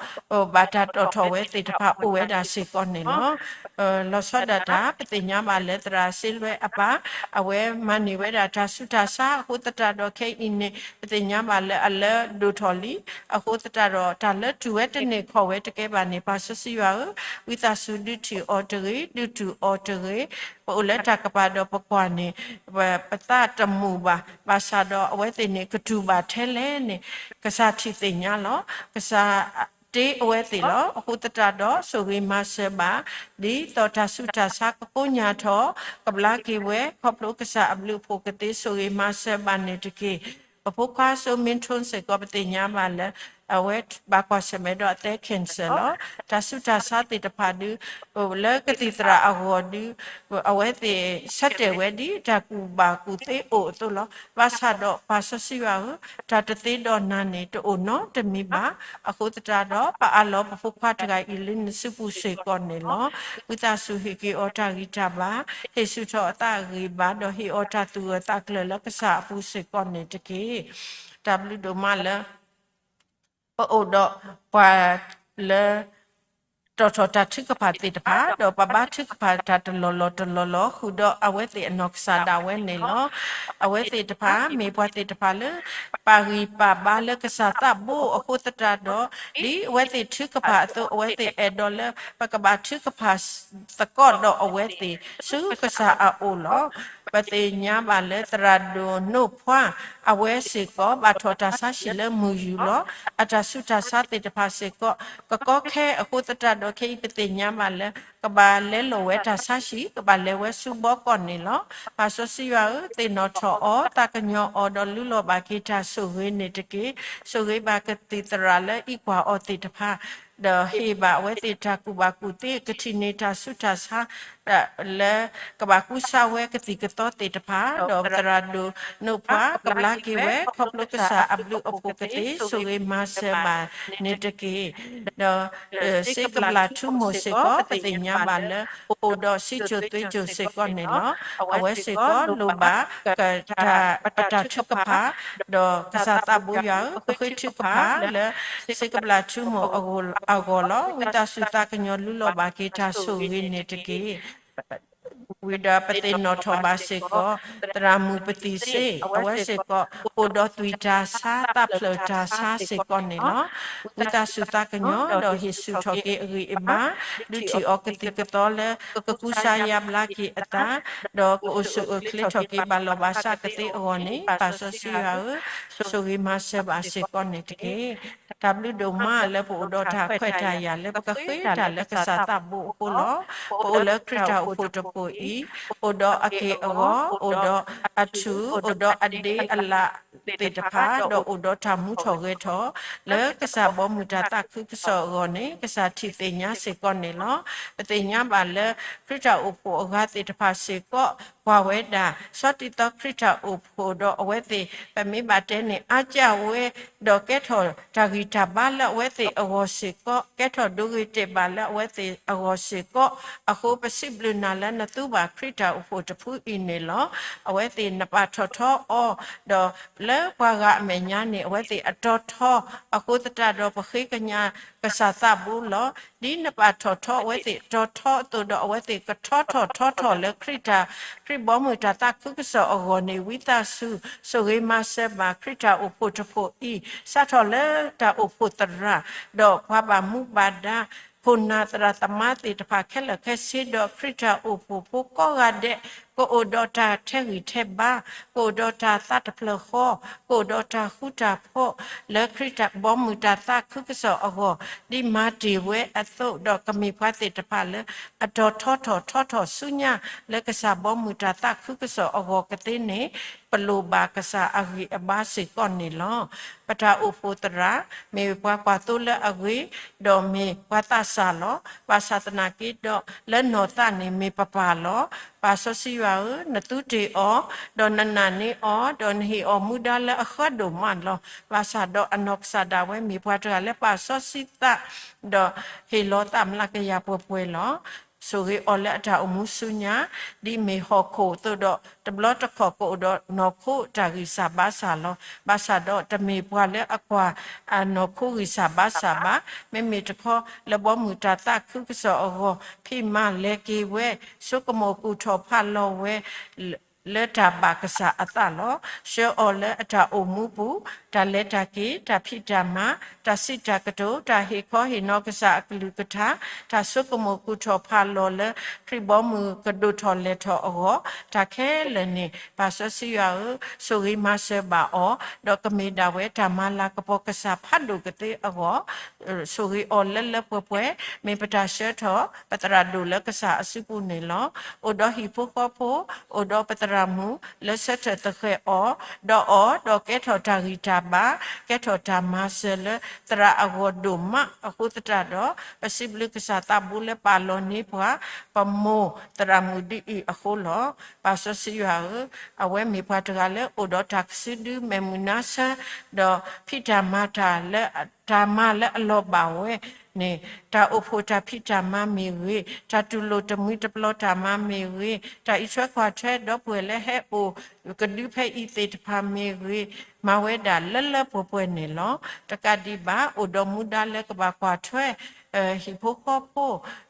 ဘၣ်တၢ်တီၣ်ထီၣ်ဝဲသ့ၣ်တဖၣ်အိၣ်ဝဲဒၣ်စ့ၢ်ကီးန့ၣ်လီၤ. လီၤဆီဒၣ်တၢ် ပသ့ၣ်ညါဘၣ်လၢသရၣ်စ့လွဲအပၢ်, အဝဲမၤန့ၢ်ဝဲဒၣ်တၢ်ဆူးတၢ်ဆါအဃိသတးဒီး ခဲအံၤန့ၣ် ပသ့ၣ်ညါဘၣ်လၢအလၢဒိၣ်ထီၣ်လံ, အဃိသတးဒီး တၢ်လၢတူၢ်ဝဲတန့ၢ်ခီၣ်ဝဲတကဲဘၣ်န့ၣ် ပၢ်စီဆှံယွၤဧၢ, ဝံသးစူၤဒုးထံၣ်အီၤတဂ့ၤ, ဒုးတူၢ်အီၤတဂ့ၤ, ပအိၣ်လၢတၢ်ကပၤဒီးပကွၢ်န့ၣ် ပသးတမုာ်ဘၣ်, ဘၣ်ဆၣ်ဒီးအဝဲသ့ၣ်န့ၣ် ကတူၢ်ဘၣ်ထဲလဲၣ်န့ၣ် ကစၢ်ထံၣ်သ့ၣ်ညါလီၤ. ကစၢ်တ့အဝဲသ့ၣ်လီၤ. အဃိသတးဒီး ဆိၣ်ဂ့ၤမၤစၢၤဘၣ်, ဒ်သိးတၢ်ဆူးတၢ်ဆါကကိညၢ်ထီၣ်, ကဘျါက့ၤဝဲ ခီဖျိကစၢ်အဘျုးအဖှိၣ်ကသ့ ဆိၣ်ဂ့ၤမၤစၢၤဘၣ်န့ၣ်တက့ၢ်. ပဖိခွါစိမ့ထိစ့ၢ်ကီး ပသ့ၣ်ညါဘၣ်လၢ အဝဲဘၣ်ကွၢ်ဆၢၣ်မဲာ်ဒီးအသည်း cancer လီၤ. တၢ်ဆူးတၢ်ဆါသ့ၣ်တဖၣ်ဒုး လၢကသံၣ်သရၣ်အဂီၢ်ဒုး အဝဲသ့ၣ်ဆၢတဲာ်ဝဲဒ်တၢ်ကူၣ်ဘၣ်ကူၣ်သ့အိၣ်အသိးလီၤ. ဘၣ်ဆၣ်ဒီးပၢ်စီဆှံယွၤဧၢ, တၢ်တသ့ဒီးနၤန့ၣ် တအိၣ်နီတမံၤဘၣ်. အဃိသတးဒီး ပအးလီၤပဖိခွါတဂၤအံၤလၢနစုပူၤစ့ၢ်ကီးန့ၣ်လီၤ. ဝံသးစူၤဟ့ၣ်က့ၤအီၤတၢ်ဂံၢ်တၢ်ဘါ, ဟ့ၣ်ဆူၣ်ထီၣ်အသးအဂံၢ်အဘါ, ဒီးဟ့ၣ်အီၤတၢ်သူၣ်ဂၢၢ်သးကျၢၤလၢကစၢ်အပူၤစ့ၢ်ကီးန့ၣ်တက့ၢ်. တၢ်ဘျုးဒိၣ်မးလၢ ပအိၣ်ဒီးပှၤလၢ တီၣ်ထီၣ်တၢ်ထုကဖၣ်သ့ၣ်တဖၣ်, ဒီးပဘါထုကဖၣ်တၢ်တလီၢ်လီၢ်တလီၢ်လီၢ် ဃုာ်ဒီးအဝဲသ့ၣ်အနီၢ်ကစၢ်ဒၣ်ဝဲန့ၣ်လီၤ. အဝဲသ့ၣ်တဖၣ် မ့ၢ်ပှၤသ့ၣ်တဖၣ်လၢ ပာ်ဂံၢ်ပာ်ဘါလၢကစၢ်သးဘိအဃိသတးဒီး, ဒ်အဝဲသ့ၣ်ထုကဖၣ်အသိး အဝဲသ့ၣ်အဲၣ်ဒိးလၢ ပကဘၣ်ထုကဖၣ်သကိးဒီးအဝဲသ့ၣ်ဆူကစၢ်အအိၣ်လီၤ. ပသ့ၣ်ညါဘၣ်လၢသရၣ်ဒိၣ်နိၣ်ဖှါ အဝဲစ့ၢ်ကီး ဘၣ်ထီၣ်တၢ်ဆါဟံၣ်လၢမုၢ်ယူာ်လီၤ. အတၢ်ဆူးတၢ်ဆါသ့ၣ်တဖၣ်စ့ၢ်ကီး ကကီခဲအဃိသတးဒီး ခဲအံၤပသ့ၣ်ညါဘၣ်လၢ ကဘၣ်လဲလိာ်ဝဲတၢ်ဆါဟံၣ် ကဘၣ်လဲၤဝဲဆူဘီကီၢ်န့ၣ်လီၤ. ပၢ်စီဆှံယွၤဧၢ, သ့ၣ်နီၣ်ထီၣ်အီၤ, သးကညီၤအီၤဒီးလူလီၤဘၣ်က့ၤတၢ်ဆိၣ်ဂ့ၤန့ၣ်တက့ၢ်. ဆိၣ်ဂ့ၤဘၣ်ကသံၣ်သရၣ်လၢအံးကွၢ်အီၤသ့ၣ်တဖၣ် ဒီးဟ့ၣ်ဘၣ်အဝဲသ့ၣ်တၢ်ကူၣ်ဘၣ်ကူၣ်သ့ ကထံၣ်န့ၢ်တၢ်ဆူးတၢ်ဆါ လၢကဘၣ်ကူစါဝဲကသံၣ်ကသီသ့ၣ်တဖၣ်, ဒီးသရၣ်ဒိၣ်နိၣ်ဖှါ ကဘျါက့ၤဝဲ ခီဖျိကစၢ်အဘျုးအဖှိၣ်ကသ့ ဆိၣ်ဂ့ၤမၤစၢၤဘၣ်န့ၣ်တက့ၢ်. ဒီး စ့ကဘျၣ်ထူမိၢ်စ့ၢ်ကီး ပသ့ၣ်ညါဘၣ်လၢ အိၣ်ဒီးစံကၠိၣ်သွ့ကၠိၣ်စ့ၢ်ကီးန့ၣ်လီၤ. အဝဲစ့ၢ်ကီးလိၣ်ဘၣ် ပတၢ်ထုကဖၣ်, ဒီးကစၢ်သးဘိယွၤဧၢ, ပဃ့ထုကဖၣ်လၢ စ့ကဘျၣ်ထူမိၢ်အဂီၢ်လီၤ. ဝံသးစူၤသးကညီၤလူလီၤဘၣ်က့ၤတၢ်ဆိၣ်ဂ့ၤန့ၣ်တက့ၢ်. ဝံၤဒီးပသ့ၣ်နီၣ်ထီၣ်ဘၣ်စ့ၢ်ကီး သရၣ်မုၣ်ပသံၣ်စ့, အဝဲစ့ၢ်ကီး အိၣ်ဒီးသွံၣ်တၢ်ဆါ သးဖျၢၣ်တၢ်ဆါစ့ၢ်ကီးန့ၣ်လီၤ. ဝံသးစူၤသးကညီၤ ဒီးဟ့ၣ်ဆူၣ်ထီၣ်က့ၤအဂံၢ်အဘါ, ဒုးထံၣ်အီၤကသံၣ်ကသီလၢ ကကူစါယါဘျါက့ၤအသး, ဒီးကအိၣ်ဆူၣ်အိၣ်ချ့ထီၣ်က့ၤဘၣ်လီၤဘၣ်စးကသ့အဂီၢ်န့ၣ်, ပၢ်စီဆှံယွၤဧၢ, ဆိၣ်ဂ့ၤမၤစၢၤဘၣ်စ့ၢ်ကီးန့ၣ်တက့ၢ်. တၢ်ဘျုးဒိၣ်မးလၢပအိၣ်ဒီးတၢ်ခွဲးတၢ်ယာ်လၢပကဃ့တၢ်လၢကစၢ်သးဘိအဃိလီၤ. ပအိၣ်လၢခရံာ်တၢ်အိၣ်ဖှိၣ်တဖှိၣ်အံၤ, အိၣ်ဒီးအက့ၢ်အဂီၤ, အိၣ်ဒီးအထူၣ်, အိၣ်ဒီးအဒ့အလးသ့ၣ်တဖၣ်, ဒီးအိၣ်ဒီးတၢ်မူထီၣ်ဂဲၤထီၣ် လၢကစၢ်ဘီမုၢ်တၢ်သးခုကစီၣ်အဂီၢ်န့ၣ် ကစၢ်ထံၣ်သ့ၣ်ညါစ့ၢ်ကီးန့ၣ်လီၤ. ပသ့ၣ်ညါဘၣ်လၢ ခရံာ်တၢ်အိၣ်ဖှိၣ်အဂၤသ့ၣ်တဖၣ်စ့ၢ်ကီး ကွၢ်ဝဲဒၣ် ဆီတံၢ်သီခရံာ်တၢ်အိၣ်ဖှိၣ်ဒီးအဝဲသ့ၣ် ပမ့ၢ်ဘၣ်တဲန့ၣ် အါကၢ်ဝဲ ဒီးကဲထီၣ်တၢ်ဂံၢ်တၢ်ဘါလၢအဝဲသ့ၣ်အဂီၢ်စ့ၢ်ကီး, ကဲထီၣ်ဒိဂ့ၤတဲာ်ဘၣ်လၢအဝဲသ့ၣ်အဂီၢ်စ့ၢ်ကီး, အဃိပစံးဘျုးနၤလၢနသူဘၣ်ခရံာ်တၢ်အိၣ်ဖှိၣ်တဖုအံၤန့ၣ်လီၤ. အဝဲသ့ၣ်နပာ်ထီၣ်ထီအီၤ, ဒီးလၢပှၤဂၤအမဲာ်ညါန့ၣ် အဝဲသ့ၣ်အတီထီ, အဃိသတးဒီးပဃ့ကညးကစၢ်သးဘိလီၤ. ဒ်နပာ်ထီၣ်ထီအဝဲသ့ၣ်တီထီအသိးဒီး အဝဲသ့ၣ်ကထီထီၣ်ထီထီၣ်လၢခရံာ်တၢ် ခရံာ်ဘီမုၢ်တၢ်သးခုကစီၣ်အဂီၢ်န့ၣ် ဝံသးစူၤ ဆိၣ်ဂ့ၤမၤစၢၤဘၣ်ခရံာ်တၢ်အိၣ်ဖှိၣ်တဖှိၣ်အံၤ, စးထီၣ်လၢတၢ်အိၣ်ဖှိၣ်သရၣ်, ဒီးပှၤဘၣ်မူဘၣ်ဒါ, ခိၣ်နၢ်သရၣ်သမါသ့ၣ်တဖၣ်ခဲလၢာ်ခဲဆ့ဒီး ခရံာ်တၢ်အိၣ်ဖှိၣ်ဖိကိးဂၤဒဲး ကအိၣ်ဒီးတၢ်ထဲးဂံၢ်ထဲးဘါ, ကအိၣ်ဒီးတၢ်သးတဖျၢၣ်ဃီ, ကအိၣ်ဒီးတၢ်ဃူတၢ်ဖိး လၢခရံာ်ဘီမုၢ်တၢ်သးခုကစီၣ်အဂီၢ် ဒ်မၤတ့ၢ်ဝဲအသိး, ဒီးကမ့ၢ်ပှၤသ့ၣ်တဖၣ်လၢ အတီၤထီထီၣ်ထီထီၣ်ဆူညါ လၢကစၢ်ဘီမုၢ်တၢ်သးခုကစီၣ်အဂီၢ်ကသ့န့ၣ် ပလိၣ်ဘၣ်ကစၢ်အဂံၢ်အဘါစ့ၢ်ကီးန့ၣ်လီၤ. ပတၢ်အိၣ်ဖှိၣ်သရၣ် မ့ၢ်ပှၤကွၢ်သိလၢအဂ့ၤ, ဒီးမ့ၢ်ပှၤသးစၢ်လီၤ. ဘၣ်ဆၣ်သနာ်က့ဒီး လၢနီၢ်သးန့ၣ်မ့ၢ်ပပၢ်လီၤ. ပၢ်စီဆှံယွၤဧၢ, နသူတ့ၢ်အီၤ, ဒီးနနာ်န့ၢ်အီၤ, ဒီးနဟ့ၣ်အီၤမူဒါလၢအဃၢဒိၣ်မးလီၤ. ဘၣ်ဆၣ်ဒီးအနီၢ်ကစၢ်ဒၣ်ဝဲမ့ၢ်ပှၤတဂၤလၢပာ်စီဆှံသး ဒီးဟ့ၣ်လီၤသးမျးကယၤပှဲၤပှဲၤလီၤ. ဆိၣ်ဂ့ၤအီၤလၢအတၢ်အိၣ်မူဆူညါ ဒ်မ့ၢ်ဟီၣ်ခိၣ်အသိးဒီး တဘျီတခီၣ်ကအိၣ်ဒီးနီၢ်ခိတၢ်ဂံၢ်စၢ်ဘါစၢ်လီၤ. ဘၣ်ဆၣ်ဒီးတမ့ၢ်ပှၤလၢအကွၢ်အနီၢ်ခိဂံၢ်စၢ်ဘါစၢ်ဘၣ်. မ့မ့ၢ်တခီလၢဘီမုၢ်တၢ်သးခုကစီၣ်အဂီၢ် ဖံးမၤလဲၤက့ၤဝဲ, ဆိကမိၣ်ကူၣ်ထီၣ်ဖးလီၤဝဲ လၢတၢ်ဘၣ်ကစၢ်အသးလီၤ. ဆှၢအီၤလၢအတၢ်အိၣ်မူပူၤ တၢ်လဲၤတၢ်က့ၤ, တၢ်ဖံးတၢ်မၤ, တၢ်စံးတၢ်ကတိၤ, တၢ်ဟ့ၣ်ခီဟ့ၣ်နီၤကစၢ်အကလုၢ်ကထါ, တၢ်ဆိကမိၣ်ကူၣ်ထီၣ်ဖးလီၤလၢ ခရံာ်ဘီမုၢ်ကဒိၣ်ထီၣ်လဲၤထီၣ်အဂီၢ်, တၢ်ခဲလၢာ်န့ၣ် ပၢ်စီဆှံယွၤဧၢ, ဆိၣ်ဂ့ၤမၤစၢၤဘၣ်အီၤ, ဒီးကမ့ၢ်ဒၣ်ဝဲတၢ်မၤလၤကပီၤကစၢ်ဖးဒိၣ်ကသ့အဂီၢ် ဆိၣ်ဂ့ၤအီၤလၢလၢပှဲၤပှဲၤ, မ့ၢ်ပတၢ်ဆှၢထီၣ်ပသရၣ်ဒိၣ်လၢကစၢ်အစုပူၤန့ၣ်လီၤ. အိၣ်ဒီးဟံၣ်ဖိဃီဖိ, အိၣ်ဒီးပသရၣ်မုၣ်လၢဆၢထၢၣ်သဃဲၤအီၤ, ဒီးအီၤ, ဒီးကဲထီၣ်တၢ်ဂံၢ်တၢ်ဘါ, ကဲထီၣ်တၢ်မၤစၢၤလၢသရၣ်အဂီၢ်ဒိၣ်မးအဃိသတးဒီး, ပစံးဘျုးကစၢ်သးဘိလၢပာ်လီၤန့ၢ်ပှၤ ပမိၢ်သရၣ်မုၣ်ဒ်အံၤအဃိလီၤ. ပၢ်စီဆှံယွၤဧၢ, အဝဲမ့ၢ်ပှၤတဂၤလၢအိၣ်ဒီးတၢ်ကစုဒုမဲာ်မုာ်နါဆၢ, ဒီးဖံးတၢ်မၤတၢ်လၢ တၢ်မၤလၢအလီၤဘၣ်ဝဲန့ၣ်, တၢ်အိၣ်ဖှိၣ်တၢ်ဖံးတၢ်မၤမ့ၢ်ဂ့ၤ, တၢ်တူၢ်လိာ်တမှံၤတပျီၤတၢ်မၤမ့ၢ်ဂ့ၤ, တၢ်အံးထွဲကွၢ်ထွဲဒီပုၢ်ဝဲၢ်လၢဟဲအိၣ်ကဒုဖဲအံၤသ့ၣ်တဖၣ်မ့ၢ်ဂ့ၤ, မၤဝဲဒၣ်လၢလၢပှဲၤပှဲၤန့ၣ်လီၤ. တကးဒံးဘၣ် အိၣ်ဒီးမူဒါလၢကဘၣ်ကွၢ်ထွဲ ဟံၣ်ဖိဃီဖိ,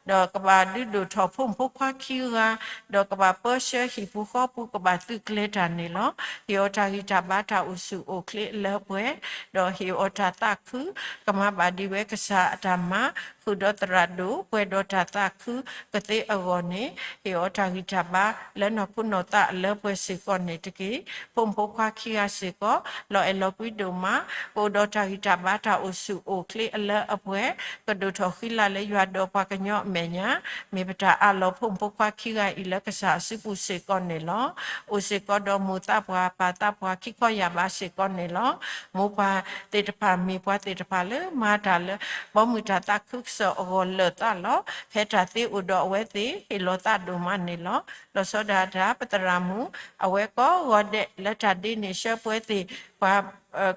ဒီးကဘၣ်ဒုးဒိၣ်ထီၣ်ဖိမုၣ်ဖိခွါခံဂၤ, ဒီးကဘၣ်ပၢဆှၢဟံၣ်ပူၤဃီပူၤ ကဘၣ်သုးကျဲၤတၢ်န့ၣ်လီၤ. ဟ့ၣ်အီၤတၢ်ဂံၢ်တၢ်ဘါတၢ်အိၣ်ဆူၣ်အိၣ်ချ့အလၢပှဲၤ, ဒီးဟ့ၣ်အီၤတၢ်သးခု, ကမၤဘၣ်ဒံးဝဲကစၢ်အတၢ်မၤ, ဃုာ်ဒီးသရၣ်ဒိၣ် ပှဲၤဒီးတၢ်သးခုကသ့အဂီၢ်န့ၣ်, ဟ့ၣ်အီၤတၢ်ဂံၢ်တၢ်ဘါလၢနီၢ်ခိနီၢ်သးအလၢပှဲၤစ့ၢ်ကီးန့ၣ်တက့ၢ်. ဖိမုၣ်ဖိခွါခံဂၤစ့ၢ်ကီး လီၤအဲၣ်လီၤကွံဒိၣ်မး, ကအိၣ်ဒီးတၢ်ဂံၢ်တၢ်ဘါတၢ်အိၣ်ဆူၣ်အိၣ်ချ့အလၢအပှဲၤ, ကဒိၣ်ထီၣ်ဃံလၤလၢယွၤဒီးပှၤကညီအမဲာ်ညါ, မ့ၢ်ပတၢ်အးလီၤဖိမုၣ်ဖိခွါခံဂၤအံၤလၢကစၢ်အစုပူၤစ့ၢ်ကီးန့ၣ်လီၤ. အိၣ်စ့ၢ်ကီးဒီးမိၢ်သးပှၢ်ပၢ်သးပှၢ်ခံခီယာ်ဘးစ့ၢ်ကီးန့ၣ်လီၤ. မိၢ်ပၢ်သ့ၣ်တဖၣ်မ့ၢ်ပှၤသ့ၣ်တဖၣ်လၢမၤတၢ်လၢ ဘီမုၢ်တၢ်သးခုကစီၣ်အဂီၢ်လၢာ်သးလီၤ. ဖဲတၢ်သ့အိၣ်ဒီးအဝဲသ့ၣ် ဟ့ၣ်လီၤသးဒိၣ်မးန့ၣ်လီၤ. လီၤဆီဒၣ်တၢ် ပသရၣ်မုၣ် အဝဲကိးဂီၤဒဲးလၢတၢ်ဒ့န့ၣ်ဆှၢပှဲၤသ့ၣ် ပှၤ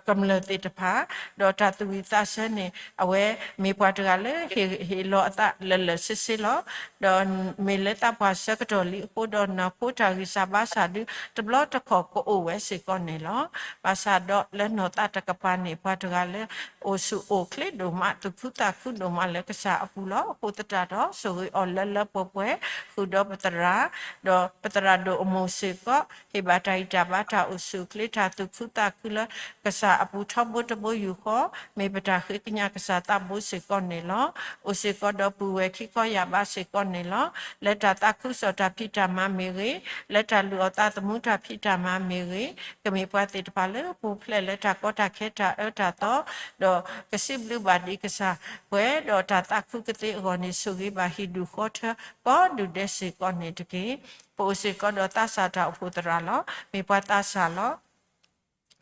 ကမျၢၢ်သ့ၣ်တဖၣ်, ဒီးတၢ်သူၣ်ဝံၣ်သးဆၢန့ၣ် အဝဲမ့ၢ်ပှၤတဂၤလၢဟ့ၣ်လီၤအသးလၢာ်လၢာ်ဆ့ဆ့လီၤ. ဒီးမ့ၢ်လၢသးပှၢ်ဆၢကတီၢ်လံအဃိဒီး နၢ်ဖိတၢ်ဂံၢ်စၢ်ဘါစၢ်ဒု တဘျီတခီၣ်ကအိၣ်ဝဲစ့ၢ်ကီးန့ၣ်လီၤ. ဘၣ်ဆၣ်ဒီးလၢနီၢ်သးတကပၤန့ၣ် ပှၤတဂၤလၢ အိၣ်ဆူၣ်အိၣ်ချ့ဒိၣ်မး သူၣ်ခုသးခုဒိၣ်မးလၢကစၢ်အပူၤလီၤ. အဃိသတးဒီး ဆိၣ်ဂ့ၤအီၤလၢလၢပှဲၤပှဲၤ, ဃုာ်ဒီးပသရၣ်, ဒီးပသရၣ်ဒိၣ်အမိၢ်စ့ၢ်ကီး ဟ့ၣ်ဘၣ်တၢ်ဂံၢ်တၢ်ဘါတၢ်အိၣ်ဆူၣ်အိၣ်ချ့ တၢ်သူၣ်ခုသးခုလၢကစၢ်အပူၤထီဘိတဘိယူၢ်ဃီ, မ့ၢ်ပတၢ်ဃ့ကညးကစၢ်သးဘိစ့ၢ်ကီးန့ၣ်လီၤ. အိၣ်စ့ၢ်ကီးဒီးပုၢ်ဝဲၢ်ခံခီယာ်ဘးစ့ၢ်ကီးန့ၣ်လီၤ. လၢတၢ်သးခုကစီၣ်တၢ်ဖံးတၢ်မၤမ့ၢ်ဂ့ၤ, လၢတၢ်လုၢ်အီၣ်သးသမူတၢ်ဖံးတၢ်မၤမ့ၢ်ဂ့ၤ, ကမ့ၢ်ပှၤသ့ၣ်တဖၣ်လၢပူၤဖျဲးလၢတၢ်ကီတၢ်ခဲတၢ်အၢတၢ်သီ, ဒီးကစံးဘျုးဘၣ်ဒံးကစၢ်ပှဲၤ, ဒီးတၢ်သးခုကသ့အဂီၢ်န့ၣ် ဆိၣ်ဂ့ၤဘၣ်ဟံၣ်ဒူၣ်ဃီထၢကိးဒူၣ်ဒဲးစ့ၢ်ကီးန့ၣ်တက့ၢ်. ပအိၣ်စ့ၢ်ကီးဒီးသးစၢ်တၢ်အိၣ်ဖှိၣ်သရၣ်လီၤ. မ့ၢ်ပှၤသးစၢ်လီၤ.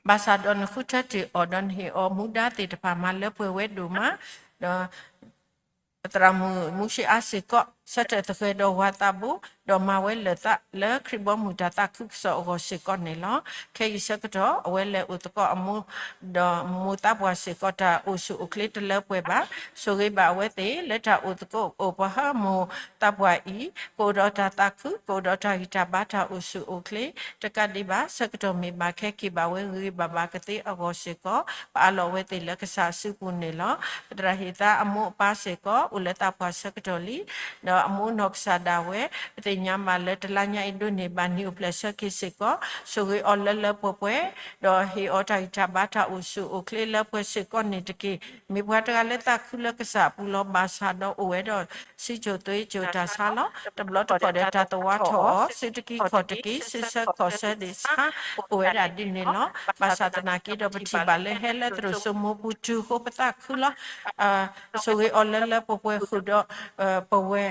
ဘၣ်ဆၣ်ဒီးနဃုထၢတ့ၢ်အီၤ ဒီးနဟ့ၣ်အီၤမူဒါသ့ၣ်တဖၣ်မၤလၢပှဲၤဝဲဒိၣ်မး, ဒီး ပသရၣ်မုၣ်မူၡ့အါစ့ၢ်ကီး ဆၢထၢၣ်သဃဲၤဒီးဝၤသးဘိ, ဒီးမၤဝဲလၢာ်သးလၢခရံာ်ဘီမုၢ်တၢ်သးခုကစီၣ်အဂီၢ်စ့ၢ်ကီးန့ၣ်လီၤ. ခဲအံၤဆၢကတီၢ် အဝဲလဲၤအိၣ်သကိးအမိၢ် ဒီးမိၢ်သးပှၢ်စ့ၢ်ကီး တၢ်အိၣ်ဆူၣ်အိၣ်ချ့တလၢပှဲၤဘၣ်. ဆိၣ်ဂ့ၤဘၣ်အဝဲသ့ၣ် လၢတၢ်အိၣ်သကိးအိၣ်ပှၤဟၢမိၢ်သးပှၢ်အံၤ ကအိၣ်ဒီးတၢ်သးခု, ကအိၣ်ဒီးတၢ်ဂံၢ်တၢ်ဘါတၢ်အိၣ်ဆူၣ်အိၣ်ချ့, တကးဒံးဘၣ် ဆၢကတီၢ်မ့ၢ်ဘၣ်ခဲက့ၤဘၣ်ဝဲ ဂ့ၤဂ့ၤဘၣ်ဘၣ်ကသ့အဂီၢ်စ့ၢ်ကီး ပအးလီၤဝဲသ့ၣ်လၢကစၢ်အစုပူၤန့ၣ်လီၤ. ပသရၣ်ဟ့ၣ်သါအမိၢ်အပၢ်စ့ၢ်ကီး အိၣ်လၢသးပှၢ်ဆၢကတီၢ်လံ, ဒီး ဒီးအမိၢ်နီၢ်ကစၢ်ဒၣ်ဝဲ ပသ့ၣ်ညါဘၣ်လၢတလါညါအံၤဒိးန့ၢ်ဘၣ်နံၣ်အိၣ်ဖျဲၣ်ဆၢက့ၤစ့ၢ်ကီး ဆိၣ်ဂ့ၤအီၤလၢလၢပှဲၤပှဲၤ ဒီးဟ့ၣ်အီၤတၢ်ဂံၢ်တၢ်ဘါတၢ်အိၣ်ဆူၣ်အိၣ်ချ့လၢပှဲၤစ့ၢ်ကီးန့ၣ်တက့ၢ်. မ့ၢ်ပှၤတဂၤလၢသးခုလၢကစၢ်အပူၤလီၤ. ဘၣ်ဆၣ်ဒီးအိၣ်ဝဲဒီး စံးစိၤသွ့စိၤတၢ်ဆါလီၤ. တဘျီတခီၣ်ဒီးတၢ်သဝါထီၣ်အီၤ စုတက့ခီၣ်တက့ စုဆၢခီၣ်ဆၢဒံးဆါ အိၣ်ဝဲဒၣ်ဒ်န့ၣ်လီၤ. ဘၣ်ဆၣ်သနာ်က့ဒီး ပထံၣ်ဘၣ်လၢဟဲလၢသရိာ်စိမိပူၤတုၤဃိပသးခုလီၤ. ဆိၣ်ဂ့ၤအီၤလၢလၢပှဲၤပှဲၤဃုာ်ဒီး ပဝဲ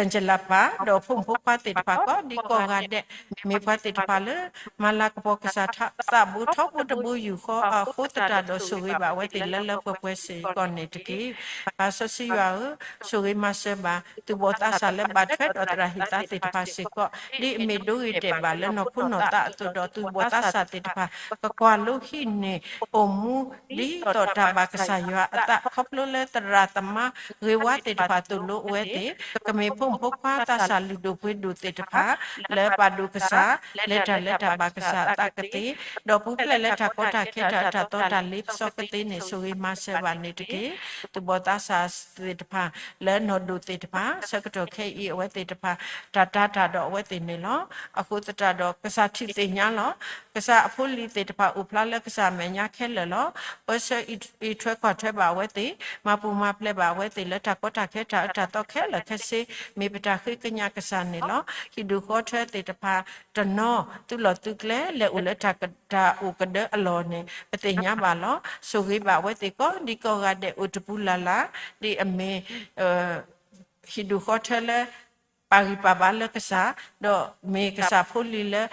Angela ပၢ် ဒီးဖိမုၣ်ဖိခွါသ့ၣ်တဖၣ်ကိးဒံကိးဂၤဒဲး မ့ၢ်ပှၤသ့ၣ်တဖၣ်လၢ မၤလၤကပီၤကစၢ်သးဘိထီဘိတဘိယူၢ်ဃီအဃိသတးဒီး ဆိၣ်ဂ့ၤဘၣ်အဝဲသ့ၣ်လၢလၢပှဲၤပှဲၤစ့ၢ်ကီးန့ၣ်တက့ၢ်. ပၢ်စီဆှံယွၤဧၢ, ဆိၣ်ဂ့ၤမၤစၢၤဘၣ် သူၣ်ဘီၣ်သးစၢ်လၢဘၣ်ထွဲဒီးသရၣ်ဟံၣ်သါသ့ၣ်တဖၣ်စ့ၢ်ကီး ဒ်အမ့ၢ်ဒိဂ့ၤတဲာ်ဘၣ်လၢနီၢ်ခိနီၢ်သးအသိးဒီး သူၣ်ဘီၣ်သးစၢ်သ့ၣ်တဖၣ် ကကွၢ်လိဟံးန့ၢ် အိၣ်မူ ဒ်သိးတၢ်ဘၣ်ကစၢ်ယွၤအသး ခီဖျိလၢသရၣ်သမါဂ့ၤဝါသ့ၣ်တဖၣ်သိၣ်လိအဝဲသ့ၣ် ကမ့ၢ်ဖိမုၣ်ဖိခွါသးစၢ်လုၢ်ဒိၣ်ပှ့ၤဒိၣ်သ့ၣ်တဖၣ် လၢပာ်ဒိၣ်ကစၢ် လဲၤတၢ်လၢတၢ်ဘၣ်ကစၢ်အသးကသ့ ဒီးပူၤဖျဲးလၢတၢ်ကီတၢ်ခဲတၢ်အၢတၢ်သီတၢ်လ့ပစီကသ့န့ၣ် ဆိၣ်ဂ့ၤမၤစၢၤဘၣ်န့ၣ်တက့ၢ်. သူၣ်ဘီၣ်သးစၢ်သ့ၣ်တဖၣ် လၢနီၢ်ဒိၣ်သ့ၣ်တဖၣ် ဆၢကတီၢ်ခဲအံၤအဝဲသ့ၣ်တဖၣ် တၢ်တာ်တၢ်ဒီးအဝဲသ့ၣ်န့ၣ်လီၤ. အဃိသတးဒီး ကစၢ်ထံၣ်သ့ၣ်ညါလီၤ. ကစၢ်အဖိလံၤသ့ၣ်တဖၣ်အိၣ်ဖျါလၢကစၢ်အမဲာ်ညါခဲလၢာ်လီၤ. ပၢဆှၢအံးထွဲကွၢ်ထွဲဘၣ်အဝဲသ့ၣ်, မၤပူၤမၤဖျဲးဘၣ်အဝဲသ့ၣ်လၢတၢ်ကီတၢ်ခဲတၢ်အၢတၢ်သီခဲလၢာ်ခဲဆ့, မ့ၢ်ပတၢ်ဃ့ကညးကစၢ်န့ၣ်လီၤ. ဟံၣ်ဒူၣ်ဃီထၢသ့ၣ်တဖၣ်တနီၤ သုးလီၢ်သုးကျဲလဲၤအိၣ်လၢတၢ်က, တၢ်အိၣ်ကဒၢအလီၢ်န့ၣ် ပသ့ၣ်ညါဘၣ်လီၤ. ဆိၣ်ဂ့ၤဘၣ်အဝဲသ့ၣ်ကိးဒံကိးဂၤဒဲးအိၣ်တပူၤလၢ်လၢ်, ဒ်အမ့ၢ် ဟံၣ်ဒူၣ်ဃီထၢလၢ ပာ်ဂံၢ်ပာ်ဘါလၢကစၢ်, ဒီးမ့ၢ်ကစၢ်ဖိလံၤလၢ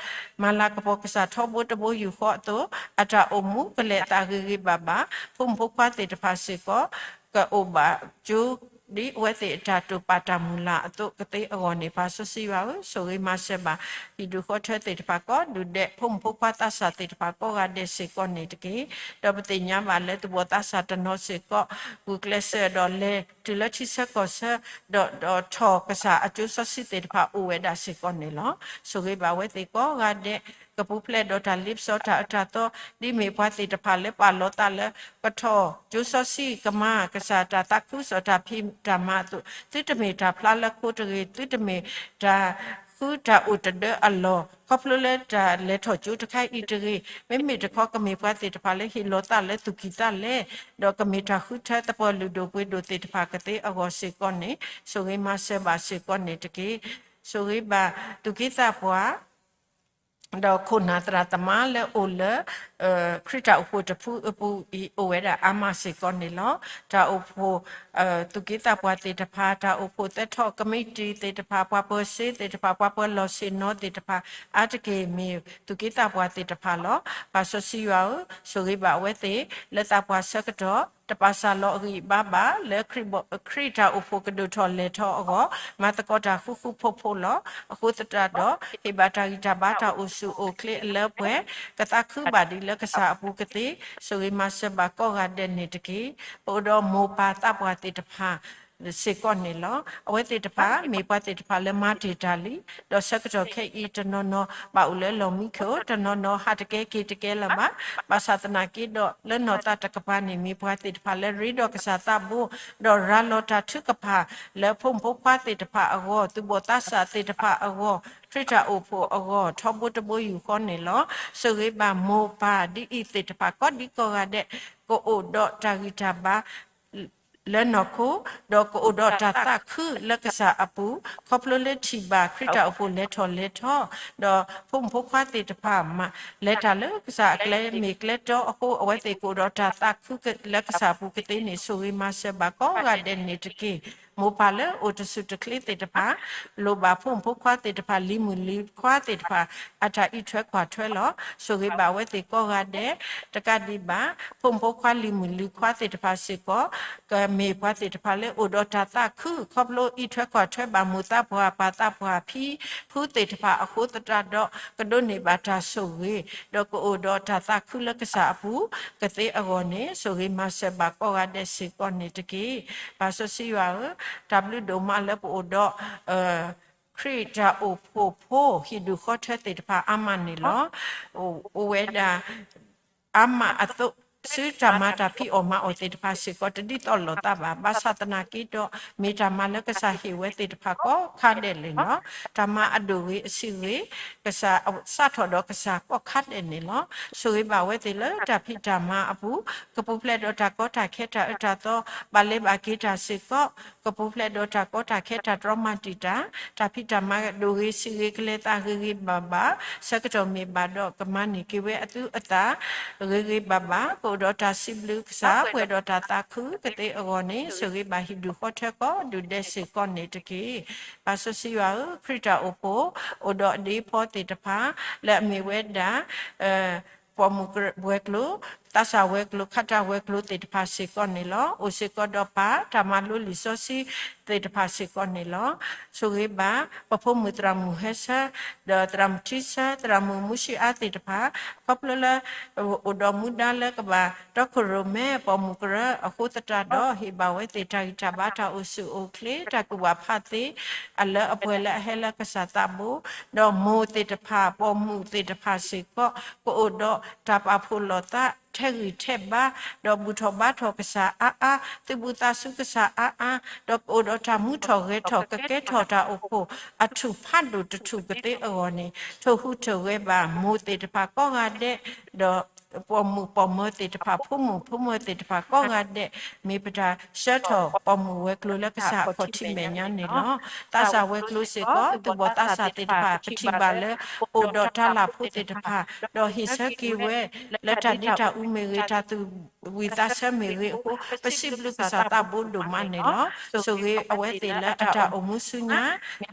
မၤလၤကပီၤကစၢ်ထီဘိတဘိယူၢ်ဃီအသိး, အတၢ်အိၣ်မူကလဲၤအသးဂ့ၤဂ့ၤဘၣ်ဘၣ်, ဖိမုၣ်ဖိခွါသ့ၣ်တဖၣ်စ့ၢ်ကီး ကအိၣ်ဘၣ်ကၠိ ဒ်အဝဲသ့ၣ်အတၢ်တိာ်ပာ်တၢ်မုၢ်လၢ်အသိးကသ့အဂီၢ်န့ၣ် ပၢ်စီဆှံယွၤဧၢ, ဆိၣ်ဂ့ၤမၤစၢၤဘၣ် ဟံၣ်ဒူၣ်ဃီထၢသ့ၣ်တဖၣ်ကိးဒူၣ်ဒဲး, ဖိမုၣ်ဖိခွါသးစၢ်သ့ၣ်တဖၣ်ကိးဂၤဒဲးစ့ၢ်ကီးန့ၣ်တက့ၢ်. ဒီးပသ့ၣ်ညါဘၣ်လၢသူၣ်ဘီၣ်သးစၢ်တနီၤစ့ၢ်ကီး ဂုာ်ကျဲးစၢးဒီးလဲၤတုၤလၢထံဆၢကီၢ်ဆၢ, ဒီး, ဒီးထီၣ်ကစၢ်အကၠိစီဆှံသ့ၣ်တဖၣ်အိၣ်ဝဲဒၣ်စ့ၢ်ကီးန့ၣ်လီၤ. ဆိၣ်ဂ့ၤဘၣ်အဝဲသ့ၣ်ကိးဂၤဒဲး, ကပူၤဖျဲးဒီးတၢ်လ့ပစီတၢ်အၢတၢ်သီ, ဒ်မ့ၢ်ပှၤသ့ၣ်တဖၣ်လၢပာ်လီၤသးလၢ ကထီၣ်ကၠိစီဆှံကမၤ ကစၢ်တၢ်သးခုကစီၣ်တၢ်ဖံးတၢ်မၤအသိး, သုတမ့ၢ်တၢ်ဖျါလၢခိတဂ့ၤ, သုတမ့ၢ်တၢ် ဃုတၢ်အိၣ်တဒၢအလီၢ်, ခီဖျိလၢတၢ်လဲၤထီၣ်ကၠိတခါအံၤတဂ့ၤ, မ့မ့ၢ်တခီကမ့ၢ်ပှၤသ့ၣ်တဖၣ်လၢဟ့ၣ်လီၤသးလၢသူၣ်ကံၢ်သးလဲ, ဒီးကမ့ၢ်တၢ်ဃုထၢသပှၢ်လုၢ်ဒိၣ်ပှ့ၤဒိၣ်သ့ၣ်တဖၣ်ကသ့အဂီၢ်စ့ၢ်ကီးန့ၣ်, ဆိၣ်ဂ့ၤမၤစၢၤဘၣ်စ့ၢ်ကီးန့ၣ်တက့ၢ်. ဆိၣ်ဂ့ၤဘၣ်သူၣ်က့သးပှၢ် ဒီးခိၣ်နၢ်သရၣ်သမါလၢအိၣ်လၢ ခရံာ်တၢ်အိၣ်ဖှိၣ်တဖုအပူၤအံၤ အိၣ်ဝဲဒၣ်အါမးစ့ၢ်ကီးန့ၣ်လီၤ. တၢ်အိၣ်ဖှိၣ် သူၣ်က့သးပှၢ်သ့ၣ်တဖၣ်, တၢ်အိၣ်ဖှိၣ်သၢထီၣ်ကမံးတံာ်သ့ၣ်တဖၣ်, ပှၤပၢၤစ့သ့ၣ်တဖၣ်, ပှၤပၢၤလီၢ်ဆ့ၣ်နီၤသ့ၣ်တဖၣ်, အါတက့ၢ်မ့ၢ်သူၣ်က့သးပှၢ်သ့ၣ်တဖၣ်လီၤ. ပၢ်စီဆှံယွၤဧၢ, ဆိၣ်ဂ့ၤဘၣ်အဝဲသ့ၣ် လၢသးပှၢ်ဆၢကတီၢ် တပာ်စၢ်လီၤအဂံၢ်အဘါဘၣ် လၢခရံာ်တၢ်အိၣ်ဖှိၣ်ကဒိၣ်ထီၣ်လဲၤထီၣ်အဂီၢ်, မၤသကိးတၢ်ဃူဃူဖိးဖိးလီၤ. အဃိသတးဒီး ဟ့ၣ်ဘၣ်တၢ်ဂံၢ်တၢ်ဘါတၢ်အိၣ်ဆူၣ်အိၣ်ချ့အလၢပှဲၤ, ကသးခုဘၣ်ဒံးလၢကစၢ်အပူၤကသ့, ဆိၣ်ဂ့ၤမၤစၢၤဘၣ်ကိးဂၤဒဲးန့ၣ်တက့ၢ်. ပအိၣ်ဒီးမိၢ်ပၢ်သးပှၢ်သ့ၣ်တဖၣ် စ့ၢ်ကီးန့ၣ်လီၤ. အဝဲသ့ၣ်တဖၣ် မ့ၢ်ပှၤသ့ၣ်တဖၣ်လၢမၤတ့ၢ်တၢ်လံ, ဒီးဆၢကတီၢ်ခဲအံၤတနီၤနီၤ ဘၣ်အိၣ်လၢလီၢ်မံခိၣ်, တနီၤနီၤဟးတကဲက့ၤတကဲလၢၤဘၣ်. ဘၣ်ဆၣ်သနာ်က့ဒီး လၢနီၢ်သးတကပၤန့ၣ် မ့ၢ်ပှၤသ့ၣ်တဖၣ်လၢရ့ဒီးကစၢ်သးဘိ, ဒီးရၤလီၤတၢ်ထုကဖၣ် လၢဖိမုၣ်ဖိခွါသ့ၣ်တဖၣ်အဂီၢ်, သူၣ်ဘီၣ်သးစၢ်သ့ၣ်တဖၣ်အဂီၢ်, ခရံာ်တၢ်အိၣ်ဖှိၣ်အဂီၢ် ထီဘိတဘိယူၢ်ဃီန့ၣ်လီၤ. ဆိၣ်ဂ့ၤဘၣ်မိၢ်ပၢ်ဒ်အံၤသ့ၣ်တဖၣ် ကိးဒံကိးဂၤဒဲး ကအိၣ်ဒီးတၢ်ဂံၢ်တၢ်ဘါ လၢနီၢ်ခိ, ဒီးကအိၣ်ဒီးတၢ်သးခုလၢကစၢ်အပူၤ, ခီဖျိလၢထံၣ်ဘၣ်ခရံာ်တၢ်အိၣ်ဖှိၣ်လဲၤထီၣ်လဲၤထီ, ဒီးဖိမုၣ်ဖိခွါသ့ၣ်တဖၣ်မၤ လဲၤတၢ်လၢကစၢ်အကျဲမ့ၢ်ကျဲတီအဃိ အဝဲသ့ၣ်ကအိၣ်ဒီးတၢ်သးခုလၢကစၢ်အပူၤကသ့န့ၣ် ဆိၣ်ဂ့ၤမၤစၢၤဘၣ်ကိးဂၤဒဲးန့ၣ်တက့ၢ်. မိၢ်ပၢ်လၢအိၣ်တဆူၣ်တချ့သ့ၣ်တဖၣ် လိၣ်ဘၣ်ဖိမုၣ်ဖိခွါသ့ၣ်တဖၣ် လံၤမုၣ်လံၤခွါသ့ၣ်တဖၣ် အတၢ်အံးထွဲကွၢ်ထွဲလီၤ. ဆိၣ်ဂ့ၤဘၣ်အဝဲသ့ၣ်ကိးဂၤဒဲး, တကးဒံးဘၣ် ဖိမုၣ်ဖိခွါလံၤမုၣ်လံၤခွါသ့ၣ်တဖၣ်စ့ၢ်ကီး ကမ့ၢ်ပှၤသ့ၣ်တဖၣ်လၢအိၣ်ဒီးတၢ်သးခု ခီဖျိအံးထွဲကွၢ်ထွဲဘၣ်မိၢ်သးပှၢ်ပၢ်သးပှၢ်ဖံဖုသ့ၣ်တဖၣ်အဃိသတးဒီး ကဒိးန့ၢ်ဘၣ်တၢ်ဆိၣ်ဂ့ၤ ဒီးကအိၣ်ဒီးတၢ်သးခုလၢကစၢ်အပူၤ ကသ့အဂီၢ်န့ၣ် ဆိၣ်ဂ့ၤမၤစၢၤဘၣ်ကိးဂၤဒဲးစ့ၢ်ကီးန့ၣ်တက့ၢ်. ပၢ်စီဆှံယွၤဧၢ, တၢ်ဘျုးဒိၣ်မးလၢပအိၣ်ဒီး ခရံာ်တၢ်အိၣ်ဖှိၣ်ဖိ ဟံၣ်ဒူၣ်ဃီထၢသ့ၣ်တဖၣ်အါမးန့ၣ်လီၤ. အိၣ်ဝဲဒၣ် အါမးအသိး ဆူတၢ်မၤတၢ်ဖံးအီၣ်မၤအီၣ်သ့ၣ်တဖၣ်စ့ၢ်ကီး တဒ်သိးလိာ်သးဘၣ်. ဘၣ်ဆၣ်သနာ်က့ဒီး မ့ၢ်တၢ်မၤလၢကစၢ်ဟ့ၣ်ဝဲသ့ၣ်တဖၣ်ကိးခါဒဲးလဲာ်လီၤ. တၢ်မၤအဒိၣ်ဂ့ၤအဆံးဂ့ၤ ကစၢ်စးထီၣ်ဒီးကစၢ်ကိးခါဒဲးန့ၣ်လီၤ. ဆိၣ်ဂ့ၤဘၣ်ဝဲသ့ၣ်လၢတၢ်ဖံးတၢ်မၤအပူၤ ကပူၤဖျဲးဒီးတၢ်ကီတၢ်ခဲတၢ်အၢတၢ်သီ ဘၣ်လဲၤဘၣ်က့ၤတၢ်စ့ၢ်ကီး ကပူၤဖျဲးဒီးတၢ်ကီတၢ်ခဲတၢ်တြီမၤတံာ်တာ် တၢ်ဖံးတၢ်မၤအဒိၣ်ဂ့ၤဆံးဂ့ၤ ကလဲၤသးဂ့ၤဂ့ၤဘၣ်ဘၣ် ဆၢကတီၢ်မ့ၢ်ဘၣ်ဒီး ကမၤန့ၢ်က့ၤဝဲအသူအသၣ် ဂ့ၤဂ့ၤဘၣ်ဘၣ် ကအိၣ်ဒီးတၢ်စံးဘျုးကစၢ် ပှဲၤဒီးတၢ်သးခုကသ့အဂီၢ်န့ၣ် ဆိၣ်ဂ့ၤဘၣ်ဟံၣ်ဒူၣ်ဃီထၢကိးဒူၣ်ဒဲးစ့ၢ်ကီးန့ၣ်တက့ၢ်. ပၢ်စီဆှံယွၤဧၢ, ခရံာ်တၢ်အိၣ်ဖှိၣ် အိၣ်ဒီးအဒ့အဖီသ့ၣ်တဖၣ် လၢအမ့ၢ်ဝဲဒၣ် ပိာ်မုၣ်ဝဲၤကျိၤ, သးစၢ်ဝဲၤကျိၤ, ခးတၢ်ဝဲၤကျိၤသ့ၣ်တဖၣ်စ့ၢ်ကီးန့ၣ်လီၤ. အိၣ်စ့ၢ်ကီးဒီးပၢ်တၢ်မၤလိလံာ်စီဆှံသ့ၣ်တဖၣ်စ့ၢ်ကီးန့ၣ်လီၤ. ဆိၣ်ဂ့ၤဘၣ် ပဖိမုၣ်သရၣ်မုၣ်ဟဲဆၢ, ဒီးသရၣ်မုၣ်ထံဆၢ, သရၣ်မုၣ်မူဆံအါသ့ၣ်တဖၣ်, ခီဖျိလၢ အိၣ်ဒီးမူဒါလၢကဘၣ်တီခိၣ်ရိၣ်မဲပိာ်မုၣ်ကရၢအဃိသတးဒီး ဟ့ၣ်ဘၣ်ဝဲသ့ၣ်တၢ်ဂံၢ်တၢ်ဘါတၢ်အိၣ်ဆူၣ်အိၣ်ချ့ တၢ်ကူၣ်ဘၣ်ဖးသ့ အလၢအပှဲၤလၢအဟဲလၢကစၢ်သးဘိ, ဒီးမိၢ်သ့ၣ်တဖၣ် ပိာ်မုၣ်သ့ၣ်တဖၣ်စ့ၢ်ကီး ကအိၣ်ဒီးတၢ်ပာ်ဖှိၣ်လိာ်သး ထဲးဂံၢ်ထဲးဘါ, ဒီးဘူၣ်ထီၣ်ဘါထီၣ်ကစၢ်အါအါ, သုးဘူးသးစူၤကစၢ်အါအါ, ဒီးကအိၣ်ဒီးတၢ်မူထီၣ်ဂဲၤထီၣ် ကကဲထီၣ်တၢ်အိၣ်ဖှိၣ်အထူၣ်ဖးဒိၣ်တထူၣ်ကသ့အဂီၢ်န့ၣ် ထိၣ်ဟူးထိၣ်ဂဲၤဘၣ်မိၢ်သ့ၣ်တဖၣ်ကိးဂၤဒဲး, ဒီးပိာ်မုၣ်ပိာ်မၢၤသ့ၣ်တဖၣ် ဖိမုၣ်ဖိမၢၤသ့ၣ်တဖၣ်ကိးဂၤဒဲး, မ့ၢ်ပတၢ်ဆှၢထီၣ်ပိာ်မုၣ်ဝဲၤကျိၤလၢကစၢ်အခီၣ်ထံးမဲာ်ညါန့ၣ်လီၤ. သးစၢ်ဝဲၤကျိၤစ့ၢ်ကီး သုးဘီၣ်သးစၢ်သ့ၣ်တဖၣ် ပထံၣ်ဘၣ်လၢ အိၣ်ဒီးတၢ်လၢ်ဖိသ့ၣ်တဖၣ်, ဒီးဟ့ၣ်ဆၢက့ၤဝဲ လၢတၢ်ဒ့တၢ်အူမ့ၢ်ဂ့ၤ တၢ်သူၣ်ဝံၣ်သးဆၢမ့ၢ်ဂ့ၤအဃိ ပစံးဘျုးကစၢ်သးဘိဒိၣ်မးန့ၣ်လီၤ. ဆိၣ်ဂ့ၤအဝဲသ့ၣ်လၢအတၢ်အိၣ်မူဆူညါ,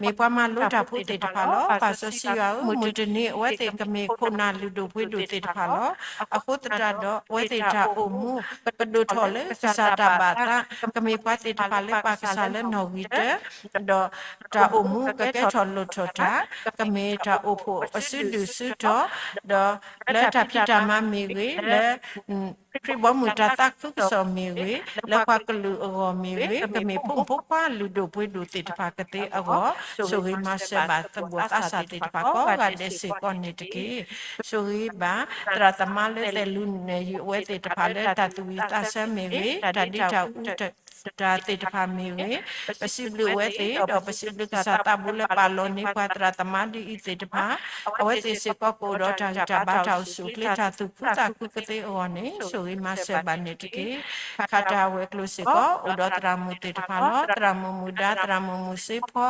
မ့ၢ်ပှၤမၤလိတၢ်ဖိသ့ၣ်တဖၣ်လီၤ. ပၢ်စီဆှံယွၤဧၢ, မုၢ်တနံၤအဝဲသ့ၣ်ကမ့ၢ်ခိၣ်နၢ်လုၢ်ဒိၣ်ပှ့ၤဒိၣ်သ့ၣ်တဖၣ်လီၤ. အဃိသတးဒီး အဝဲသ့ၣ်တၢ်အိၣ်မူ ကဒိၣ်ထီၣ်လၢကစၢ်တၢ်ဘၣ်သး, ကမ့ၢ်ပှၤသ့ၣ်တဖၣ်လၢပာ်ကစၢ်လၢနီၣ်ဂံၢ်တၢ, ဒီးတၢ်အိၣ်မူကကဲထီၣ်လိၣ်ထီၣ်တၢ်, ကမ့ၢ်တၢ်အိၣ်ဖှိၣ်အစုဒုၣ်စုတီၤ, ဒီးလၢတၢ်ဖံးတၢ်မၤမ့ၢ်ဂ့ၤ, လၢ ခရံာ်ဘီမုၢ်တၢ်သးခုကစီၣ်မ့ၢ်ဂ့ၤ, လၢပှၤကလုာ်အဂီၢ်မ့ၢ်ဂ့ၤ, ကမ့ၢ်ဖိမုၣ်ဖိခွါလုၢ်ဒိၣ်ပှ့ၤဒိၣ်သ့ၣ်တဖၣ်ကသ့အဂီၢ်, ဆိၣ်ဂ့ၤမၤစၢၤဘၣ်သုးဘီၣ်သးစၢ်သ့ၣ်တဖၣ်ကိးဂၤဒဲးစ့ၢ်ကီးန့ၣ်တက့ၢ်. ဆိၣ်ဂ့ၤဘၣ် သရၣ်သမါလၢသဲးလူနဲၣ်ယုာ်အဝဲသ့ၣ်တဖၣ်လၢတၢ်သူၣ်ဝံၣ်သးဆၢမ့ၢ်ဂ့ၤ, တၢ်ဒ့တၢ်အူ တၢ်သ့ၣ်တဖၣ်မ့ၢ်ဂ့ၤ, ပစံးဘျုးဝဲသ့ၣ်, ဒီးပစံးဘျုးကစၢ်သးဘိလၢပာ်လီၤန့ၢ်ပှၤသရၣ်သမါဒ်အံၤသ့ၣ်တဖၣ်, အဝဲသ့ၣ်စ့ၢ်ကီးကအိၣ်ဒီးတၢ်ဂံၢ်တၢ်ဘါတၢ်အိၣ်ဆူၣ်အိၣ်ချ့ တၢ်သူၣ်ခုသးခုကသ့အဂီၢ်န့ၣ် ဆိၣ်ဂ့ၤမၤစၢၤဘၣ်န့ၣ်တက့ၢ်. ခးတၢ်ဝဲၤကျိၤစ့ၢ်ကီး အိၣ်ဒီးသရၣ်မုၣ်သ့ၣ်တဖၣ်လီၤ. သရၣ်မုၣ်မုၢ်ဒါ, သရၣ်မုၣ်မုၢ်စ့ဖီ,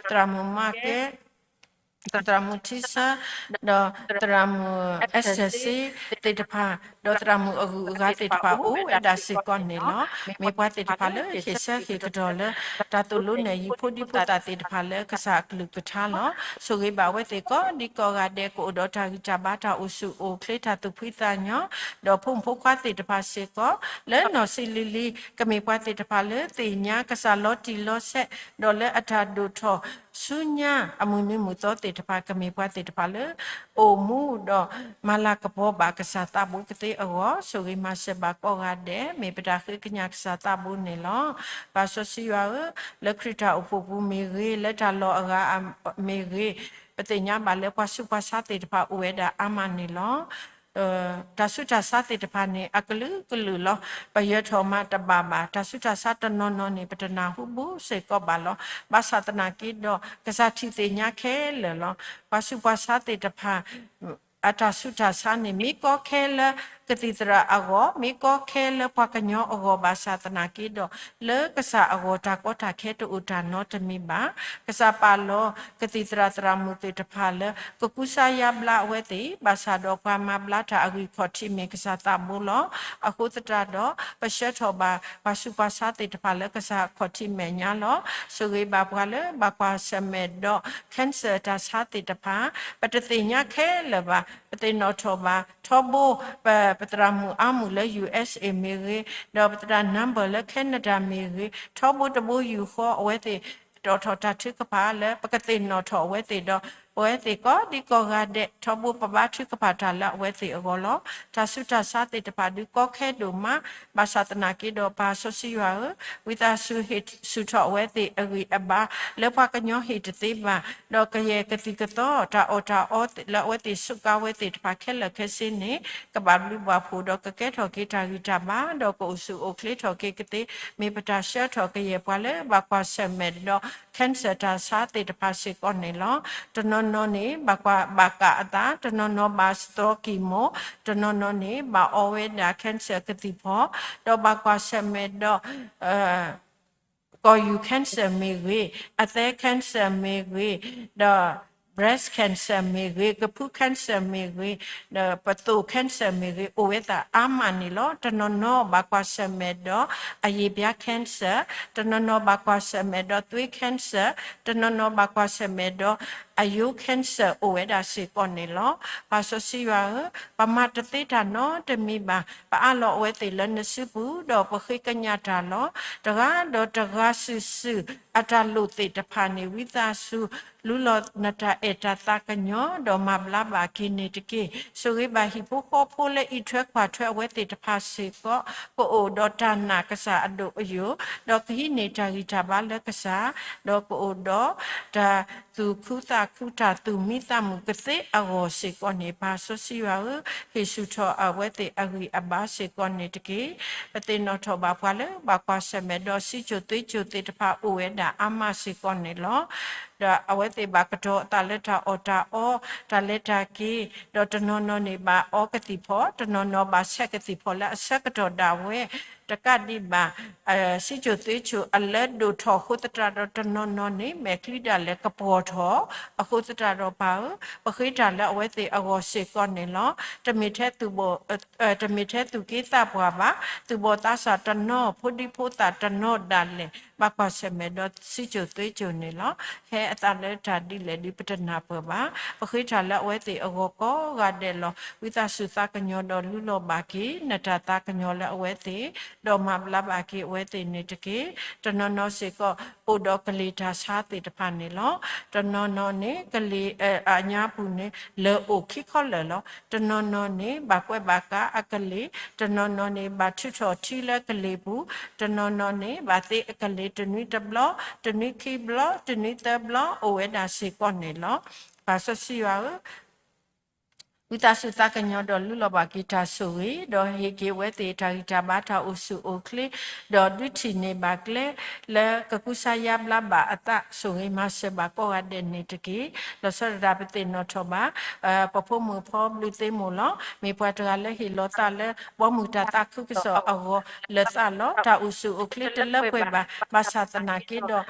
သရၣ်မုၣ်မၤကဲ သရၣ်မုၣ်ထံဆၢ, ဒီးသရၣ်မုၣ်အဲၣ်စဲးစ့သ့ၣ်တဖၣ်, ဒီးသရၣ်မုၣ်အဂုၤအဂၤသ့ၣ်တဖၣ်အိၣ်ဝဲဒၣ်စ့ၢ်ကီးန့ၣ်လီၤ. မ့ၢ်ပှၤသ့ၣ်တဖၣ်လၢဟ့ၣ်ဆၢဟ့ၣ်ကတီၤလၢ တၢ်သိၣ်လိနဲၣ်ယုာ်ဖိဒံဖိသၣ်သ့ၣ်တဖၣ်လၢကစၢ်အကလုၢ်ကထါလီၤ. ဆိၣ်ဂ့ၤဘၣ်ဝဲသ့ၣ်ကိးဒံကိးဂၤဒဲး ကအိၣ်ဒီးတၢ်ဂံၢ်တၢ်ဘါတၢ်အိၣ်ဆူၣ်အိၣ်ချ့တၢ်သူၣ်ဖှံသးညီ, ဒီးဖိမုၣ်ဖိခွါသ့ၣ်တဖၣ်စ့ၢ်ကီး လၢနီၢ်ဆံးလံၤလံၤ ကမ့ၢ်ပှၤသ့ၣ်တဖၣ်လၢသ့ၣ်ညါကစၢ်လီၤတံၢ်လီၤဆဲး, ဒီးလၢအတၢ်ဒိၣ်ထီၣ်ဆူညါအမုၢ်နံၤမုၢ်သီသ့ၣ်တဖၣ် ကမ့ၢ်ပှၤသ့ၣ်တဖၣ်လၢ အိၣ်မူဒီးမၤလၤကပီၤဘၣ်ကစၢ်သးဘိကသ့အဂီၢ် ဆိၣ်ဂ့ၤမၤစၢၤဘၣ်ကိးဂၤဒဲး မ့ၢ်ပတၢ်ဃ့ကညးကစၢ်သးဘိန့ၣ်လီၤ. ပၢ်စီဆှံယွၤဧၢ, လၢခရံာ်တၢ်အိၣ်ဖှိၣ်ပူၤမ့ၢ်ဂ့ၤ, လၢတၢ်လီၢ်အဂၤမ့ၢ်ဂ့ၤ, ပသ့ၣ်ညါဘၣ်လၢပှၤဆူးပှၤဆါသ့ၣ်တဖၣ်အိၣ်ဝဲဒၣ်အါမးန့ၣ်လီၤ. တၢ်ဆူးတၢ်ဆါသ့ၣ်တဖၣ်န့ၣ် အကလုာ်ကလုာ်လီၤ. ပယၢၤထီၣ်မးတဘၣ်ဘၣ်. တၢ်ဆူးတၢ်ဆါတနီၤနီၤန့ၣ် ပတနၢ်ဟူဘူးစ့ၢ်ကီးဘၣ်လီၤ. ဘၣ်ဆၣ်သနာ်က့ဒီး ကစၢ်ထံၣ်သ့ၣ်ညါခဲလၢာ်လီၤ. ပှၤဆူးပှၤဆါသ့ၣ်တဖၣ် အတၢ်ဆူးတၢ်ဆါန့ၣ် မ့ၢ်ကီခဲလၢ ကသံၣ်သရၣ်အဂီၢ်, မ့ၢ်ကီခဲလၢပှၤကညီအဂီၢ် ဘၣ်ဆၣ်သနာ်က့ဒီး လၢကစၢ်အဂီၢ်တၢ်ကီတၢ်ခဲတအိၣ်တၢ်နီတမံၤဘၣ်. ကစၢ်ပာ်လီၤကသံၣ်သရၣ်သရၣ်မုၣ်သ့ၣ်တဖၣ်လၢ ကကူစါယါဘျါအဝဲသ့ၣ်, ဘၣ်ဆၣ်ဒီးပှၤမၤဘျါတၢ်အဂံၢ်ခီၣ်ထံးမ့ၢ်ကစၢ်သးဘိလီၤ. အဃိသတးဒီး ပဆှၢထီၣ်ဘၣ် ပှၤဆူးပှၤဆါသ့ၣ်တဖၣ်လၢကစၢ်အခီၣ်ထံးမဲာ်ညါလီၤ. ဆိၣ်ဂ့ၤဘၣ်ပှၤလၢဘၣ်ကွၢ်ဆၢၣ်မဲာ်ဒီး cancer တၢ်ဆါသ့ၣ်တဖၣ်, ပတသ့ၣ်ညါခဲလၢာ်ဘၣ်. ပသ့ၣ်နီၣ်ထီၣ်ဘၣ်ထီဘိ ပ ပသရၣ်မုၣ်အါမုၣ်လၢ USA မ့ၢ်ဂ့ၤ, ဒီးပသရၣ် number လၢ Canada မ့ၢ်ဂ့ၤ, ထီဘိတဘိယူၢ်ဃီအဝဲသ့ၣ် တီၣ်ထီၣ်တၢ်ထုကဖၣ်လၢ ပကသ့ၣ်နီၣ်ထီၣ်အဝဲသ့ၣ်ဒီး အဝဲသ့ၣ်ကိးဒံကိးဂၤဒဲး ထီဘိပဘါထုကဖၣ်တၢ်လၢအဝဲသ့ၣ်အဂီၢ်လီၤ. တၢ်ဆူးတၢ်ဆါသ့ၣ်တဖၣ်ဒုးကီခဲဒိၣ်မး, ဘၣ်ဆၣ်သနာ်က့ဒီး ပၢ်စီဆှံယွၤဧၢ, ဝံသးစူၤဟ့ၣ်ဆူၣ်ထီၣ်အဝဲသ့ၣ်အဂံၢ်အဘါ လၢပှၤကညီဟ့ၣ်တသ့ဘၣ်, ဒီးကယဲၢ်ကသံၣ်ကသီ တၢ်အီၣ်တၢ်အီလၢအဝဲသ့ၣ်စူးကါဝဲသ့ၣ်တဖၣ်ခဲလၢာ်ခဲဆ့န့ၣ် ကဘၣ်ဘျုးဘၣ်ဖှိၣ်ဒီးကကဲထီၣ်က့ၤတၢ်ဂံၢ်တၢ်ဘါ ဒီးကအိၣ်ဆူၣ်အိၣ်ချ့ထီၣ်က့ၤကသ့, မ့ၢ်ပတၢ်ဆှၢထီၣ်ကယဲၢ်ပှၤလၢဘၣ်ကွၢ်ဆၢၣ်မဲာ်ဒီး cancer တၢ်ဆါသ့ၣ်တဖၣ်စ့ၢ်ကီးန့ၣ်လီၤ. တနီၤနီၤန့ၣ် ဘၣ်ကွၢ်ဘၣ်ကၣ်အသး, တနီၤနီၤဘၣ်စသီကံၢ်မိၢ်, တနီၤနီၤန့ၣ် ဘၣ်အီဝဲဒၣ် cancer ကသံၣ်ဖီ, ဒီးဘၣ်ကွၢ်ဆၢၣ်မဲာ်ဒီး ကီၢ်ယူၢ် cancer မ့ၢ်ဂ့ၤ, အသည်း cancer မ့ၢ်ဂ့ၤ, ဒီး breast cancer မ့ၢ်ဂ့ၤ, ကဖု cancer မ့ၢ်ဂ့ၤ, ဒီးပသိၣ် cancer မ့ၢ်ဂ့ၤ အိၣ်ဝဲသးအါမးန့ၣ်လီၤ. တနီၤနီၤဘၣ်ကွၢ်ဆၢၣ်မဲာ်ဒီး အယံာ်ပျါ cancer, တနီၤနီၤဘၣ်ကွၢ်ဆၢၣ်မဲာ်ဒီးသွေး cancer, တနီၤနီၤဘၣ်ကွၢ်ဆၢၣ်မဲာ်ဒီး အယိ cancer အိၣ်ဝဲဒၣ်စ့ၢ်ကီးန့ၣ်လီၤ. ပၢ်စီဆှံယွၤဧၢ, ပမၤတသ့တၢ်နီတမံၤဘၣ်, ပအးလီၤအဝဲသ့ၣ်လၢနစုပူၤ ဒီးပဃ့ကညးတၢ်လီၤ. တဂၤဒီးတဂၤစုာ်စုာ် အတၢ်လိၣ်သ့ၣ်တဖၣ်န့ၣ် ဝံသးစူၤ လူလီၤနတၢ်အဲၣ်တၢ်သးကညီၤ ဒီးမၤဘျါဘၣ်က့ၤန့ၣ်တက့ၢ်. ဆိၣ်ဂ့ၤဘၣ်ဟံၣ်ဖိဃီဖိလၢအံးထွဲကွၢ်ထွဲအဝဲသ့ၣ်တဖၣ်စ့ၢ်ကီး, ကအိၣ်ဒီးတၢ်နာ်ကစၢ်အဒိၣ်အယိာ်, ဒီးကဟံးန့ၢ်တၢ်ဂံၢ်တၢ်ဘါလၢကစၢ်, ဒီးကအိၣ်ဒီးတၢ် သူၣ်ခုသးခု တၢ်သူၣ်မံသးမုာ်ကသ့အဂီၢ်စ့ၢ်ကီးန့ၣ် ပၢ်စီဆှံယွၤဧၢ, ဟ့ၣ်ဆူၣ်ထီၣ်အဝဲသ့ၣ်အဂံၢ်အဘါစ့ၢ်ကီးန့ၣ်တက့ၢ်. ပသ့ၣ်နီၣ်ထီၣ်ဘၣ်ပှၤလၢဘၣ်ကွၢ်ဆၢၣ်မဲာ်ဒီးစံၣ်စိၤသွ့စိၤသ့ၣ်တဖၣ်အိၣ်ဝဲဒၣ်အါမးစ့ၢ်ကီးန့ၣ်လီၤ. ဒီးအဝဲသ့ၣ်ဘၣ်ကတီၤအသးလၢတၢ်အီၣ်တၢ်အီ, တၢ်လဲၤတၢ်က့ၤ, ဒီးတနီၤနီၤန့ၣ်ဘၣ်အီကသံၣ်ဖီ, တနီၤနီၤဘၣ်ဆဲးကသံၣ်ဖီလၢအဆၢကတီၢ်ဒၣ်ဝဲ တကးဒံးဘၣ် စံၣ်စိၤသွ့စိၤအလၢဒိၣ်ထီၣ်အဃိသတးဒီး တနီၤနီၤန့ၣ် မဲာ်ချံဒၣ်လဲာ်ကပှီၤထီၣ် အဃိသတးဒီးပၢ်ဧၢ, ပဃ့တၢ်လၢအဝဲသ့ၣ်အဂီၢ်စ့ၢ်ကီးန့ၣ်လီၤ. တမ့ၢ်ထဲသူၣ်ဘီၣ် တမ့ၢ်ထဲသူၣ်က့သးပှၢ်ဘၣ်, သူၣ်ဘီၣ်သးစၢ်တနီၤ ဖိဒံဖိသၣ်တနီၤဒၣ်လဲာ် ဘၣ်ကွၢ်ဆၢၣ်မဲာ်ဒီးစံၣ်စိၤသွ့စိၤန့ၣ်လီၤ. ဟဲအသးလၢတၢ်ဒ်လဲၣ်ဒ်ပတနၢ်ပၢၢ်ဘၣ်. ပဃ့တၢ်လၢအဝဲသ့ၣ်အဂီၢ်ကိးဂၤဒဲးလီၤ. ဝံသးစူၤသးကညီၤဒီးလူလီၤဘၣ်က့ၤ နတၢ်သးကညီၤလၢအဝဲသ့ၣ်, ဒီးမၤဘျါဘၣ်က့ၤအဝဲသ့ၣ်န့ၣ်တက့ၢ်. တနီၤနီၤစ့ၢ်ကီး အိၣ်ဒီးကလ့ၢ်တၢ်ဆါသ့ၣ်တဖၣ်န့ၣ်လီၤ. တနီၤနီၤန့ၣ် ကလ့ၢ်အညါပူၤန့ၣ် လၢၢ်အိၣ်ခံခီလၢာ်လီၤ. တနီၤနီၤန့ၣ် ဘၣ်ကွဲးဘၣ်ကးအကလ့ၢ်, တနီၤနီၤန့ၣ် ဘၣ်ထုးထီၣ်ထံလၢကလ့ၢ်ပူၤ, တနီၤနီၤန့ၣ် ဘၣ်သ့အကလ့ၢ်တနွံတဘျီ, တနွံခံဘျီ, တနွံသၢဘျီ အိၣ်ဝဲဒၣ်စ့ၢ်ကီးန့ၣ်လီၤ. ပၢ်စီဆှံယွၤဧၢ, ဝံသးစူၤသးကညီၤဒီးလူလီၤဘၣ်က့ၤတၢ်ဆိၣ်ဂ့ၤ, ဒီးဟ့ၣ်က့ၤအဝဲသ့ၣ်တၢ်ဂံၢ်တၢ်ဘါတၢ်အိၣ်ဆူၣ်အိၣ်ချ့, ဒီးဒုးထံၣ်န့ၢ်ဘၣ်ကျဲ လၢကကူစါယါဘျါဘၣ်အသး ဆိၣ်ဂ့ၤမၤစၢၤဘၣ်ကိးဂၤဒဲးန့ၣ်တက့ၢ်. လီၤဆီဒၣ်တၢ်ပသ့ၣ်နီၣ်ထီၣ်ဘၣ် ပဖိမုၣ်ဖီဘျုးသ့မိၢ်လီၤ. မ့ၢ်ပှၤတဂၤလၢဟ့ၣ်လီၤသးလၢ ဘီမုၢ်တၢ်သးခုကစီၣ်အဂီၢ်လၢသးလီၤ. တၢ်အိၣ်ဆူၣ်အိၣ်ချ့တလၢပှဲၤဘၣ်, ဘၣ်ဆၣ်သနာ်က့ဒီး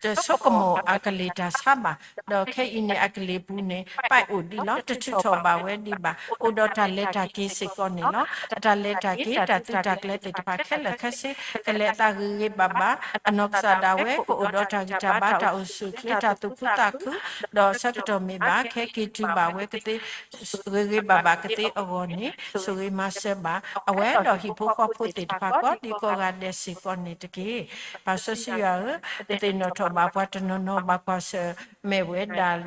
တဆိကမိၣ်အကလ့ၢ်တၢ်ဆါဘၣ်, ဒီးခဲအံၤန့ၣ်အကလ့ၢ်ပူၤန့ၣ် ပာ်အိၣ်ဒံးလီၤ. တထုးထီၣ်ဘၣ်ဝဲဒံးဘၣ်. အိၣ်ဒီးတၢ်လဲၤတၢ်က့ၤစ့ၢ်ကီးန့ၣ်လီၤ. အတၢ်လဲၤတၢ်က့ၤ တၢ်သုးတၢ်ကျဲၤသ့ၣ်တဖၣ်ခဲလၢာ်ခဲဆ့ ကလဲၤအသးဂ့ၤဂ့ၤဘၣ်ဘၣ်. အနီၢ်ကစၢ်ဒၣ်ဝဲ ကအိၣ်ဒီးတၢ်ဂံၢ်တၢ်ဘါ တၢ်အိၣ်ဆူၣ်အိၣ်ချ့ တၢ်သူၣ်ခုသးခု ဒီးဆၢကတီၢ်မ့ၢ်ဘၣ် ခဲက့ၤတုၤဘၣ်ဝဲကသ့ ဂ့ၤဂ့ၤဘၣ်ဘၣ်ကသ့အဂီၢ်န့ၣ် ဆိၣ်ဂ့ၤမၤစၢၤဘၣ် အဝဲဒီးဟံၣ်ဖိဃီဖိသ့ၣ်တဖၣ်ကိးဒံကိးဂၤဒဲးစ့ၢ်ကီးန့ၣ်တက့ၢ်. ပၢ်စီဆှံယွၤဧၢ, ပသ့ၣ်နီၣ်ထီၣ်ဘၣ်ပှၤတနီၤနီၤဘၣ်ကွၢ်ဆၢၣ်မဲာ်ဝဲဒၣ်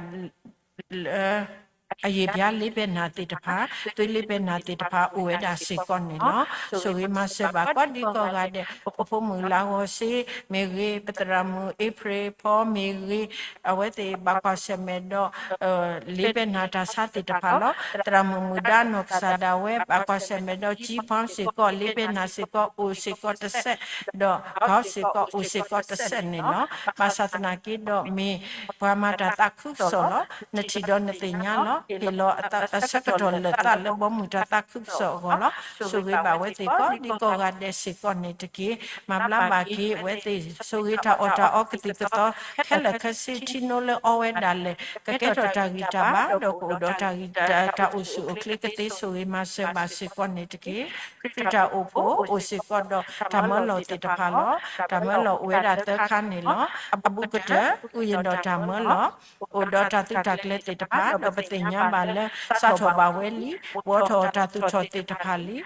လၢ အယံာ်ပျါလ့ပဲၢ်နၢ်သ့ၣ်တဖၣ်, သွေးလ့ပဲၢ်နၢ်သ့ၣ်တဖၣ် အိၣ်ဝဲဒၣ်စ့ၢ်ကီးန့ၣ်လီၤ. ဆိၣ်ဂ့ၤမၤစၢၤဘၣ်ကိးဒံကိးဂၤဒဲး, ပဖိမုၣ်လါဂီၤစ့မ့ၢ်ဂ့ၤ, ပသရၣ်မုၣ်အ့ဖြ့ၣ်ဖီမ့ၢ်ဂ့ၤ, အဝဲသ့ၣ်ဘၣ်ကွၢ်ဆၢၣ်မဲာ်ဒီး လ့ပဲၢ်နၢ်တၢ်ဆါသ့ၣ်တဖၣ်လီၤ. သရၣ်မုၣ်မုၢ်ဒါနီၢ်ကစၢ်ဒၣ်ဝဲ ဘၣ်ကွၢ်ဆၢၣ်မဲာ်ဒီး ကၠံဖီစ့ၢ်ကီး လ့ပဲၢ်နၢ်စ့ၢ်ကီး အိၣ်စ့ၢ်ကီးတစဲး, ဒီးခီစ့ၢ်ကီး အိၣ်စ့ၢ်ကီးတစဲးန့ၣ်လီၤ. ဘၣ်ဆၣ်သနာ်က့ဒီး မ့ၢ်ပှၤမၤတၢ်သးခုကစီၣ်လီၤ. နထံၣ်ဒီးနသ့ၣ်ညါလီၤ. ဟ့ၣ်လီၤအဆၢကတီၢ်လၢာ်သးလၢဘီမုၢ်တၢ်သးခုကစီၣ်အဂီၢ်လီၤ. ဆိၣ်ဂ့ၤဘၣ်ဝဲသ့ၣ်ကိးဒံကိးဂၤဒဲးစ့ၢ်ကီးန့ၣ်တက့ၢ်. မၤဘျါဘၣ်က့ၤဝဲသ့ၣ်, ဆိၣ်ဂ့ၤတၢ်အီၣ်တၢ်အီကသံၣ်ကသီ ခဲလၢာ်ခဲဆ့ ထံနိလၢအီဝဲဒၣ်လဲာ် ကကဲထီၣ်တၢ်ဂံၢ်တၢ်ဘါ ဒီးကအိၣ်ဒီးတၢ်ဂံၢ်တၢ်အိၣ်ဆူၣ်အိၣ်ချ့ကသ့ ဆိၣ်ဂ့ၤမၤစၢၤဘၣ်စ့ၢ်ကီးန့ၣ်တက့ၢ်. ခရံာ်တၢ်အိၣ်ဖှိၣ်အိၣ်စ့ၢ်ကီးဒီး တၢ်မၢလီၤသ့ၣ်တဖၣ်လီၤ. တၢ်မၢလီၤအိၣ်ဝဲဒၣ်သၢခါန့ၣ်လီၤ. အဘူးကတၢၢ် ဃုာ်ဒီးတၢ်မၢလီၤ, အိၣ်ဒီးတၢ်သုးတၢ်ကျဲၤသ့ၣ်တဖၣ် ဒီးပသ့ၣ် ပသ့ၣ်ညါဘၣ်လၢ စးထီၣ်ဘၣ်ဝဲလံ, ဘှီထီၣ်တၢ်သူၣ်ထီၣ်သ့ၣ်တဖၣ်လံ, ဒီး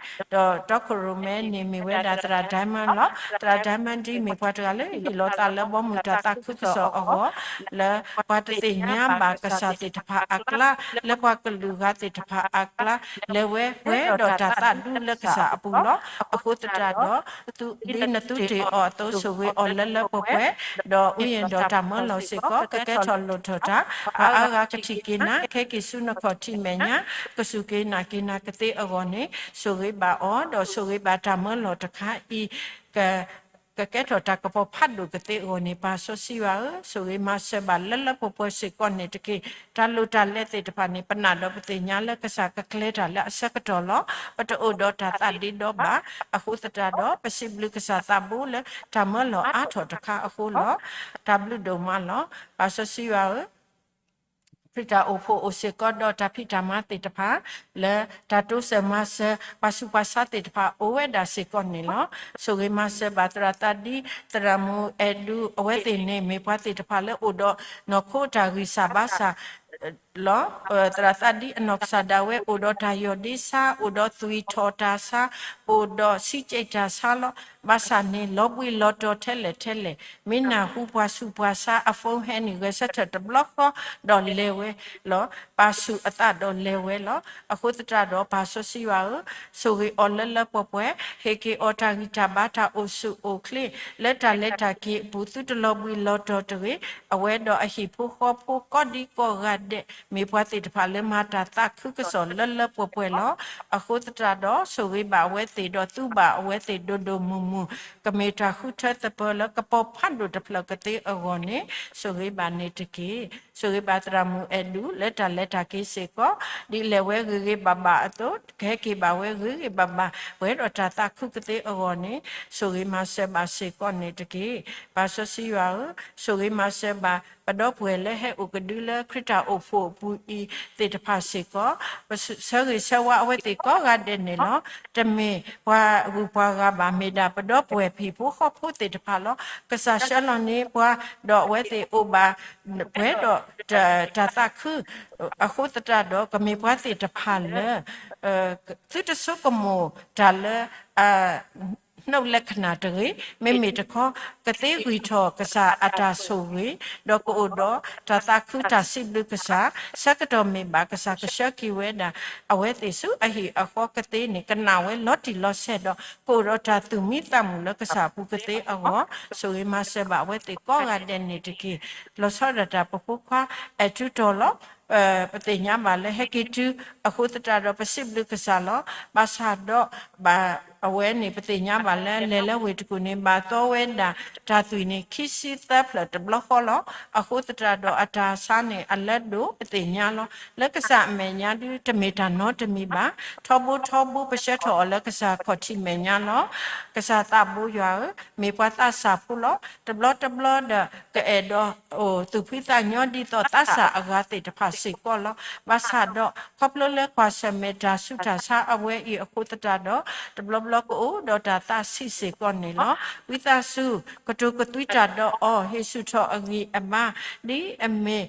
တီခိၣ်ရိၣ်မဲန့ၣ်မ့ၢ်ဝဲဒၣ်သရၣ် Diamond လီၤ. သရၣ် Diamond ဒ်မ့ၢ်ပှၤတဂၤလၢဟ့ၣ်လီၤသးလၢဘီမုၢ်တၢ်သးခုကစီၣ်အဂီၢ် လၢပှၤတသ့ၣ်ညါဘၣ်ကစၢ်သ့ၣ်တဖၣ်အကျါ, လၢပှၤကလုာ်ဂၤသ့ၣ်တဖၣ်အကျါ, လဲၤဝဲပှဲၤဒီးတၢ်သးဒူလၢကစၢ်အပူၤလီၤ. အဃိသတးဒီး ဒ်နသုတ့ၢ်အီၤအသိး ဆိၣ်ဂ့ၤအီၤလၢလၢပှဲၤပှဲၤ, ဒီးအူယံၤဒီးတၢ်မၢလီၤစ့ၢ်ကီး ကကဲထီၣ်လိၣ်ထီၣ်တၢ်, ပှၤအါဂၤကထံၣ်က့ၤနၤ, ကဟဲက့ၤဆူနခီၣ်ထံးမဲာ်ညါ, ကစူၢ်က့ၤနာ်က့ၤနၤကသ့အဂီၢ်န့ၣ်, ဆိၣ်ဂ့ၤဘၣ်အီၤ, ဒီးဆိၣ်ဂ့ၤဘၣ်တၢ်မၢလီၤတခါအံၤ က ကကဲထီၣ်တၢ်ကပီၤဖးဒိၣ်ကသ့အဂီၢ်န့ၣ်, ပၢ်စီဆှံယွၤဧၢ, ဆိၣ်ဂ့ၤမၤစၢၤဘၣ်လၢလၢပှဲၤပှဲၤစ့ၢ်ကီးန့ၣ်တက့ၢ်. တၢ်လိၣ်တၢ်လဲသ့ၣ်တဖၣ်န့ၣ် ပနာ်ဒီးပသ့ၣ်ညါလၢကစၢ်ကကျဲၤတၢ်လၢအဆၢကတီၢ်လီၤ. ပတအိၣ်ဒီးတၢ်သးဒ့ဒီဘၣ်. အဃိသတးဒီး ပစံးဘျုးကစၢ်သးဘိလၢတၢ်မၢလီၤအါထီၣ်တခါအဃိလီၤ. တၢ်ဘျုးဒိၣ်မးလီၤ. ပၢ်စီဆှံယွၤဧၢ, ခရံာ်တၢ်အိၣ်ဖှိၣ်အိၣ်စ့ၢ်ကီးဒီးတၢ်ဖံးတၢ်မၤသ့ၣ်တဖၣ် လၢတၢ်တိစၢၤမၤစၢၤ ပှၤဆူးပှၤဆါသ့ၣ်တဖၣ်အိၣ်ဝဲဒၣ်စ့ၢ်ကီးန့ၣ်လီၤ. ဆိၣ်ဂ့ၤမၤစၢၤဘၣ်သရၣ်သးဒံ, သရၣ်မုၣ်အဲၣ်ဒူ, အဝဲသ့ၣ်န့ၣ်မ့ၢ်ပှၤသ့ၣ်တဖၣ်လၢအိၣ်ဒီးနီၢ်ခိတၢ်ဂံၢ်စၢ်ဘါစၢ် လီၤ. သရၣ်သးဒံအနီၢ်ကစၢ်ဒၣ်ဝဲအိၣ်ဒီးတၢ်ယီၢ်ဒ့ဆါ, အိၣ်ဒီးသွံၣ်ထီၣ်တၢ်ဆါ, အိၣ်ဒီးဆံးကဲးတၢ်ဆါလီၤ. ဘၣ်ဆၣ်န့ၣ် လီၤဘှံးလီၤတီၤထဲလဲၣ်ထဲလဲၣ်, မ့ၢ်နၢ်ဟူပှၤဆူးပှၤဆါအ phone ဟဲန့ၣ် ဂဲၤဆၢထၢၣ်တဘျီဃီဒီးလဲၤဝဲလီၤ. ပာ်ဆူၣ်အသးဒီးလဲၤဝဲလီၤ. အဃိသတးဒီး ပၢ်စီဆှံယွၤဧၢ, ဆိၣ်ဂ့ၤအီၤလၢလၢပှဲၤပှဲၤ, ဟ့ၣ်က့ၤအီၤတၢ်ဂံၢ်တၢ်ဘါ တၢ်အိၣ်ဆူၣ်အိၣ်ချ့ လၢတၢ်လဲၤတၢ်က့ၤအပူၤ သုတလီၤဘှံးလီၤတီၤတဂ့ၤ. အဝဲဒီးအဟံၣ်ဖိဃီဖိကိးဒံကိးဂၤဒဲး မ့ၢ်ပှၤသ့ၣ်တဖၣ်လၢမၤတၢ်သးခုကစီၣ်လၢလၢပှဲၤပှဲၤလီၤ. အဃိသတးဒီး ဆိၣ်ဂ့ၤဘၣ်အဝဲသ့ၣ်ဒီးသူဘၣ်အဝဲသ့ၣ်ဒိၣ်ဒိၣ်မုၢ်မုၢ်, ကမ့ၢ်တၢ်ဃုထၢသပၢၤလၢကပီၤဖးဒိၣ်တဖျၢၣ်ကသ့အဂီၢ်န့ၣ်, ဆိၣ်ဂ့ၤဘၣ်န့ၣ်တက့ၢ်. ဆိၣ်ဂ့ၤဘၣ်သရၣ်မုၣ်အဲၣ်ဒူ လၢတၢ်လဲၤတၢ်က့ၤစ့ၢ်ကီး, ဒ်လဲၤဝဲဂ့ၤဂ့ၤဘၣ်ဘၣ်အသိး ကဟဲက့ၤဘၣ်ဝဲဂ့ၤဂ့ၤဘၣ်ဘၣ် ပှဲၤဒီးတၢ်သးခုကသ့အဂီၢ်န့ၣ်, ဆိၣ်ဂ့ၤမၤစၢၤဘၣ်စ့ၢ်ကီးန့ၣ်တက့ၢ်. ပၢ်စီဆှံယွၤဧၢ, ဆိၣ်ဂ့ၤမၤစၢၤဘၣ် ပဒီပုၢ်ဝဲၢ်လၢဟဲအိၣ်ကဒုလၢခရံာ်တၢ်အိၣ်ဖှိၣ်အပူၤအံၤသ့ၣ်တဖၣ်စ့ၢ်ကီး, ပဆၢဂ့ၤဆၢဝါအဝဲသ့ၣ်ကိးဂၤဒဲးန့ၣ်လီၤ. တမ့ၢ်ပှၤဂုၤပှၤဂၤဘၣ်, မ့ၢ်ဒၣ်ပဒီပုၢ်ဝဲၢ်ဟံၣ်ဖိဃီဖိသ့ၣ်တဖၣ်လီၤ. ကစၢ်ဆှၢလီၤန့ၢ်ပှၤ, ဒီးအဝဲသ့ၣ်အိၣ်ဘၣ် ပှဲၤဒီးတၢ်သးခု အဃိသတးဒီး ကမ့ၢ်ပှၤသ့ၣ်တဖၣ်လၢ သုတဆိကမိၣ်တၢ်လၢ အနုလက္ခဏာတဂ့ၤ, မ့မ့ၢ်တခီ ကသ့ဂံၢ်ထီၣ်ကစၢ်အတၢ်ဆိၣ်ဂ့ၤ, ဒီးကအိၣ်ဒီးတၢ်သးခုတၢ်စံးဘျုးကစၢ်, ဆၢကတီၢ်မ့ၢ်ဘၣ်ကစၢ်ကဆှၢက့ၤဝဲဒၣ် အဝဲသ့ၣ်ဆူအဟံၣ်အဃီကသ့န့ၣ် ကနၣ်ဝဲလီၤတံၢ်လီၤဆဲးဒီး ကအိၣ်ဒီးတၢ်သူၣ်မံသးမုာ်လၢကစၢ်အပူၤကသ့အဂီၢ်, ဆိၣ်ဂ့ၤမၤစၢၤဘၣ်အဝဲသ့ၣ်ကိးဂၤဒဲးန့ၣ်တက့ၢ်. လီၤဆီဒၣ်တၢ်ပဖိခွါ အဲၣ်ထူတီၤလီၤ. ပသ့ၣ်ညါဘၣ်လၢဟဲက့ၤတုၤ အဃိသတးဒီး ပစံးဘျုးကစၢ်လီၤ. ဘၣ်ဆၣ်ဒီး ဘၣ်အဝဲန့ၣ် ပသ့ၣ်ညါဘၣ်လၢလဲၤလၢဝ့ၢ်တကူၣ်န့ၣ် ဘၣ်သီဝဲဒၣ်တၢ်သွံၣ်န့ၣ် ခံဆံသၢဖျၢၣ်တဘျီဃီလီၤ. အဃိသတးဒီး အတၢ်ဆါန့ၣ်အလၢဒိၣ် ပသ့ၣ်ညါလီၤ. လၢကစၢ်အမဲာ်ညါဒု တမ့ၢ်တၢ်နီတမံၤဘၣ်. ထီဘိထီဘိ ပဆှၢထီၣ်အီၤလၢကစၢ်ခီၣ်ထံးမဲာ်ညါလီၤ. ကစၢ်သးဘိယွၤဧၢ, မ့ၢ်ပှၤသးစၢ်ဖိလီၤ. တဘျီတဘျီဒီး ကအဲၣ်ဒိးအိၣ်သူၣ်ဖှံသးညီဒ်သိးသးစၢ်အဂၤသ့ၣ်တဖၣ်စ့ၢ်ကီးလီၤ. ဘၣ်ဆၣ်ဒီး ခီဖျိလၢကွၢ်ဆၢၣ်မဲာ်တၢ်ဆူးတၢ်ဆါအဝဲအံၤအဃိသတးဒီး တဘျီဘျီကအိၣ်ဒီးတၢ်သးဆံးစ့ၢ်ကီးန့ၣ်လီၤ. ဝံသးစူၤ ကတိၤကသွံတၢ်ဒီးအီၤ ဟ့ၣ်ဆူၣ်ထီၣ်အဂံၢ်အဘါ ဒ်အမ့ၢ်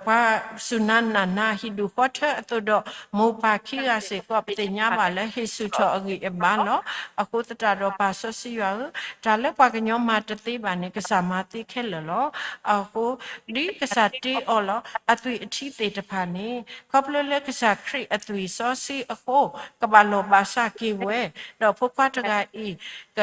ပှၤစူၢ်နၤနာ်နၤ ဟံၣ်ဒူၣ်ဃီထၢအသိးဒီး မိၢ်ပၢ်ခံဂၤစ့ၢ်ကီး ပသ့ၣ်ညါဘၣ်လၢ ဟ့ၣ်ဆူၣ်ထီၣ်အဂံၢ်အဘါလီၤ. အဃိသတးဒီး ပၢ်စီဆှံယွၤဧၢ, တၢ်လၢပှၤကညီမၤတသ့ဘၣ်န့ၣ် ကစၢ်မၤသ့ခဲလၢာ်လီၤ. အဃိ ဒ်ကစၢ်တ့အီၤလီၤ. အသွံၣ်အထံသ့ၣ်တဖၣ်န့ၣ် ခီဖျိလၢကစၢ်ခရံာ်အသွံၣ်စီဆှံအဃိ ကဘၣ်လီၢ်ဘၣ်စးက့ၤဝဲ, ဒီးဖိခွါတဂၤအံၤ က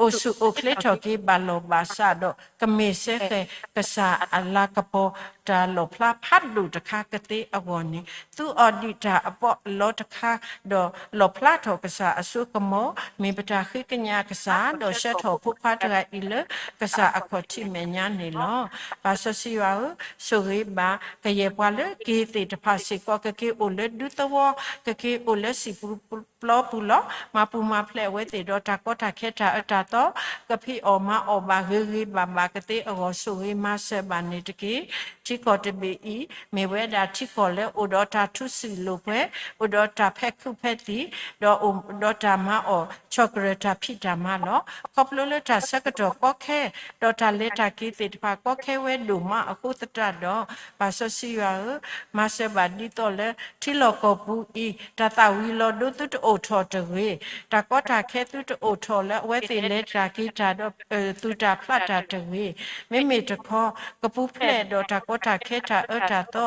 အိၣ်ဆူၣ်အိၣ်ချ့ထီၣ်က့ၤဘၣ်လီၢ်ဘၣ်စးဒီး ကမ့ၢ်စ့ၢ်ကီးကစၢ်အလၤကပီၤ တၢ်လီၣ်ဖျါဖးဒိၣ်တခါကသ့အဂီၢ်န့ၣ်, သူအီၤဒံးတၢ်အပီးအလီတခါ, ဒီးလီၣ်ဖျါထီၣ်ကစၢ်အစိကမီၤ, မ့ၢ်ပတၢ်ဃ့ကညးကစၢ်, ဒီးဆှၢထီၣ်ဖိခွါတဂၤအံၤလၢကစၢ်အခီၣ်ထံးမဲာ်ညါန့ၣ်လီၤ. ပၢ်စီဆှံယွၤဧၢ, ဆိၣ်ဂ့ၤဘၣ် ကယဲၢ်ပှၤလၢက့ၤသ့ၣ်တဖၣ်စ့ၢ်ကီး, ကက့ၤအိၣ်လၢဒူသဝီ, ကက့ၤအိၣ်လၢစံာ်ပူၤပျီပူၤလီၤ. မၤပူၤမၤဖျဲးအဝဲသ့ၣ်ဒီးတၢ်ကီတၢ်ခဲတၢ်အၢတၢ်သီ, ကဖံးအီၣ်မၤအီၣ်ဘၣ်ဂ့ၤဂ့ၤဘၣ်ဘၣ်ကသ့အဂီၢ် ဆိၣ်ဂ့ၤမၤစၢၤဘၣ်န့ၣ်တက့ၢ်. ထံ ထံကီၢ်တဘ့ၣ်အံၤ မ့ၢ်ဝဲဒၣ်ထံကီၢ်လၢအိၣ်ဒီးတၢ်ထူစံာ်လိာ်ပှဲၤ, အိၣ်ဒီးတၢ်ဖဲးခုးဖဲးသံၣ်, ဒီးအိၣ်ဒီးတၢ်မၤအီၣ် ဆီၣ်ကရၢၢ်တၢ်ဖံးတၢ်မၤလီၤ. ခီဖျိလၢတၢ်ဆၢကတီၢ်ကီခဲ ဒီးတၢ်လဲၤတၢ်က့ၤသ့ၣ်တဖၣ် ကီခဲဝဲဒိၣ်မးအဃိသတးဒီး, ပၢ်စီဆှံယွၤဧၢ, မၤစၢၤဘၣ်ဒ်သိးလၢ ထံလီၢ်ကီၢ်ပူၤအံၤ တၢ်သၣ်ဝံၤလီၤဒိသုတအိၣ်ထီၣ်တဂ့ၤ, တၢ်ကီတၢ်ခဲသုတအိၣ်ထီၣ်လၢအဝဲသ့ၣ်လဲၤတၢ်က့ၤတၢ်ဒီး သူၣ်တၢ်ဖျးတၢ်တဂ့ၤ, မ့မ့ၢ်တခီ ကပူၤဖျဲးဒီးတၢ်ကီတၢ်ခဲတၢ်အၢတၢ်သီ,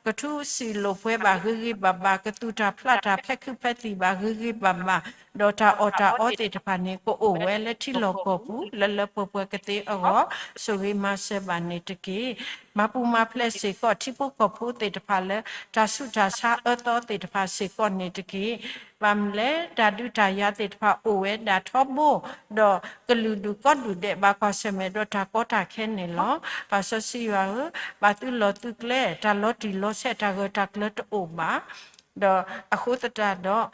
ကထူစံာ်လိာ်ပှဲၤဘၣ်ဂ့ၤဂ့ၤဘၣ်ဘၣ်, ကသူၣ်တၢ်ဖျးတၢ်ဖဲးခုးဖဲးသံၣ်ဘၣ်ဂ့ၤဂ့ၤဘၣ်ဘၣ်, ဒီးတၢ်အီၣ်တၢ်အီသ့ၣ်တဖၣ်န့ၣ် ကအိၣ်ဝဲလၢထံလီၢ်ကီၢ်ပူၤ လၢလၢပှဲၤပှဲၤကသ့အဂီၢ်, ဆိၣ်ဂ့ၤမၤစၢၤဘၣ်န့ၣ်တက့ၢ်. မၤပူၤမၤဖျဲးစ့ၢ်ကီးထံဖိကီၢ်ဖိသ့ၣ်တဖၣ်လၢ တၢ်ဆူးတၢ်ဆါအၢသီသ့ၣ်တဖၣ်စ့ၢ်ကီးန့ၣ်တက့ၢ်. ဘၣ်မနုၤလဲၣ် တၢ်ဒုးတၢ်ယၤသ့ၣ်တဖၣ်အိၣ်ဝဲဒၣ်ထီဘိ, ဒီးကလုာ်ဒူၣ်ကီၢ်ဒူၣ်ဒဲးဘၣ်ကွၢ်ဆၢၣ်မဲာ်ဒီးတၢ်ကီတၢ်ခဲန့ၣ်လီၤ. ပၢ်စီဆှံယွၤဧၢ, ဘၣ်သုလီၢ်သုကျဲ တၢ်လီၤတံၢ်လီၤဆဲး တၢ်ဂၢၢ်တၢ်ကျၢၤတအိၣ်ဘၣ်, ဒီးအဃိသတးဒီး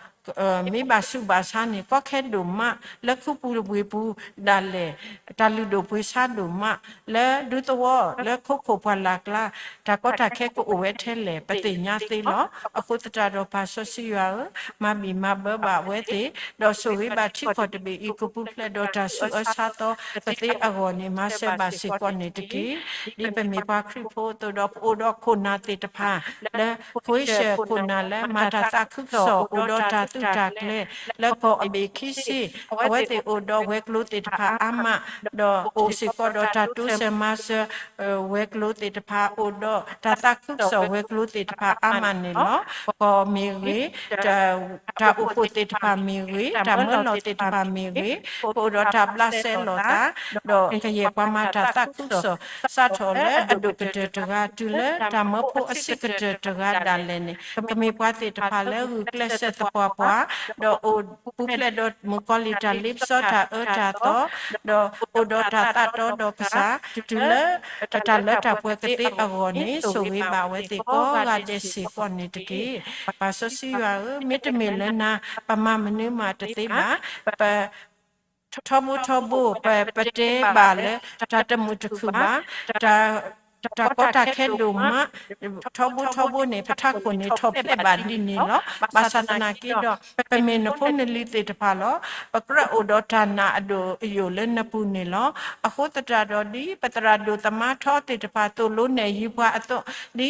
မ့ၢ်ဘၣ်ဆူးဘၣ်ဆါန့ၣ် ကီခဲဒိၣ်မး လၢခူပူၤဝ့ၢ်ပူၤဒၣ်လဲာ်, တၢ်လုၢ်ဒိၣ်ပှ့ၤဆါဒိၣ်မး လၢဒူသဝီ လၢခိခိၣ်ပှၢ်လၢ်ကျါ, တၢ်ကီတၢ်ခဲကအိၣ်ဝဲထဲလဲၣ် ပသ့ၣ်ညါသ့လီၤ. အဃိသတးဒီးပၢ်စီဆှံယွၤဧၢ, မၤဘံၣ်မၤဘၢဘၣ်အဝဲသ့ၣ်, ဒီးဆိၣ်ဂ့ၤဘၣ်ထံကီၢ်တဘ့ၣ်အံၤ ကပူၤဖျဲးဒီးတၢ်ဆူးအၢဆါသီကသ့အဂီၢ်န့ၣ် မၤစၢၤဘၣ်စ့ၢ်ကီးန့ၣ်တက့ၢ်. ဒ်ပမ့ၢ်ပှၤခရံာ်ဖိအသိးဒီး ပအိၣ်ဒီးခိၣ်နၢ်သ့ၣ်တဖၣ် လၢ ခိၣ်ဆၢၣ်ခိၣ်နၢ်လၢမၤတၢ်သးခုကစီၣ် အိၣ်ဒီးတၢ်သုးတၢ်ကျဲၤ လၢကီၢ်အဘ့ၣ်ခံဆံ, အဝဲသ့ၣ်အိၣ်ဒီးဝဲၤကျိၤသ့ၣ်တဖၣ်အါမး, ဒီးအိၣ်စ့ၢ်ကီးဒီးတၢ်တိစၢၤမၤစၢၤ ဝဲၤကျိၤသ့ၣ်တဖၣ် အိၣ်ဒီးတၢ်သးခုကစီၣ်ဝဲၤကျိၤသ့ၣ်တဖၣ်အါမးန့ၣ်လီၤ. ကီၢ်မ့ၢ်ဂ့ၤ, တၢ်အိၣ်ဖှိၣ်သ့ၣ်တဖၣ်မ့ၢ်ဂ့ၤ, တၢ်မၢလီၤသ့ၣ်တဖၣ်မ့ၢ်ဂ့ၤ, ကအိၣ်ဒီးတၢ်ဘျးစဲလိာ်သး, ဒီးကယဲၢ်ပှၤမၤတၢ်သးခုကစီၣ် စးထီၣ်လၢအဒိၣ်ကတၢၢ်တဂၤ တုၤလၢတၢ်မၢဖိအဆံးကတၢၢ်တဂၤဒၣ်လဲာ်န့ၣ်, ကမ့ၢ်ပှၤသ့ၣ်တဖၣ်လၢဂုာ်ကျဲးစၢးသပှၢ်ပှၢ်, ဒီးအိၣ်ပူၤဖျဲးဒီးမုၣ်ကီၤလံၢ်တၢ်လ့ပစီတၢ်အၢတၢ်သီ, ဒီးအိၣ်ဒီးတၢ်သးတီဒီးကစၢ်, တုၤလၢ တၢ်လၢတၢ်ပှဲၤကသ့အဂီၢ်န့ၣ် ဆိၣ်ဂ့ၤဘၣ်အဝဲသ့ၣ်ကိးဂၤဒဲးစ့ၢ်ကီးန့ၣ်တက့ၢ်. ပၢ်စီဆှံယွၤဧၢ, မ့တမ့ၢ်လၢနၤ ပမၤမနုၤမးတသ့ဘၣ်. ပ ထီဘိထီဘိ ပ ပတဲဘၣ်လၢ တၢ်တမုာ်တခုၣ်ဘၣ်, တၢ် တၢ်ကီတၢ်ခဲဒိၣ်မး, ထီဘိထီဘိန့ၣ် ပထးခိၣ်န့ၣ်ထီၣ်ဖျဲးဘၣ်ဒ်န့ၣ်လီၤ. ဘၣ်ဆၣ်သနာ်က့ဒီး ပမ့ၢ်နဖိနလံၤသ့ၣ်တဖၣ်လီၤ. ပကြၢးအိၣ်ဒီးတၢ်နာ်အဒိၣ်အယိာ်လၢနပူၤန့ၣ်လီၤ. အဃိသတးဒီး ဒ်ပသရၣ်ဒိၣ်သမါထီသ့ၣ်တဖၣ်သိၣ်လိနဲၣ်ယုၤပှၤအသ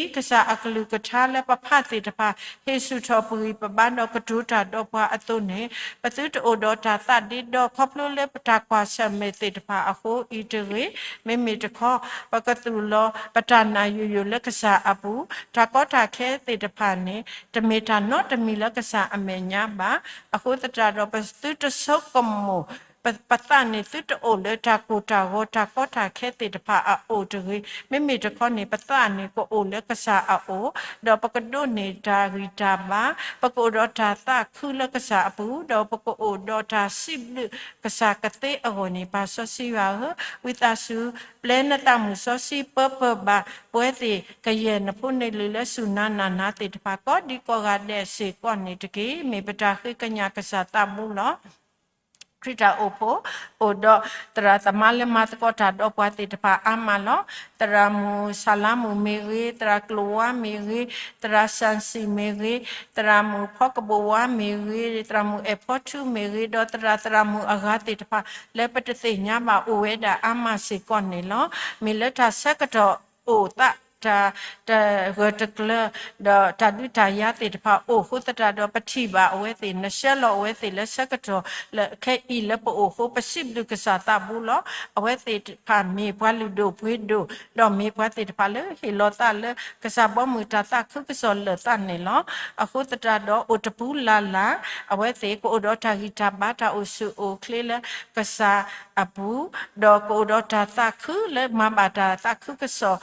ိး, ဒ်ကစၢ်အကလုၢ်ကထါလၢပဖးသ့ၣ်တဖၣ် ဟ့ၣ်ဆူၣ်ထီၣ်ပဂံၢ်ပဘါဒီးကတိၤတၢ်ဒီးပှၤအသိးန့ၣ်, ပသုတအိၣ်ဒီးတၢ်သးဒ့ဒီး ခီဖျိလၢပတၢ်ကွၢ်ဆၢၣ်မဲာ်သ့ၣ်တဖၣ်အဃိအံၤတဂ့ၤ, မ့မ့ၢ်တခီ ပကသူၣ်လီၤပတၢ်နာ်ယိာ်ယိာ်လၢကစၢ်အပူၤ, တၢ်ကီတၢ်ခဲသ့ၣ်တဖၣ်န့ၣ် တမ့ၢ်တၢ်နီတမံၤလၢကစၢ်အမဲာ်ညါဘၣ်. အဃိသတးဒီး ပသုတဆိကမိၣ် ပ ပသးန့ၣ် သုတအိၣ်လၢတၢ်ကိၢ်တၢ်ဂီၤ တၢ်ကီတၢ်ခဲသ့ၣ်တဖၣ်အအိၣ်တဂ့ၤ, မ့မ့ၢ်တခီန့ၣ် ပသးန့ၣ်ကအိၣ်လၢကစၢ်အအိၣ်, ဒီးပကဒိးန့ၢ်တၢ်ဂံၢ်တၢ်ဘါ, ပကအိၣ်ဒီးတၢ်သးခုလၢကစၢ်အပူၤ, ဒီးပကအိၣ်ဒီးတၢ်စံးဘျုးကစၢ်ကသ့အဂီၢ်န့ၣ် ပၢ်စီဆှံယွၤဧၢ, ဝံသးစူၤ ပျဲနသးမုၢ်စီဆှံပၢပၢဘၣ်ပဝဲသ့ၣ် ကယဲၢ်နဖိနလံၤလၢစူၢ်နၤနာ်နၤသ့ၣ်တဖၣ် ကိးဒံကိးဂၤဒဲးစ့ၢ်ကီးန့ၣ်တက့ၢ်. မ့ၢ်ပတၢ်ဃ့ကညးကစၢ်သးဘိလီၤ. ခရံာ်တၢ်အိၣ်ဖှိၣ် အိၣ်ဒီးသရၣ်သမါလၢမၤသကိးတၢ်ဒီးပှၤသ့ၣ်တဖၣ်အါမးလီၤ. သရၣ်မုၣ်ဆၣ်လါမုၣ်မ့ၢ်ဂ့ၤ, သရၣ်ကျိၤဝါမ့ၢ်ဂ့ၤ, သရၣ်စၣ်စံၣ်မ့ၢ်ဂ့ၤ, သရၣ်မုၣ်ဖီကဘိၣ်ဝါမ့ၢ်ဂ့ၤ, သရၣ်မုၣ်အဲၣ်ဖီထူမ့ၢ်ဂ့ၤ, ဒီးသရၣ်သရၣ်မုၣ်အဂၤသ့ၣ်တဖၣ် လၢပတသ့ၣ်ညါဘၣ်အိၣ်ဝဲဒၣ်အါမးစ့ၢ်ကီးန့ၣ်လီၤ. မ့ၢ်လၢတၢ်ဆၢကတီၢ်အိၣ်သး တၢ် တၢ်ဂၢၢ်တကျၢၤ ဒီးတၢ်ဒုးတၢ်ယၤသ့ၣ်တဖၣ်အိၣ်အဃိသတးဒီး ပထံၣ်ဘၣ်အဝဲသ့ၣ် နဆှၢလီၤအဝဲသ့ၣ်လၢဆၢကတီၢ်လၢခဲအံၤလၢပအိၣ်အဃိ ပစံးဘျုးကစၢ်သးဘိလီၤ. အဝဲသ့ၣ်တဖၣ်မ့ၢ်ပှၤလုၢ်ဒိၣ်ပှ့ၤဒိၣ် ဒီးမ့ၢ်ပှၤသ့ၣ်တဖၣ်လၢဟ့ၣ်လီၤသးလၢကစၢ်ဘီမုၢ်တၢ်သးခုကစီၣ်လၢာ်သးန့ၣ်လီၤ. အဃိသတးဒီးအိၣ်တပူၤလၢ်လၢ် အဝဲသ့ၣ်ကအိၣ်ဒီးတၢ်ဂံၢ်တၢ်ဘါ တၢ်အိၣ်ဆူၣ်အိၣ်ချ့လၢကစၢ်အပူၤ ဒီးကအိၣ်ဒီးတၢ်သးခုလၢမၤဘၣ်တၢ်သးခုကစီၣ်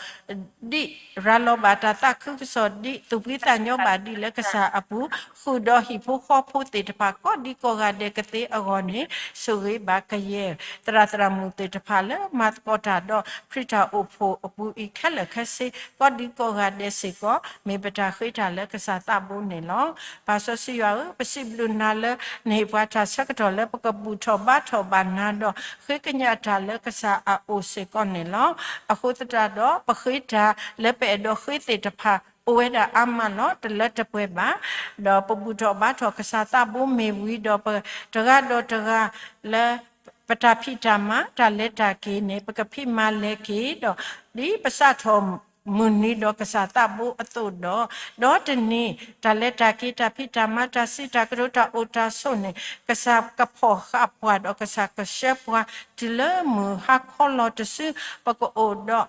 ဒံး ရၤလီၤဘၣ်တၢ်သးခုကစီၣ်ဒံး သူၣ်ဖှံသးညီဘၣ်ဒံးလၢကစၢ်အပူၤ ဃုာ်ဒီးဟံၣ်ဖိဃီဖိသ့ၣ်တဖၣ် ကိးဒံကိးဂၤဒဲးကသ့အဂီၢ်န့ၣ် ဆိၣ်ဂ့ၤဘၣ်ကယဲၢ် သရၣ်သရၣ်မုၣ်သ့ၣ်တဖၣ်လၢမၤသကိးတၢ်ဒီးခရံာ်တၢ်အိၣ်ဖှိၣ်အပူၤအံၤခဲလၢာ်ခဲဆ့ ကိးဒံကိးဂၤဒဲးစ့ၢ်ကီး မ့ၢ်ပတၢ်ဃ့တၢ်လၢကစၢ်သးဘိန့ၣ်လီၤ. ပၢ်စီဆှံယွၤဧၢ, ပစံးဘျုးနၤလၢနဟ့ၣ်ပှၤတၢ်ဆၢကတီၢ်လၢပကဘူၣ်ထီၣ်ဘါထီၣ်ဘၣ်နၤဒီး ဃ့ကညးတၢ်လၢကစၢ်အအိၣ်စ့ၢ်ကီးန့ၣ်လီၤ. အဃိသတးဒီး ပဃ့တၢ် လၢပအဲၣ်ဒိးဃ့သ့ၣ်တဖၣ် အိၣ်ဝဲဒၣ်အါမးလီၤ. တလၢတပှဲၤဘၣ်. ဒီးပဘူၣ်ထီၣ်ဘါထီၣ်ကစၢ်သးဘိမ့ၢ်ဝံၤဒီး ပတဂၤဒီးတဂၤလၢ ပတၢ်ဖံးတၢ်မၤ တၢ်လဲၤတၢ်က့ၤန့ၣ် ပကဖံးမၤလဲၤက့ၤဒီး ဒ်ပစးထီၣ်မုၢ်နံၤဒီးကစၢ်သးဘိအသိးဒီး, ဒီးတနံၤ တၢ်လဲၤတၢ်က့ၤ တၢ်ဖံးတၢ်မၤ တၢ်စံးတၢ်ကတိၤ တၢ်အိၣ်တၢ်ဆိးန့ၣ် ကစၢ်ကဖီၣ်ဃာ်ပှၤဒီးကစၢ်ကဆှၢပှၤ တုၤလၢမုၢ်ဟါခီလီၤတစု ပကအိၣ်ဒီး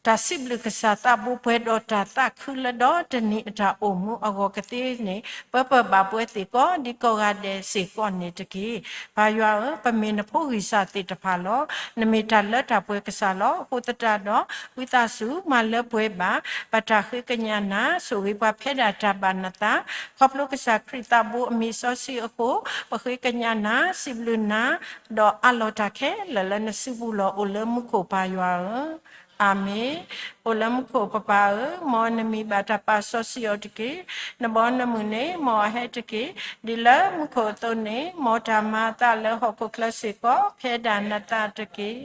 တၢ်စံးဘျုးကစၢ်သးဘိပှဲၤဒီးတၢ်သးခုလၢ ဒီးတနံၤအတၢ်အိၣ်မူအဂီၢ်ကသ့န့ၣ် ပပၢ်ဘၣ်ပှဲၤသ့ၣ်ကိးဒံကိးဂၤဒဲးစ့ၢ်ကီးန့ၣ်တက့ၢ်. ပၢ်ယွၤဧၢ, ပမ့ၢ်နဖိဂံၢ်စၢ်သ့ၣ်တဖၣ်လီၤ. နမ့ၢ်တၢ်လၢတၢ်ပှဲၤကစၢ်လီၤ. အဃိသတးဒီး ဝံသးစူၤမၤလၢပှဲၤဘၣ် ပတၢ်ဃ့ကညးနၤ ဆိၣ်ဂ့ၤပှၤဖဲဒၣ်တၢ်ဘၣ်နသး ခီဖျိကစၢ်ခရံာ်သးဘိအမံၤစီဆှံအဃိ ပဃ့ကညးနၤ စံးဘျုးနၤ ဒီးအးလီၤတၢ်ခဲလၢာ်လၢနစုပူၤလီၤ. အိၣ်လၢမူခိၣ်ပၢ်ယွၤဧၢ, အၤမ့ၣ်. အိၣ်လၢမူခိၣ်ပပၢ်ဧၢ, မ်နမံၤဘၣ်တၢ်ပာ်စီဆှံအီၤတက့ၢ်. နဘီနမုၢ်န့ၣ် မ်အဟဲတက့ၢ်. ဒ်လၢမူခိၣ်အသိးန့ၣ် မ်တၢ်မၤအသးလၢဟီၣ်ခိၣ်ချၢစ့ၢ်ကီး ဖဲဒၣ်နသးတက့ၢ်.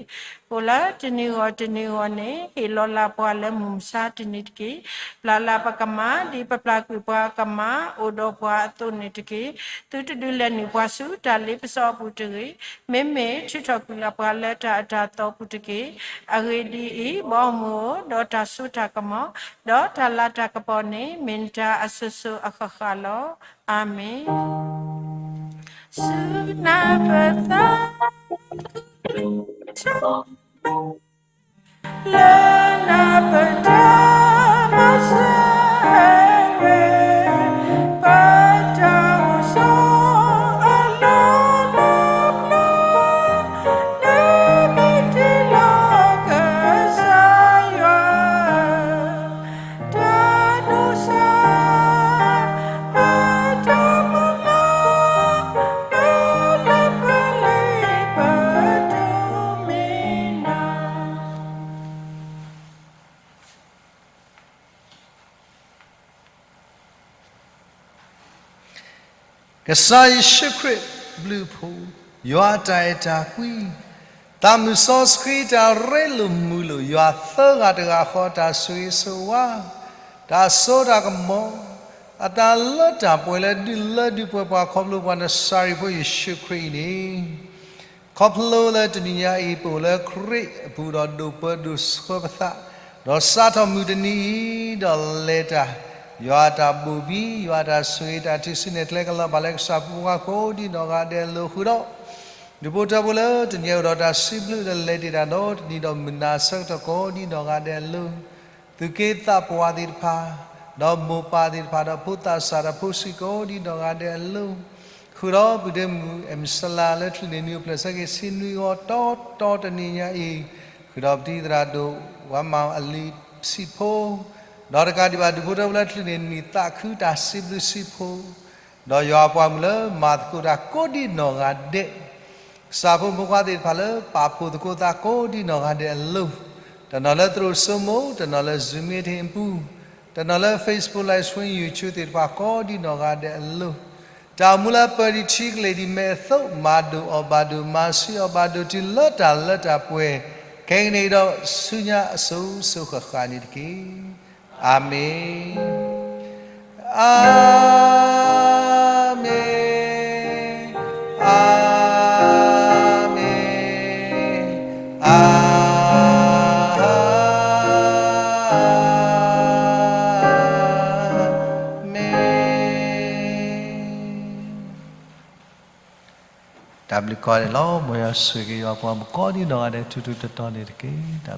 အိၣ်လၢတနံၤဂီၢ်တနံၤဂီၢ်န့ၣ် ဟ့ၣ်လီၤလၢ်ပှၤလၢမုၢ်မဆါတနံၤတက့ၢ်. ပျၢ်လၢ်ပကမၢ် ဒ်ပပျၢ်ကွံာ်ပှၤကမၢ် အိၣ်ဒီးပှၤအသိးန့ၣ်တက့ၢ်. သုတဒုးလဲၤနုာ်ပှၤဆူတၢ်လ့ပစီအပူၤတဂ့ၤ. မ့မ့ၢ်ထုးထီၣ်ကွံာ်လၢ်ပှၤလၢတၢ်အတၢ်သီပူၤတက့ၢ်. အဂ့ၢ်ဒ်အံၤ, ဘီမုၢ်ဧၢ, ဒီးတၢ်စိတၢ်ကမီၤ, ဒီးတၢ်လၤတၢ်ကပီၤန့ၣ် မ့ၢ်နတၢ်အစိၤစိၤအဃၣ်ဃၣ်လီၤ. အၤမ့ၣ်. ဆူနၤပသး လၢနပတၢ်မၤစၢၤဝဲ ပတၢ်အိၣ်ဆိးအလီၢ်လၢပျၢၤ, နမ့ၢ်တ့လီၤကစၢ်ယွၤ တၢ်ဒိၣ်စၢ် အတၢ်မၤလၤ ပလၢပလ့ပတမ့ၢ်နၤ. ကစၢ်ယ့ၣ်ၡူးခရံာ်ဘျုးအဖှိၣ်, ယွၤအတၢ်အဲၣ်တၢ်ကွံ, သးမုၢ်စီဆှံတၢ်ရ့လိာ်မုာ်လိာ်, ယွၤသၢဂၤတဂၤဃီတၢ်ဆိၣ်ဂ့ၤဆိၣ်ဝါ, တၢ်စိတၢ်ကမီၤ, အတၢ်လၢတၢ်ပှဲၤလၢဒုးလၢဒုးပှဲၤပှၤခီဖျိပှၤနစၤရ့းဖိယ့ၣ်ၡူးခရံာ်အံၤန့ၣ် ခီဖျိလၢတနံၤညါအံၤ ပအိၣ်လၢခရံာ်အပူၤဒီးဒိၣ်ပၢဒိၣ်ဆှၢပသး, ဒီးစးထီၣ်မုၢ်တနံၤအံၤ ဒီးလဲၤတၢ်, ယွၤအတၢ်ဘိၣ်ဘံ, ယွၤအတၢ်ဆိၣ်ဂ့ၤတၢ်ထုးစုနဲၣ်ကျဲကလီၤဘၣ်လၢကစၢ်ဖိခွါကိးဒံနီၢ်ဂၤဒဲးအလိၤဃုာ်ဒီး ဒူၣ်ဖိထၢဖိလၢတနံၤအံၤအိၣ်ဒီးတၢ်စံးဘျုးဒီးလဲၤတ့ၢ်တၢ်ဒီတနံၤဒီးမုၢ်နၤအဆၢကတီၢ်ကိးဒံနီၢ်ဂၤဒဲးအလိၤ, သုးက့သးပှၢ်သ့ၣ်တဖၣ်, ဒီးမိၢ်ပၢ်သ့ၣ်တဖၣ်, ဒီးဖိသၣ်စၢ်ဒီးဖိဆံးကိးဒံနီၢ်ဂၤဒဲးအလိၤ, ဃုာ်ဒီးပုၢ်ဒ့မုၣ် အမံးစလၤ လၢချုးန့ၢ်နံၣ်အိၣ်ဖျဲၣ်ဆၢက့ၤဆံနွံဂီၤတီတီတနံၤညါအံၤ, ဃုာ်ဒီးပတံၤသရၣ်ဒိၣ် ဝါမၤအလံစံးဖိ, ဒီးတကးဒံးဘၣ်ဒူၣ်ဖိထၢဖိလၢချုးန့ၢ်နံၣ်သးခုတၢ်စံးဘျုးစံးဖှိၣ်, ဒီးယွၤအပှၤမုၣ်လၢမၤသကိးတၢ်ကိးဒံနီၢ်ဂၤဒဲး, ကစၢ်ဖိမုၣ်ဖိခွါသ့ၣ်တဖၣ်လၢပာ်ဖှိၣ်သကိးသးကိးဒံနီၢ်ဂၤဒဲးအလိၤ, တနီၤလၢသရိာ်စိမိၤ, တနီၤလၢ Zoom meeting အပူၤ, တနီၤလၢ Facebook Live Stream YouTube သ့ၣ်တဖၣ်ကိးဒံနီၢ်ဂၤဒဲးအလိၤ, တၢ်အိၣ်မူလၢပၢၤဒံးထံကလဲၤဒံးမဲာ်အသိး မၤဒိၣ်အီၤဘၣ်ဒိၣ် မၤဆှံအီၤဘၣ်ဒိၣ် တုၤလၢတၢ်လၢတၢ်ပှဲၤ ခဲကနံၣ်အံၤဒီးဆူညါအစိၤစိၤဃၣ်ဃၣ်န့ၣ်တက့ၢ်. အၤမ့ၣ်, အၤမ့ၣ်, အၤမ့ၣ်, အၤမ့ၣ်. တၢ်ဘျုးကိးဂၤဒဲးလီၤ. မ်ယွၤဆိၣ်ဂ့ၤက့ၤယွၤပှၤကိးဒံနီၢ်ဂၤဒဲး ထူထူတီတီန့ၣ်တက့ၢ်.